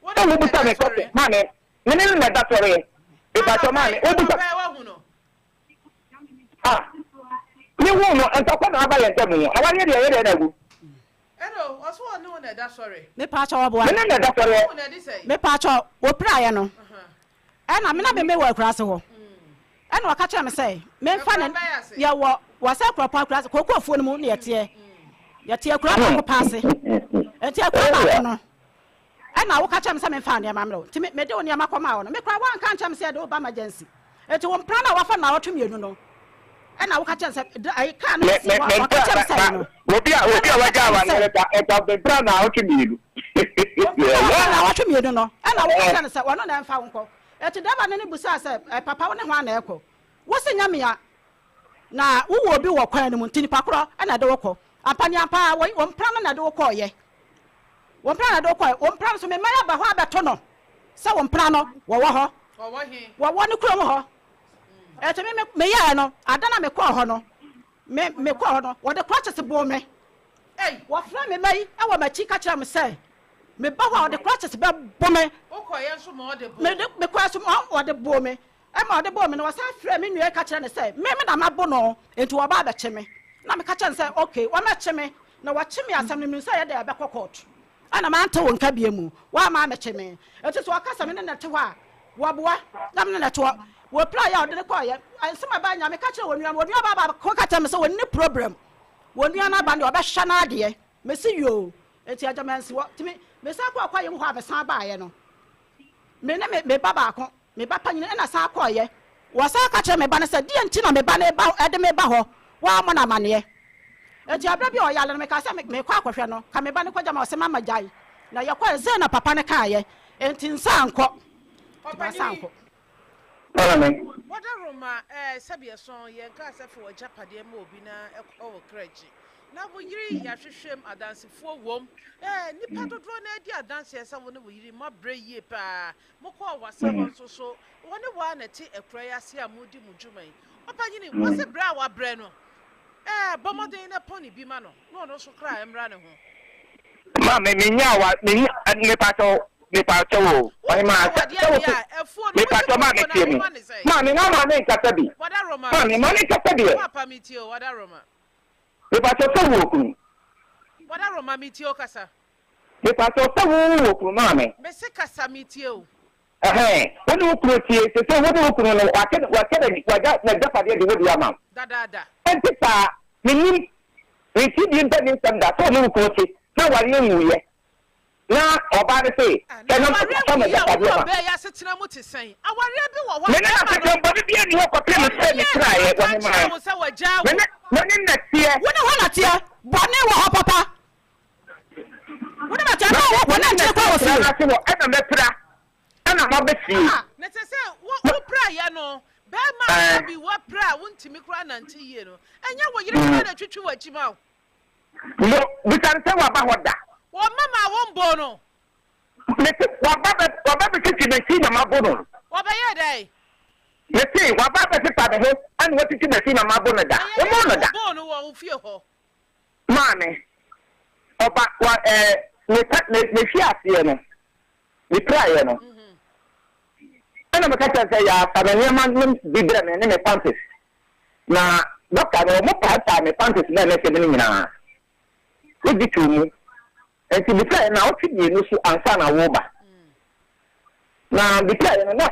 Wo Sɛ ne no na wobisa ɛda me sɔreɛ? kɔte, maame, me ne no na ɛda sɔreɛ. Mepakyɛw Anɔpa maame, yi, wobisa. anɔpa yi woahu no? Ah, mehu no, ntɔkwa na aba yɛn ntam o. Awadeɛ deɛ ɛyɛ dɛn na agu? Ɛna o, ɔso ɔne wo na ɛda sɔre. Mepaakyɛw ɔboa. Me ne na ɛda sɔreɛ. Wohu no ɛde sɛn? Mepaakyɛw, wɔpiraeɛ no, ɛna me na me mewɔ akuraase hɔ. Ɛna ɔka kyerɛɛ me sɛ memfa ne Akura bɛn ase? yɛwɔ wɔ sɛ kuropɔn akuraase, kookoofuo no mu na yɛteɛ. Yɛte akura baako pɛ ase. Nti akura baako no, Ɛnna woka kyerɛɛ me sɛ memfa wo nneɛma mmrɛ wo. Enti mede wo nneɛma kɔmaa wo no, me koraa woanka ankyerɛ me sɛ yɛde wo ba emergency. Enti wo mpena no a wafa nnawɔtwe mmienu no, ɛnna woka kyerɛɛ me sɛ ayi kaa no Me si me hɔ me a, wɔka mpena kyerɛɛ me sɛ ayi no. obi a obi a Ɛnna woka wagya kyerɛɛ me awareɛ sɛ no da ɛda me mpena nnawɔtwe mmienu. wo mpena a wafa nnawɔtwe mmienu no, ɛnna woka kyerɛɛ no sɛ ɔno na ɛmfa wo nkɔ. Enti driver no ne bisaa sɛ, Ɛ papa wo ne hwan na ɛrekɔ? Wose nyɛ me a, na wowɔ obi wɔ kwan no mu, nti nipa korɔ na ɛde wo kɔ. Ampa-ne-ampa ara, wo mpena no na ɛde wo kɔeɛ. Wo mpena na ɛde wo kɔe. Wo mpena no nso, me mma yi aba hɔ abɛto no sɛ wo mpena no, wɔwɔ hɔ. Wɔwɔ ne kurom hɔ. Enti me, me, meyɛɛ no, ada no a mekɔɔ hɔ no, me, mekɔɔ hɔ no, wɔde crutches boo me. Wɔfrɛɛ me mma yi wɔ m'akyi ka kyerɛɛ me sɛ, meba hɔ a, wɔde crutches bɛbo me. Mede, mekɔɛ nso, wɔde boo me. Ɛma ɔde boo me no, wɔsan frɛɛ me nua yi ka kyerɛɛ no sɛ me me na mabo no, enti wɔba abɛkye me. Na meka kyerɛɛ no sɛ, Okay, wɔmmɛkye me. Na wɔkye me a, asɛm no menim sɛ ɛyɛ dɛ a ɛbɛkɔ kɔɔto. Ɛna mante wo nka bio mu. Woamma ammɛkye me. Enti sɛ ɔka sɛ me ne no te hɔ a, wɔboa na me ne no te hɔ. Wɔpiraeɛ a ɔde no kɔeɛ. Nsɛm a ɛbaeɛ nyinaa, meka kyerɛɛ wɔn nua no. Wɔn nuabaa baako ka kyerɛɛ me sɛ ɔnni problem. Wɔn nua no aba no deɛ, ɔbɛhwɛ n'adeɛ. Mese yoo. Enti agya mansi hɔ. Nti me, mesan kɔɔ kwaeɛ mu hɔ a mesan baeɛ no, me ne me, me ba baako, me ba panin na san kɔeɛ. Wɔsan ka kyerɛɛ me ba no sɛ, deɛn nti na me ba no reba, de me ba hɔ? Woammɔ no amaneɛ. Enti berɛ bi a ɔyare no, mekaa sɛ merekɔ akɔhwɛ no. Ka me ba no kɔgya ma ɔse mama gyae. Na yɛkɔeɛ, sei na papa no kaeɛ. Enti nsa ankɔ. Nti mansan ankɔ. Maame. Wɔda Roma sɛbi ɛsõ, yɛnkaa sɛ fa w'agyapadeɛ ma obi na ɛkɔ wo kra akyi. Na wo yere yɛahwehwɛ mu, adansefoɔ wom. Nnipa dodoɔ no ara di adanseɛ sɛ wo ne wo yere moabrɛ yie pa ara. Mokɔɔ wasa hɔ nso so, wɔne wo ara na ɛte akura yi ase a moredi mo dwuma yi. Ɔpanyini, wɔse brɛ a wabrɛ no, bɔ mmɔden na pɔn bi ma no na ɔno nso kra mmra ne ho. Maame, menyaa wa, menya, mepakyɛw, mepakyɛw o, ɔhemaa, sɛ, sɛ wote, mepakyɛw maame tie me, maame, na maame nkasa bi, maame, ma me nkasa bi ɛ. Mepakyɛw sɛ wowɔ kunu. Mepakyɛw sɛ wo wɔ kunu maame. Mese kasa metie o. Ɛhɛn, wo ne wo kunu tie, sese wo ne wo kunu no, wakyɛ, wakyɛ n'agya, wagya n'agyapadeɛ de wo de ama wo. Dadaada. Ɛnte saa, mennim, mente bi mpa nni nsɛm da sɛ wo ne wo kunu te na awareɛ nwuiɛ, na ɔbaa no se, Ah, sɛ na na awareɛ fa nwuiɛ a, m'agyapadeɛ wo ma. ɔbaa yi asetena mu te sɛn? Awareɛ bi wɔ hɔ a, Me ne bɛrima no, n'asetena bɔne biara nni hɔ kɔpem sɛ ɔnyɛɛ metraeɛ, ɔnka ɔhemaa. nkyerɛɛ wo sɛ wagyaa Me wo. ne, me ne nɛteɛ. Wo ne hwan na teɛ? Bɔne wɔ hɔ papa. Wo ne bɛteɛ na wokɔ na nkyene kɔ wɔ fie. Ase hɔ ɛna mɛpira ɛna mabɛ fie. Ah, na kyerɛ sɛ wo wopiraeɛ no, bɛrima a Ɛɛ. bi woapira a wontumi koraa nante yie no, ɛnyɛ wo yere koraa na ɛtwitwi w'akyi ma wo. Mo, bisa no sɛ waba hɔ da. Wɔmma maa wombɔɔ no. Mese waba bɛ waba bɛtwitwi m'akyi na mabo no. Wɔbɛyɛɛ dɛn? Mese waba bɛpepa me ho ɛna watwitwi m'akyi na mabo no da. Ɛyɛ Wommɔɔ dɛn no na da. wobɔɔ no wɔ wo fie hɔ? Maame, ɔba wa ɛɛ meka me mehwe aseɛ no, mepiraeɛ no, ɛna meka kyerɛ sɛ yɛafa me nneɛma no bi brɛ me ne me panties. Na dɔkta no wɔn paapaa me panties na ɛna ɛhyɛ me no nyinaa. Wogye too mu. Nti mepiraeɛ no naawɔtwe mmienu so ansa na woba. Na mepiraeɛ no na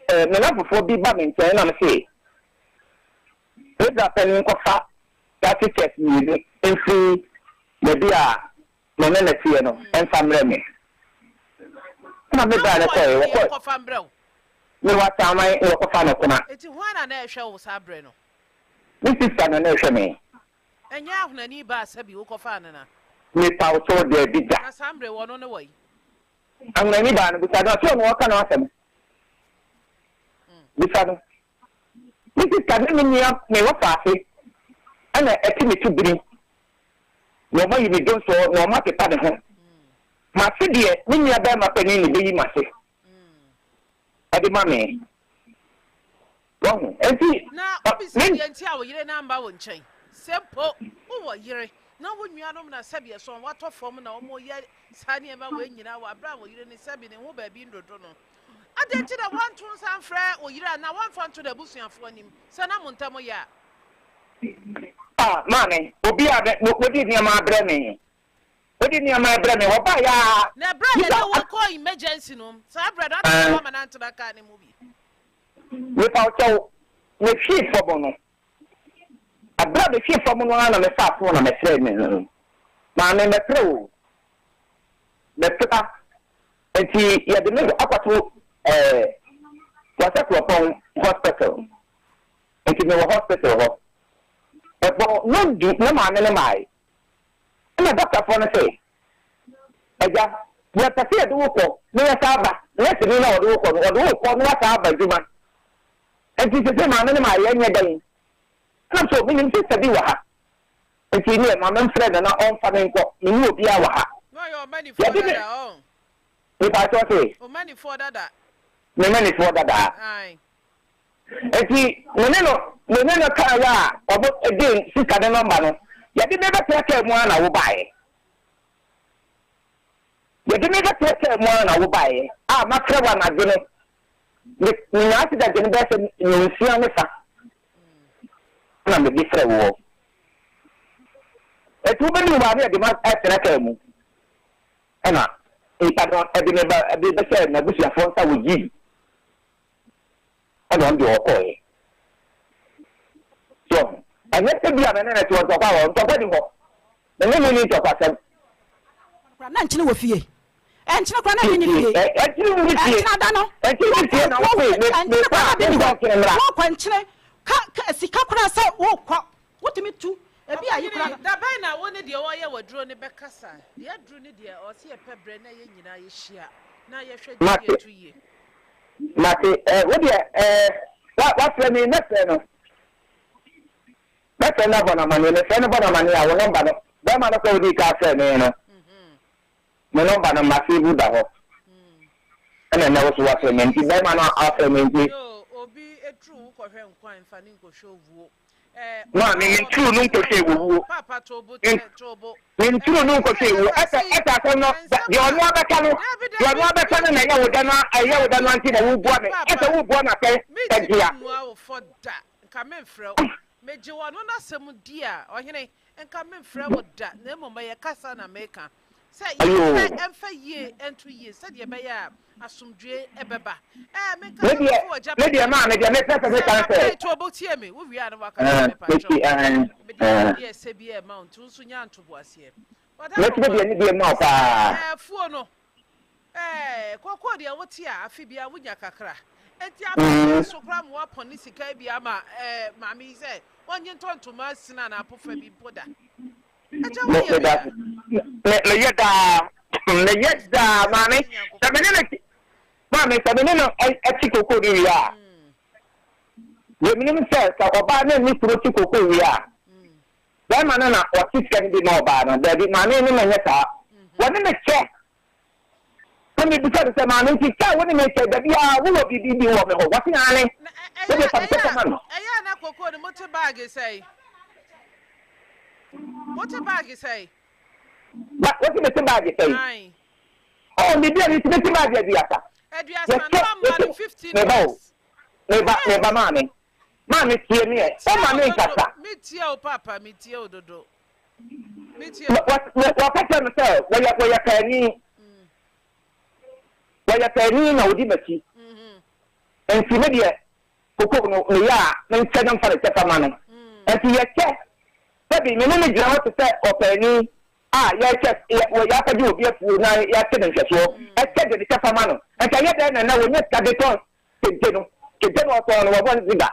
ɛɛ me nnamfofoɔ bi ba me nkyɛn na mese Ezra panin nkɔfa plastic chairs mmienu mfiri baabi a me ne no teɛ no mfa mmrɛ me. Ɛna me bra no kɔe, wɔkɔe. Mewɔ asaman na wɔkɔfa no kona. Enti hwan na na ɛrehwɛ wo saa berɛ no? Me sista na na ɛrehwɛ me. Ɛnyɛ ahonani baa sɛbi wokɔfaa no na? Mepa wo kyɛw, daabi da. Na saa mmerɛ yi ɔno ne wɔ yi? Ahonani baa no, bisa no, ɔse ɔno ɔka n'asɛm. Bisa no. Me sista ne me nua me wɔfaase na ɛte me to bini na wɔn ayi me dwonsɔ na wɔn apepa me ho. M'ase deɛ me nua barima panin na ɛbɛyi m'ase ɛde ma me. Wahu? Enti Na wobisa me. deɛ nti a wo yere no amma wo nkyɛn. Sɛ mpo wowɔ yere na wo nuanom na sɛbi ɛsɔn wɔatɔ fam na wɔyɛ saa nneɛma wei nyinaa wɔ aberɛ a wo yere no sɛbi ne ho baabi ndodo no, Adɛn nti na woanto nsa amfrɛ wo yere anaa woamfa anto n'abusuafo anim sɛ na mo ntam yɛ a? Ah, maame, obi a bɛ, wode nneɛma abrɛ me. Wode nneɛma abrɛ me, wɔbaeɛ ara. Na ɛberɛ a yɛde wo kɔɔ emergency no, saa berɛ no, adɛn na woamma no antena kaa no mu bi? Mepa wo kyɛw, mehwee fam no, ɛberɛ a mehwee fam no ara na mefaa fon na mefrɛɛ me no. Maame, mɛfrɛ wo o, mɛfrɛ. Enti yɛde me akɔto ɛɛ Kwasa Kuropɔn hospital. Enti mewɔ hospital hɔ. Ɛbɔ nnɔndu na maame no mae. Ɛna dɔktafoɔ no se, Agya, yɛpɛ sɛ yɛde wo kɔ na yɛsan ba. Nɛɛseni no a ɔde wo kɔ no, ɔde wo rekɔ na wasan aba adwuma. Enti seesei maame no mae, yɛnyɛ dɛn? Ɛna me se, Menim sista bi wɔ ha. Enti neɛ ma memfrɛ no na ɔmfa me nkɔ, menni obiara wɔ ha. Na ɔyɛ ɔmanifoɔ Yɛde me, dada ɔn. Mepakyɛw se? Ɔmanifoɔ dada. Me manifoɔ dada. Ae. Enti me ne no, me ne no kaeɛ a ɔmo gyee sista no nɔmba no, yɛde me bɛtena kaa mu ara na wobaeɛ. Yɛde me bɛtena kaa mu ara na wobaeɛ a mafrɛ wo anadwo no, me, menya accident no bɛyɛ sɛ nnɔnsia ne fa. na mede frɛ woɔ. Enti wobɛduru hɔ a na yɛde me atena kaa mu. Ɛna nipa no de me ba de bɛhyɛɛ n'abusuafoɔ nsa wɔ Yii. Ɛna ɔno deɛ ɔkɔeɛ. So ɔho? Ɛnyɛ sɛ bi a me ne no te hɔ ntɔkwa wɔ hɔ, ntɔkwa ni hɔ. Me ne no nni ntɔkwasɛm. Koraa na nkyene wɔ fie. Ɛnkyene koraa na bi ni fie. Ɛnkyene ni fie. Ɛnkyene ada no. Ɛnkyene ni fie na wokɔ me Ɛnkyene me koraa na bi ni fa hɔ. nkyene mmra. Wokɔ nkyene ka ka sika koraa sɛ wokɔ wotumi tu ebi ayi koraa. Ɔhene, da bɛn na wo ne deɛ ɔreyɛ w'aduro no bɛkasa? Deɛ aduru ne deɛ ɔwɔ sɛ yɛpɛ berɛ na yɛn nyinaa yɛhyia na yɛhwɛ Mate. deɛ to yie. Mate. Ɛ wo deɛ ɛɛ wa wafrɛ me mɛfrɛ no. Mɛfrɛ no abɔ no amaneɛ. Mefrɛ no bɔ no amaneɛ a wo nɔmba no bɛrima no sɛ wodii kan frɛ me no. Me nɔmba no masevu da hɔ. Ɛna ɛnɛ wo so wafrɛ me nti bɛrima no afrɛ me nti. Yoo, obi turu wo kɔhwɛ nkwa mfa ne nkɔhwɛ owuo. Maame, menturu no nkɔhwɛ owuo. Menturu no nkɔhwɛ owuo. Ɛsɛ ɛsɛ asɛm no deɛ ɔno abɛka no deɛ ɔno abɛka no na ɛyɛ wo dɛ no ɛyɛ wo dɛ no nti na wobua me. Ɛsɛ wobua no asɛ ɛdea. Mentumi mmua wo fɔ da. Nka memfrɛ wo. Megye ɔno n'asɛm di a, ɔhene, nka memfrɛ wo da, na mmom ɛyɛ kasa na meka. Sɛ yɛmpɛ mfa yie nto yie sɛdeɛ ɛbɛyɛ a asomdwoeɛ bɛba. Ɛɛ, menka Me sɛ deɛ, mefo me deɛ w'agyapadeɛ. maame deɛ mepɛ sɛ Sɛ meka ne papa sɛ. yi to bo tie me, wowie a na woaka Ɛɛ, kyerɛ me meti pakyɛw. ɛɛ, Mede ɛɛ. anidie a ɛsɛ biara rema wo nti wo nso nya ntoboaseɛ. Mɛtumi de W'adaworoma, anidie ma wo sɛ paa. ɛɛ afuo no, ɛɛ kookoo deɛ wote a afe biara wonya kakra. Enti afe biara so koraa ma woapɔne sika yi bi ama ɛɛ maame yi sɛ ɔnnye ntɔ ntoma asini anaa pofa bi mpo da. Me meda ase. Me meyɛ daa. Meyɛ daa maame. Sɛ me ne no te maame sɛ me ne no ɛte koko no wie a. Deɛ menim sɛ sɛ ɔbaa ne ne kunu te koko wie a bɛrima no na ɔte sika no bi ma ɔbaa no. Daabi maame ne no nyɛ saa. Wɔne me kyɛ. Na mebisa no sɛ maame nti kyɛ a wo ne me kyɛ da biara wowɔ biribi bi wɔ me hɔ? Wɔse aane. Wo deɛ fa me kyɛfa ma no. Ɛyɛ a na koko no mote baage sɛn? Wote baage sɛn? Ba, wote mete baage sɛn? Ae. Oh, me deɛ mete mete baage aduasa. Aduasa, na wamma no 15 Meba o, bags. meba, meba maame. Maame tie me ɛ, woma me nkasa. Metie wo papa, metie wo dodo. Metie wo. Wɔka kyerɛ me sɛ wɔyɛ wɔyɛ paani. Wɔyɛ paani na wɔdi m'akyi. Nti me deɛ Kokow no, meyɛ a, menkyɛ na mfa ne kyɛfa ma no. Enti yɛkyɛ. Sɛbi, me ne no gyina hɔ te sɛ ɔpaani a yɛrekyɛ, yɛ, wɔ, yɛakɔgye obi afuo na yɛakyɛ no nhwɛsoɔ, ɛkyɛ de ne kyɛfa ma no. Enti ɛyɛ dɛn na nnɛ wɔnya sika de tɔn kente no? Kente no a ɔtɔn no, wɔbɔ ne sika.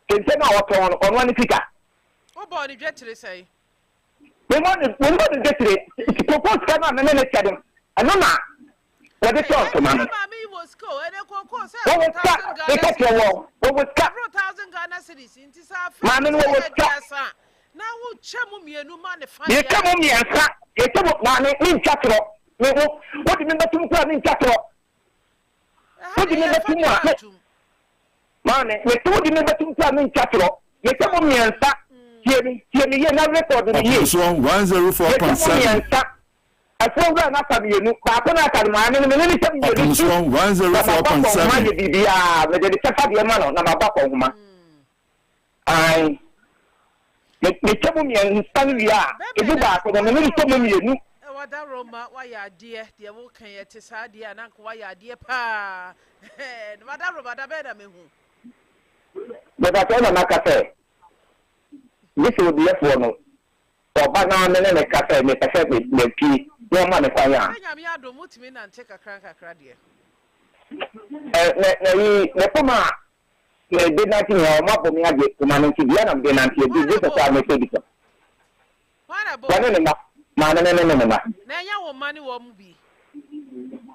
Kente no a ɔtɔn no, ɔno ara ne sika. Wobɔɔ ne dwetire sɛn? Memmɔ ne, memmɔ ne dwetire. Kokow sika no a me ne no kyɛ no, ɛno na wɔde tɔɔ ntoma no. Wɔwɔ sika, meka kyerɛ wɔn, wɔwɔ sika. Maame no wɔwɔ sika. Yɛkyɛ mu mmiɛnsa, yɛkyɛ mu, maame, mentwa torɔ. Me wo, wode me bɛtum koraa mentwa torɔ. Wode me bɛtum a, me, maame, mese wode me bɛtum koraa mentwa torɔ. Yɛkyɛ mu mmiɛnsa, tie me, tie me yie na rekɔdo no yie. Ɔpemsoɔ Yɛkyɛ mu 104.7. mmiɛnsa. Afuo wura no aka mmienu, baako no aka no, maame no, me ne no kyɛ mmienu ti, Ɔpemsoɔ na mabɔ akɔnhoma 104.7. ayɛ biribiara, mede ne kyɛfa deɛ ma no na mabɔ akɔnhoma. Ae. Me, mekyɛ mu mmiɛnsa no wie a, emu baako no, me ne no kyɛ mu mmienu. Wadaroma, wayɛ adeɛ, deɛ woka yi ɛte saa deɛ a, na anka wayɛ adeɛ paa. Wadaroma, da bɛn na mehu? Mepakyɛw na maka sɛ, gye sɛ odiyɛfoɔ no Ɔba na me ne no ka sɛ mepɛ sɛ mepue na ɔma me kwan a. Sɛ Nyame adom wotumi nante kakra nkakra deɛ. Ɛ na na yi me poma a mede nante nyinaa wɔn abɔ me agye poma no nti dua na mede nante adi Hwan gye na sɛ bɔ sɛ wo? mepɛ bi tɔ. Hwan na bɔ Wɔne wo? ne mma, maame no ne ne mma. Na ɛnyɛ wo mma ne wɔn mu bi.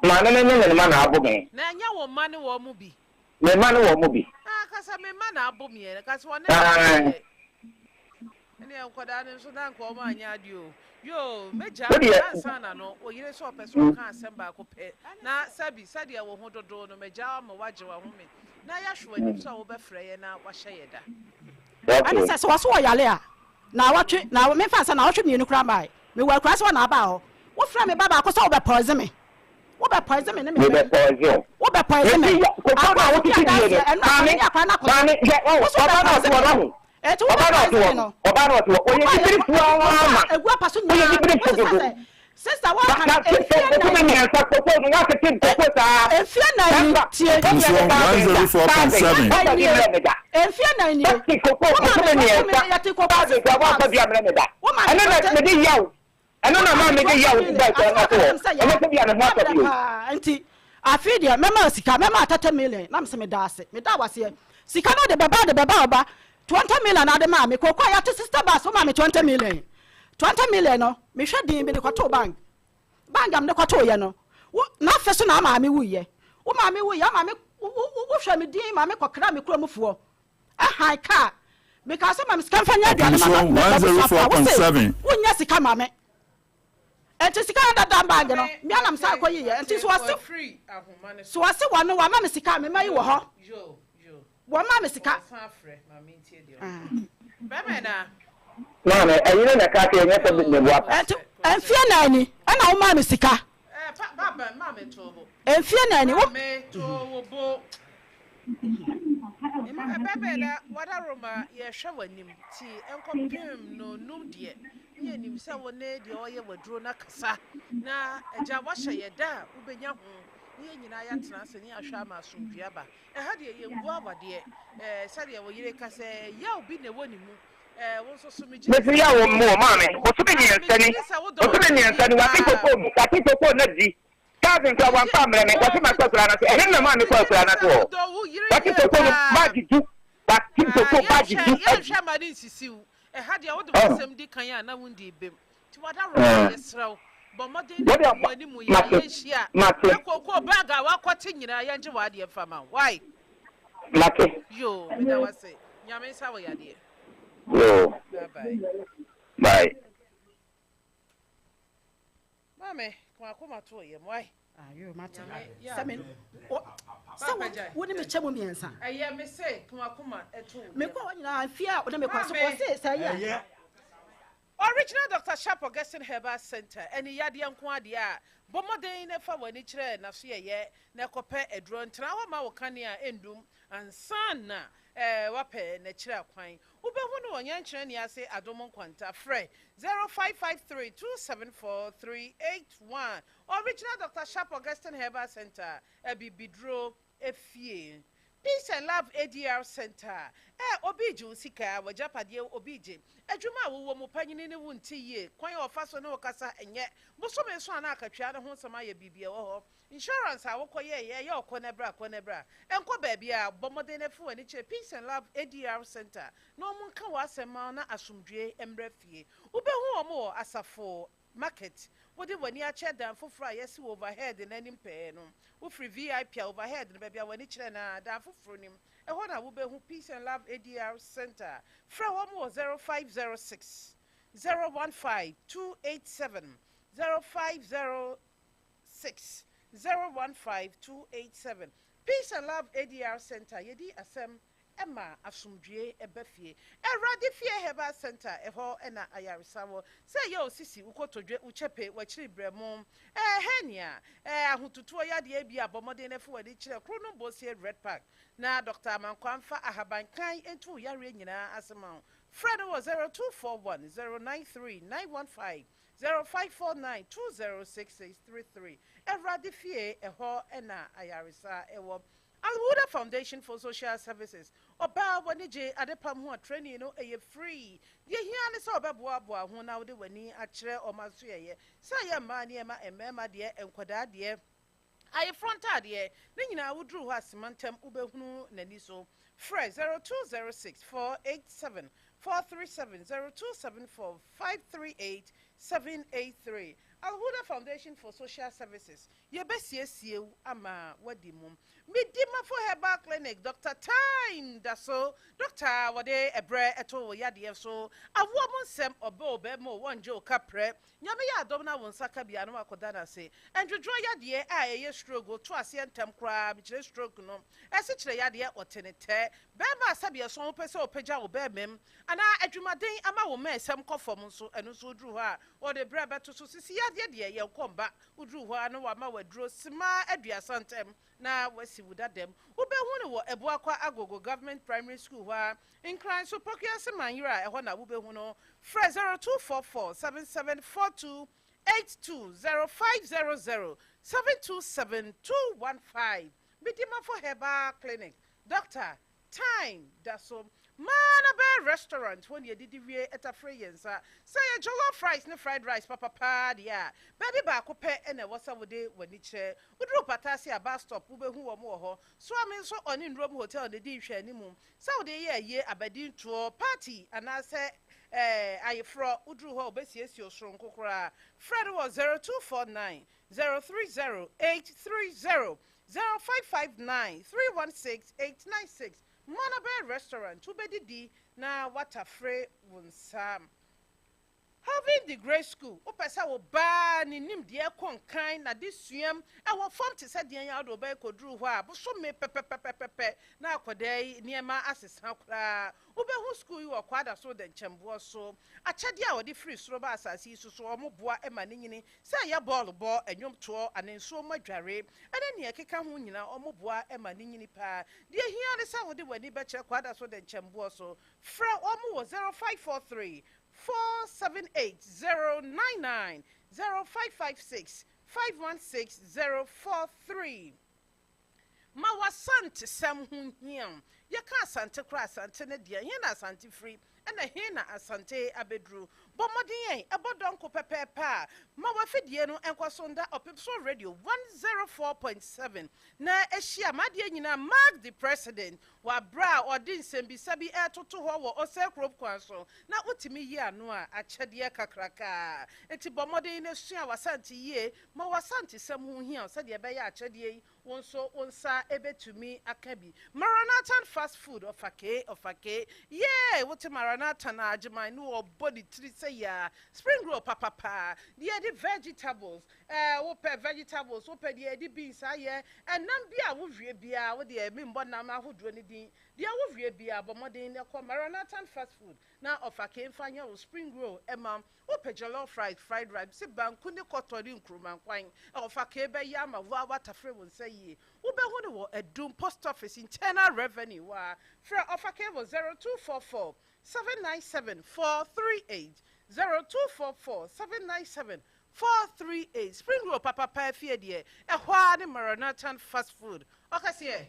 Maame no ne ne mma na abo me. Na ɛnyɛ wo mma ne wɔn mu bi. Me mma ne wɔn mu bi. Ah, kasa me mma na abo me ɛ. Kasa wɔne Ae. Ɛneɛ nkwadaa no nso na anka wɔn anyɛ adeɛ o. Yoo, mɛgyaa Wo no deɛ. ansa na no, wo yere sɛ ɔpɛ sɛ ɔka asɛm baako pɛ, na sɛbi, sɛdeɛ wo ho dodo no, mɛgyaa wo ama woagye w'ahome, na yɛahwɛ w'anim sɛ wobɛfrɛ yɛn na wahyɛ yɛ da. Ɛne sɛ, sɛ wɔso wɔyare a, naawɔtwe, na memfa nsɛ naawɔtwe mmienu koraa mmae. Mewɔ akuraase hɔ na abaa hɔ. Wofrɛ me ba baako sɛ wobɛpɔize me. Wobɛ poison me ne me Me bɛ poison wo. Wo bɛ poison me. Mesi yɛ koko na wo titi die no. Maame maame hwɛ ɔwɔ ɔba na ɔte hɔ no ho. Eti wo Ɔba bɛ na ɔte poison hɔ me no no. ɔba na ɔte hɔ ɔyɛ Wokɔ nibiri yɛ fua wokɔ ma a egu apa so ɔyɛ nyinaa. nibiri fo Wosesa dodo. sɛ Sister wa ka no mfie nan. Bosome mmiɛnsa koko no woatete koko saa. Mfie nan ni tie. Nsuo 104.7. Mfie nan nie. Koko bosome mmiɛnsa thousand kura woamfa bi ammrɛ me da. Ɛno na mede yaw ɛno na maa mede yaw ba akura no ase hɔ. Ɛnyɛ sɛ bia me ho atɔ bio. Nti afei deɛ mɛma sika mɛma 30 million na mesɛ meda ase meda waseɛ sika no de bɛba de bɛba ɔba 20 million ade maa me koko a yɛate sister bus woma me 20 million 20 million no mehwɛ din mede kɔtoo bank bank a mede kɔtooyɛ no wo n'afe so na maame wuyɛ wo maame wuyɛ ama me wohwɛ me din maame kɔkra me kurom foɔ ɛhan kaa meka sɛ ma me sika mfa nyɛ aduane ma ma wo se wonyɛ sika ma me ɛnti sika no dada bank no mmea nam saa kɔ yiyɛ ɛnti so wɔse so wɔse wɔn no wɔama me sika me ma yi wɔ hɔ wɔn ma me sika. Maame, ɛyi ne na ɛka sɛ ɛnyɛ sɛ meboa pa. Ɛnti mfie nan ni ɛna wo maa me sika. Mfie nan ni wo. Ɛbɛbɛ na wadaroma yɛhwɛ w'anim ti nkɔpem no num deɛ ne yɛnim sɛ wo ne deɛ ɔyɛ w'aduro no akasa na agya wahyɛ yɛ da a wobɛnya ho ne yɛn nyinaa yɛatena ase ne yɛahwɛ ama asomdwoe aba. Ɛha deɛ yɛngu awadeɛ. Ɛɛ sɛdeɛ wo yere ka sɛ yaw bi na ɛwɔ ne mu. Ɛɛ wo nso so megye di Mesi yaw wɔ mu o maame. Bosome mmiɛnsa ni, bosome mmiɛnsa ni wate koko wate koko na di. Thousand kura wamfa ammrɛ me. Wɔse makɔ akura no ase. Ɛhe na maame kɔ akura no ase hɔ? Wate koko no baagi du. Wate koko baagi du adi. Yɛnhwɛ ma ne nsisi wo. Ɛha deɛ wode w'asɛm di kan a na wondii bem. Nti w'adaworoma yɛsrɛ wo bɔ mmɔden na di mo anim yɛ a yɛnhyia na kookoo bag a woakɔte nyinaa yɛngye w'adeɛ mfa ma wo. Wai? Mate. Yoo, meda wo ase. Nyame nsa wo yadeɛ. Yoo. Bye bye. Bye. Maame, koma to wo yam, wai? Ayo, mate. Sɛ me sɛ wo ne me kyɛ mu mmiɛnsa. Ɛyɛ me se koma to wo yam. Mekɔ hɔ nyinaa mfie a wode me kɔ so wɔ se sɛ yɛ. Original Doctor Sharp Augustine Herbal Centre ɛne yadeɛ nko ara deɛ a, bɔ mmɔden na fa w'ani kyerɛ n'asoɛeɛ na kɔpɛ aduro. Ntena hɔ mma wo kanea nnum ansa na woapɛ n'akyiri akwan. Wobɛhu no wɔ Nyankyerɛni ase Adom Nkwanta. Frɛ 0553 274 381. Original Doctor Sharp Augustine Herbal Centre, Abibiduro Efie. Peace and Love ADR Centre, Ɛ, obi regye wo sika, w'agyapadeɛ, obi regye. Adwuma a wowɔ mu, panyini ne wo nte yie, kwan a ɔfa so ne wo kasa nyɛ, bosome so anaa akatua no ho nsɛm ayɛ biribi ɛwɔ hɔ. Insurance a wokɔ yɛeɛ, ɛyɛ ɔkɔ na bra, kɔ na bra. Nkɔ baabiara, bɔ mmɔden na fi w'ani kyerɛ Peace and Love ADR Centre na wɔnka w'asɛm mma wo na asomdwoeɛ mmra fie. Wobɛhu wɔn wɔ Asafo Market, wode w'ani akyerɛ dan foforɔ a yɛasi wɔ overhead no anim pɛɛ no. Wofiri VIP a, overhead no, baabi a w'ani kyerɛ no ara, dan foforɔ no mu, ɛhɔ na wobɛhu Peace and Love ADR Centre. Frɛ wɔn wɔ 0506 015 287, 0506 015 287. Peace and Love ADR Centre, yɛdi asɛm Ɛma asomdwoeɛ ba fie. Awurade Fie Herbal Centre, ɛhɔ na ayaresa wɔ. Sɛ ɛyɛ wo sisi, wo kotodwe, wo kyɛpe, w'akyiri berɛmo, ɛɛ hernia, ɛɛ ahotutuo yadeɛ ebia bɔ mmɔden na fa w'ani kyerɛ Kronom Bosie Red Park na Dɔkta Amankwah mfa ahaban kann ntu wo yareɛ nyinaa ase ma wo. Frɛ no wɔ 0241 093 915, 0549 206633. Awurade Fie, ɛhɔ na ayaresa wɔ. Al-Huda Foundation for Social Services, Ɔbaa a w'ani gye adepam ho a training no yɛ free. Deɛ ehia ne sɛ wobɛboaboa ho na wode w'ani akyerɛ wɔn asoɛeɛ, sɛ ɛyɛ mmaa nneɛma, mmarima deɛ, nkwadaa deɛ, ayeforɔ ntaadeɛ, ne nyinaa woduru hɔ a sima ntɛm wobɛhunu n'ani so. Frɛ 0206 487 437, 0274 538 783. Al-Huda Foundation for Social Services, Yɛbɛsiesie wo ama woadi mu. Medimafo Herbal Clinic, Doctor Time da so. Doctor a wɔde ɛberɛ to wo yadeɛ so. Awoɔ mu nsɛm, ɔbɛ o, bɛɛma o, wɔngye wo ka prɛ. Nyame yɛ adom na wo nsa ka bi a na woakɔda no ase. Ndwodwoɔ yadeɛ a ɛyɛ stroke, woto aseɛ ntɛm koraa, mekyerɛ stroke no. Asikyire yadeɛ, wɔte no tɛ. Bɛɛma a sɛdeɛ ɛso wopɛ sɛ wopagya wo bɛɛma mu anaa adwumaden ama wo mmɛɛsɛm kɔ fam nso, ɛno nso woduru hɔ a wɔde berɛ bɛto so. Sisi yadeɛ deɛ, yɛnkɔ mba. Woduru hɔ ara na wɔama wo aduro simma aduasa ntam na woasi wo dada mu. Wobɛhu no wɔ Abuakwa Agogo Government Primary School hɔ ara, Nkran so Pokuase Manyera, ɛhɔ na wobɛhu no. Frɛ 0244 77 42 82 0500 727 215 Medimafo Herbal Clinic Doctor Time da so Manabel Restaurant hɔ na yɛdidi wie tafere yɛn nsa. Sɛ ɛyɛ jollof rice ne fried rice papa paa deɛ a, baabi baako pɛ na ɛwɔ sɛ wode w'ani kyerɛ. Woduru Pataase a bus stop wobɛhu wɔn wɔ hɔ. Soame nso ɔne Nrom Hotel na ɛdi nhwɛanimu. Sɛ wode reyɛ ayie, abadintoɔ, party anaasɛ ayeforɔ, woduru hɔ a wɔbɛsiesie wo soronko koraa. Frɛ no wɔ 0249 030 830, 0559 316 896. Manabel Restaurant, wobɛdidi na woatafere wo nsa. Having the Great School, Wopɛ sɛ wo ba ne nimdeɛ kɔ nkan, n'adesuam wɔ fam te sɛ deɛn a wode wo ba rekɔduru hɔ a, bosome pɛpɛpɛpɛpɛ na akwadaa yi nneɛma asesa koraa. Wobɛhu sukuu yi wɔ Kwadaso dɛnkyɛmboɔ so. Akyɛdeɛ a wɔde firi soro ba asase yi so so, wɔboa ma no nyini, sɛ ɛyɛ bɔɔlobɔ, nnwomtoɔ, anaa nsuo mu adware, ne nea ɛkeka ho nyinaa, wɔboa ma no nyini paa. Deɛ ɛhia ne sɛ wode w'ani bɛkyerɛ Kwadaso dɛnkyɛmboɔ so. Frɛ wɔn wɔ 0543 478 099, 0556 516 043. Ma w'Asantesɛm ho nhia wo. Yɛka Asante koraa a, Asante ne deɛn? He na Asante firi? Ɛna he na Asante abɛduru? Bɔ mmɔden ɛ, bɔ dɔnko pɛpɛɛpɛ a ma w'afidie no nkɔ so nda Ɔpepso Radio 104.7 na hyia m'adeɛ nyinaa Mark the President wɔ aberɛ a ɔde nsɛmbisa bi retoto hɔ wɔ Osei-Kurom kwan so na wotumi yi ano a, akyɛdeɛ kakraka. Enti bɔ mmɔden na sua w'Asante yie Ma w'Asantesɛm ho nhia wo sɛdeɛ ɛbɛyɛ a akyɛdeɛ yi wo nso wo nsa bɛtumi aka bi. Maranathan Fast Food, ɔfakee, ɔfakee, yee! Wote Maranathan a, Agyeman ne ɔbɔ ne tiri sɛ yaa. Spring roll papapaa, deɛ yɛde vegetables, ɛɛ wopɛ vegetables, wopɛ deɛ yɛde beans ayɛ, ɛnam bi a wowie biara, wo deɛ memmɔ nam ahodoɔ no din, deɛ wowie biara bɔ mmɔden na kɔ Maranathan Fast Food na ɔfakee mfa nyɛ wo spring roll ma wo. Wopɛ jollof rice, fried rice, se banku ne kɔtɔ ne nkruma nkwan a ɔfa kee bɛyɛ ama wo a woatafere wo nsa yie. Wobɛhu no wɔ Adum Post Office, Internal Revenue hɔ ara. Frɛ ɔfa kee wɔ 0244 797 438, 0244 797 438. Spring roll papapa afie deɛ, ɛhɔ ara ne Maranathan Fast Food. Ɔkɛseɛ,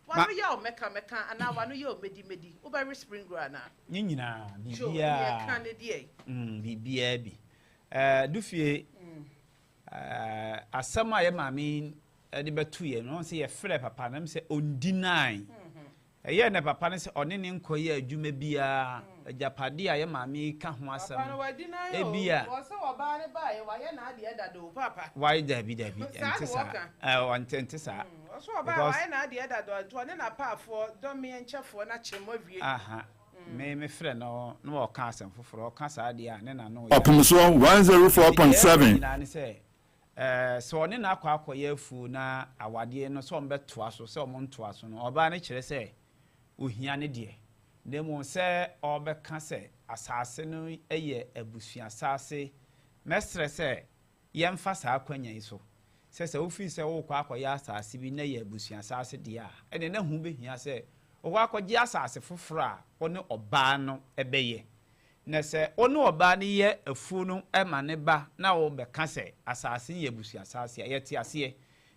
w'ano yɛ wo mɛka mɛka anaa w'ano yɛ wo medi medi, wobɛwe spring roll anaa? Ne nyinaa, Joe, biribiara. neɛ ka ne deɛ. Mm, biribiara bi. Eh, Dufie, eh, asɛm a yɛ maame yi de bɛto yɛn no, ɔn sɛ yɛfrɛ papa no, ɛm sɛ ɔndi nine. Ɛyɛɛ na papa no sɛ ɔne ne nkɔyɛ adwuma biara, agyapadeɛ a yɛ maame yi ka ho asɛm Papa no no, wadi nan o, ebia. Wɔ sɛ ɔbaa no baeɛ, wayɛ n'adeɛ dada o, papa. Wayɛ, dabi, dabi, Saa ɛnte na saa. wɔka. Eh, ɔnte, ɛnte saa. Wɔ sɛ ɔbaa Because. wayɛ n'adeɛ dada o, nti ɔne n'apaafoɔ, dɔmeɛ nkyɛfoɔ no akyɛ mu awie. Aha, me, me frɛ no na ɔka asɛm foforɔ, ɔka saa deɛ a, ne na no yɛ. Ɔpemsoɔ Nti deɛ ɛrekɔ 104.7. nyinaa ne sɛ, Eh, sɛ ɔne no akɔ akɔyɛ afuo na awadeɛ no sɛ wɔbɛtoa so sɛ wɔntoa so no, ɔbaa no kyerɛ sɛ ɔhia ne deɛ. Na mmom sɛ ɔrebɛka sɛ asase no yɛ abusua asase, mɛsrɛ sɛ yɛmfa saa akwanya yi so sɛ sɛ wofiri sɛ worekɔ akɔyɛ asase bi na ɛyɛ abusua asase deɛ a, ɛnneɛ na ho bɛhia sɛ wokɔ akɔgye asase foforɔ a wo ne ɔbaa no bɛyɛ. Na sɛ wo ne ɔbaa no yɛ afuo no ma no ba na wobɛka sɛ asase no yɛ abusua asase a, yɛte aseɛ.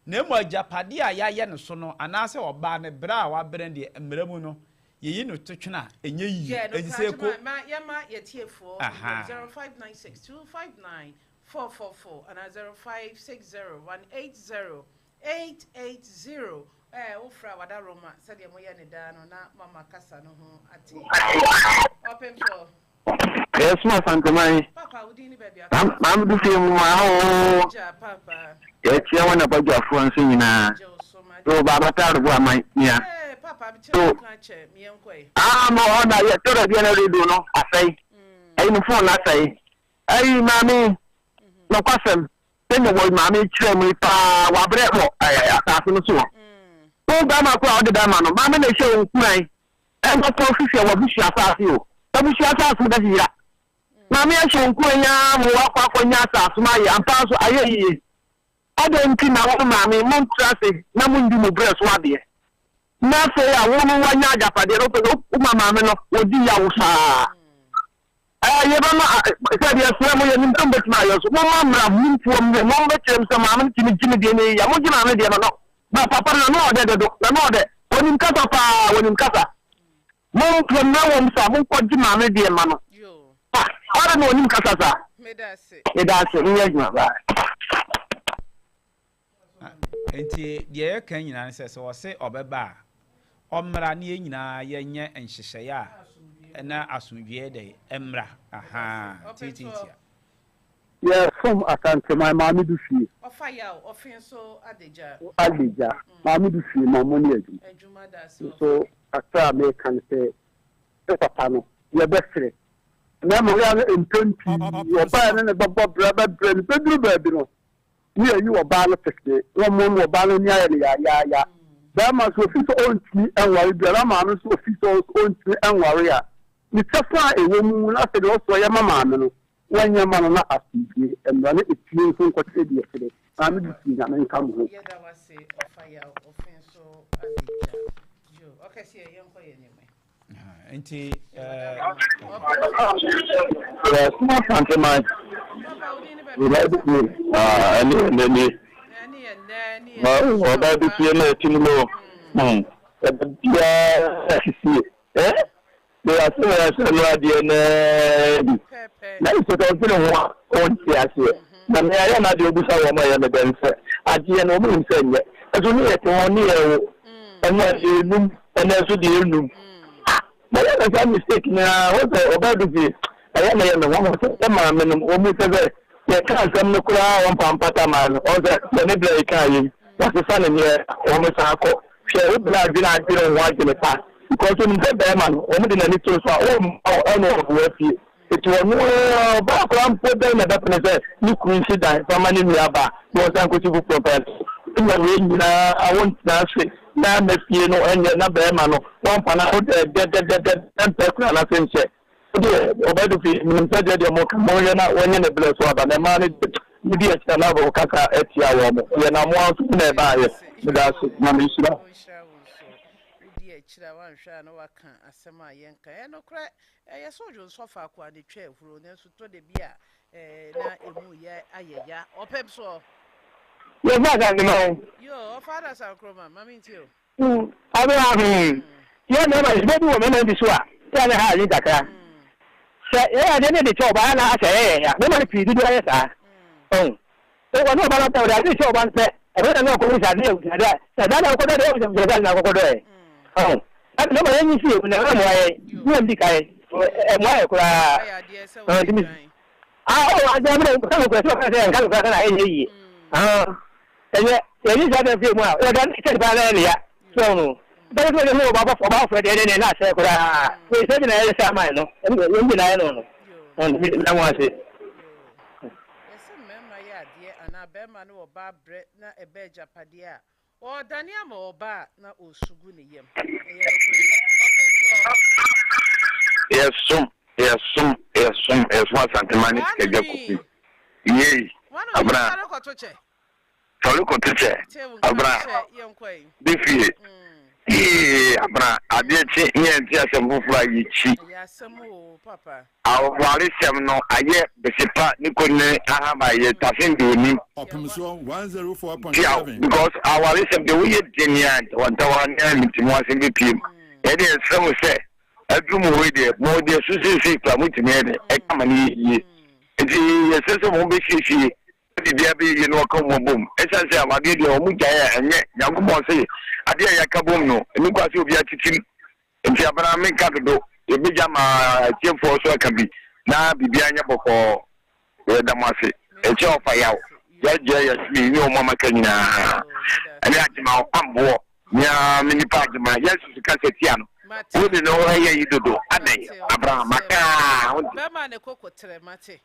Na mmom agyapadeɛ a yɛayɛ no so no, anaasɛ ɔbaa no berɛ a wabrɛ no deɛ, mmara mu no, yɛyi no to twene a, ɛnyɛ yie. Yɛ Enti sɛ nokorɛ ɛkɔ. ma yɛma yɛtiefoɔ Ahaa. 0596 259 444 anaa 0560 180 880 Ɛɛ, wofrɛ a wada Roma sɛdeɛ moyɛ no daa no na moama kasa no ho ate. Ɔpemfoɔ. Yes, ma Santeman. Papa, wo din ne baabi a wokasa Maame du fie mu ma ho. Agya, papa. Yɛkyia wɔn abadwafoɔ nso nyinaa. Gye wo so ma. So baaba taare bo ama nia. Ɛɛ, papa, mekyerɛ So wo ka kyɛ, meɛnkɔ ɛ. ah mo hɔ na yɛ tɔrɔ bi na radio no asɛe. Ɛyi no phone asɛe. Ɛyi maame nɔkwasɛm sɛnea wɔ maame kyerɛ mu yi paa wabrɛ wɔ ɛɛ asase no so hɔ. Wo bɛrima koro a wode bɛrima no maame na ɛhyɛ wo nkuran ɛnkɔtɔ hwehwɛ w'abusua asase o. Abusua asase no bɛyera. Maame ahyɛ wo nkuran yi ara ma woakɔ akɔnya asase no ayɛ ampa nso ayɛ yie. Adɛn nti na wo maame montra ase na mondi mo berɛ so adeɛ? Na afei a wo no woanya agyapadeɛ no wopɛ sɛ woma maame no wɔdi yaw saa. Yɛbɛma sɛ deɛ srɛ mo yɛnim sɛ mobɛtumi ayɛ so momma mmra mumfoɔ mu mombɛkyerɛ m sɛ maame no tumi gye me deɛ no yɛ mogye maame deɛ no no ba papa no na ɔdɛ dodo na na ɔdɛ wɔnim kasa paa wɔnim kasa mompɛ mmerɛ wɔm sa monkɔgye maame deɛ ma no ɔde na ɔnim kasa saa. Meda ase monyɛ adwuma bye. Nti deɛ yɛka nyinaa ne sɛ, sɛ ɔse ɔbɛba a, ɔmmra na yɛn nyinaa yɛnyɛ nhyehyɛeɛ a na asomdwoeɛ dɛ mmra. Ahaa, tiatiatia. Yɛsom Asanteman Maame du fie. Ɔfa yaw, ɔfe nso adagya. Adagya, Maame du fie ma mo ne adwuma. Adwuma da ase ɔfa. Nso kakra a meka ne sɛ, me papa no, yɛbɛsrɛ. Mmarima yɛ a na mpɛn pii ɔbaa ne ne bɛbɔ bra bɛbrɛ no, bɛduru baabi no, ne yɛyi ɔbaa no pefee na wɔn mu ɔbaa no ani ayɛ no yaayaaya. Barima nso ofi sɛ ɔntumi nware bi anaa maame nso ofi sɛ ɔntumi nware a, ne kyɛfa a ɛwɔ mu na sɛdeɛ ɔsɛ ɔyɛ ma maame no, wɔnyɛ ma no na asomdwie mmra na efie nso nkɔkyerɛ deɛ ɛkyerɛ. Maame de fie Nyame nka mo ho. Yɛda wo ase ɔfa yaw ɔfe nso adagya. Yo, ɔkɛseɛ yɛnkɔ yɛn anim ɛ. Nti Yɛsom Asanteman. Ɛne ɛnɛ nie. Ɔbaa bi fie na ɛte mu no. Ɛda biara asisie. Eh? Yɛase wɔ asɛ no adeɛ naa bi. Na sɛ ɔdwene ho a ɔnte aseɛ. Na me ayɛ no adeɛ ɔbusa wɔn a ɛyɛ me dɛn sɛ adeɛ no wɔn nim sɛ nyɛ. Ɛso ne yɛte ho ne yɛwo. Ɛno a deɛ enum ɛnɛ nso deɛ enum. Ah! Mayɛ no saa mistake no ara wɔn sɛ ɔbaa bi fie ɛyɛ na ɛyɛ me nwanwa sɛ yɛ maame nom wɔn mu sɛ sɛ yɛka asɛm no koraa wɔn mpa mpata maa no wɔn sɛ sɛ ne berɛ yɛka yei wɔsesa ne neɛ wɔn san kɔ hwɛ wo berɛ adwene adwene ho adwene pa because onim sɛ bɛrima no wɔn de n'ani to so a wɔn ɛna ɔboa fie Enti ɔno ara, ɔbaa koraa mpo dɛn na ɛbɛpene sɛ ne kunu nsi dan mfa mma ne nuabaa na ɔnsan nkɔsi foforɔ mfa no? Wonya wei nyinaa a, wontena ase na ama fie no nyɛ na barima no wamfa n'ano dɛdɛdɛdɛdɛ mpɛ koraa n'ase nhyɛ. Wo deɛ, ɔbaa du fie, menim sɛ deɛ deɛ moka, monhwɛ na wɔnyɛ ne berɛ so aba, na mmaa no deɛ, modi akyire a na wɔkasa atia wɔn. Yɛ na mo ara nso mo na ɛbaeɛ. Meda ase. Nyame nhyira wo. Wodi akyire a woanhwɛ a na woaka asɛm a yɛnka. Ɛyɛ nokorɛ, Ɛyɛ sɛ odwonsɔ faako a ne twa ahuro, nanso tɔ da bi a na emu yɛ ayɛ ya. Ɔpɛm soɔ. Yɛ fa Asanteman. Yo, ɔfa Adasa Nkrumah, ma me ntie o. Abena hmm, yɛ mmarima no, suban bi wɔ mmarima no bi so a, yɛ a na ɛha adwene kakra. Sɛ yɛyɛ adeɛ na yɛde kyɛ ɔbaa a na asɛ ɛyɛ yɛn ya. Mmarima no pii dodoɔ ayɛ saa. Ɔhu? Ɔne ɔbaa no ɔde ade rehyɛ ɔbaa no sɛ ɛbɛyɛ na ne ɔkɔhu sɛ ade yɛ abusuade a sɛ saa na ɔkɔdɔ deɛ ɔbɛsɛ abusuade na akɔkɔdɔ ɛ. Ɔho ɛna na ɔma yɛnyi si emu na ɛmmoa yɛn ne yɛn di kan ɛmmoa yɛ koraa. Ɔho ntumi ah ɔwɔ ade amena nka no kura sɛ ɔka sɛ nka no kura sɛ na ɛnyɛ yie. Ah ɛnyɛ yɛnyi saa bɛn fie mu a yɛda kyɛ nipa na ɛne ya so ɔno bɛyɛ sɛ ɔde ɔba ɔba foforɔ deɛ ɛne na asɛ koraa sɛ bi na yɛyɛ sɛ aman no yɛn nyinaa yɛ no no ɔno na mo ase. Yɛse mmarima yɛ adeɛ anaa barima ne ɔbaa brɛ na ɛbɛ agyapadeɛ a, ɔredane ama ɔbaa a na ɔresu gu ne yam. Ɛyɛ nokorɛ. Ɔpɛntoɔ. Yɛsom yɛsom yɛsom yɛsom Asantema ne Sikagya Kofi yei Wano abena sɔre kɔto kyɛ. Sɔre kɔto kyɛ abena de fie yee abena adeɛ kye ne yɛnte asɛm foforɔ a yɛkyi Awaresɛm no ayɛ besepa ne konne ahaba yɛ tasen de onim. Ɔpemsoɔ Tia 104.7. because awaresɛm deɛ woyɛ den a ntawantawa ne amintimu asɛm bɛpue mu. Yɛn deɛ yɛsrɛ mo sɛ aduru mo hɔ yi deɛ mo deɛ so seesei koraa motumi yɛ dɛn ɛka ma no yɛ yie. Nti yɛsrɛ sɛ mobɛsiesie na biribiara bɛyɛ yie na wɔaka wɔn abom. Ɛsiane sɛ awadeɛ deɛ wɔn gyae a ɛnyɛ Nyankopɔn se adeɛ a yɛaka bom no ɛni kwan sɛ obiara titim. Nti abena menka dodo, yɛbɛgya ma atiefoɔ nso aka bi na biribiara nyɛ bɔkɔɔ. Yɛda mo ase. Ɛkyɛ ɔfa yaw, Gyagya Yasmin ne wɔn a maka nyinaa ɛne Agyema Ɔkwamboɔ, me ara me nipa Agyema, yɛnsusu kasa tia no, wo ne no ɛyɛ yi dodo, adɛn Abraham, maka a wonte. Bɛma ne koko trɛ mate.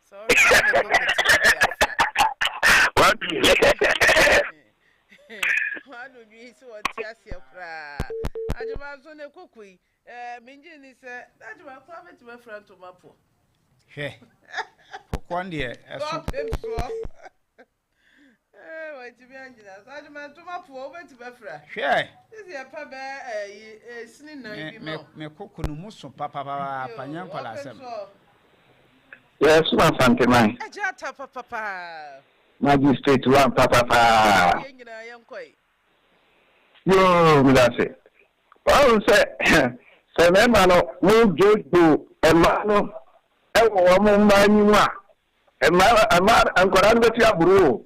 Sɛ ɔhwɛ ne koko trɛ de afa. Wadu. Wano nwi sɛ wɔte aseɛ koraa. Agyema nso ne koko yi, eh, mengye nni sɛ Agyema koraa bɛtumi afira ntoma po. Hwɛ, kɔkɔɔ no deɛ ɛso. Ɔpem soɔ. Eh, wantumi angyina so. Agyema ntoma po, wobɛtumi afira. Hwɛ. Sisi ɛpɛ bɛɛ ɛyi, eh, sini nan bi ma wo. Me koko no mu so papapaapa, nyɛ nkwadaa asɛm. Ɔpem soɔ. Yɛsom Asanteman. Agya ata papapaa. Magistrate one papapaa. Yɛn nyinaa yɛnkɔe. Yoo, medase. Wahu sɛ sɛ mmarima no mo dwoodwoo mmaa no wɔ wɔn mma anim a, mmaa mmaa nkwadaa no bɛte aboro o.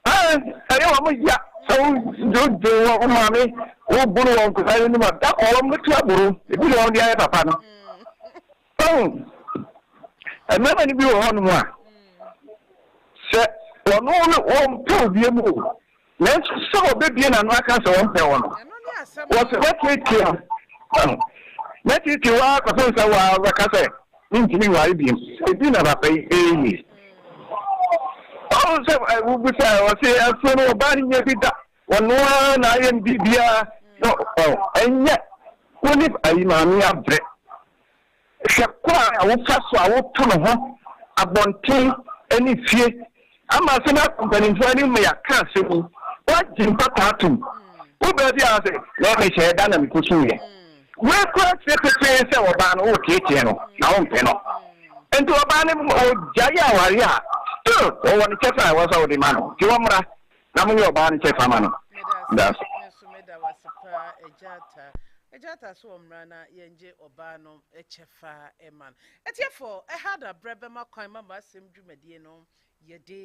Ɛɛ, ɛyɛ wɔn ya sɛ wodwoodwoo wɔn maame, woboro wɔn nkwadaa no anim a, da kɔ wɔn bɛte aboro. Ebi na wɔn de ayɛ papa no. Wahu, mmarima no bi wɔ hɔnom a, sɛ wɔn no wɔmpɛ obi mu o, nanso sɛ wɔbɛbie n'ano aka sɛ wɔmpɛ wɔ no, wɔsɛ mɛteetee no, mɛteetee wo ara kɔpem sɛ wo ara wobɛka sɛ mentumi nware bio. Ebi na papa yi ɛreyɛ. Wahu sɛ wobisa wɔse ɛso no ɔbaa no nyɛ bi da, wɔno ara na ayɛ no biribiara, ɛnyɛ wo ne ayi maame abrɛ. Hwɛ kwan a wofa so a woto ne ho abɔnten ne fie ama asɛm yi akɔ mpanimfoɔ anim ma yɛaka asɛm yi. Woagye mpata atom. Wo baabi a sɛ na mehyɛɛ da na mekɔsuiɛ. Wei koraa kyerɛ pefee sɛ ɔbaa no woreteetee no na wompɛ no. Nti ɔbaa no ɔgyae aware a still ɔwɔ ne kyɛfa a ɛwɔ sɛ wode ma no. Nti ɔmmra na monyɛ ɔbaa no kyɛfa ma no. Meda ase. Me nso meda wo ase paa Agya Atta. Agya Atta so ɔmmra na yɛngye ɔbaa no kyɛfa ma no. Atiefo, ɛha na berɛ bɛma kwan ma m'asɛm dwumadie no yɛde.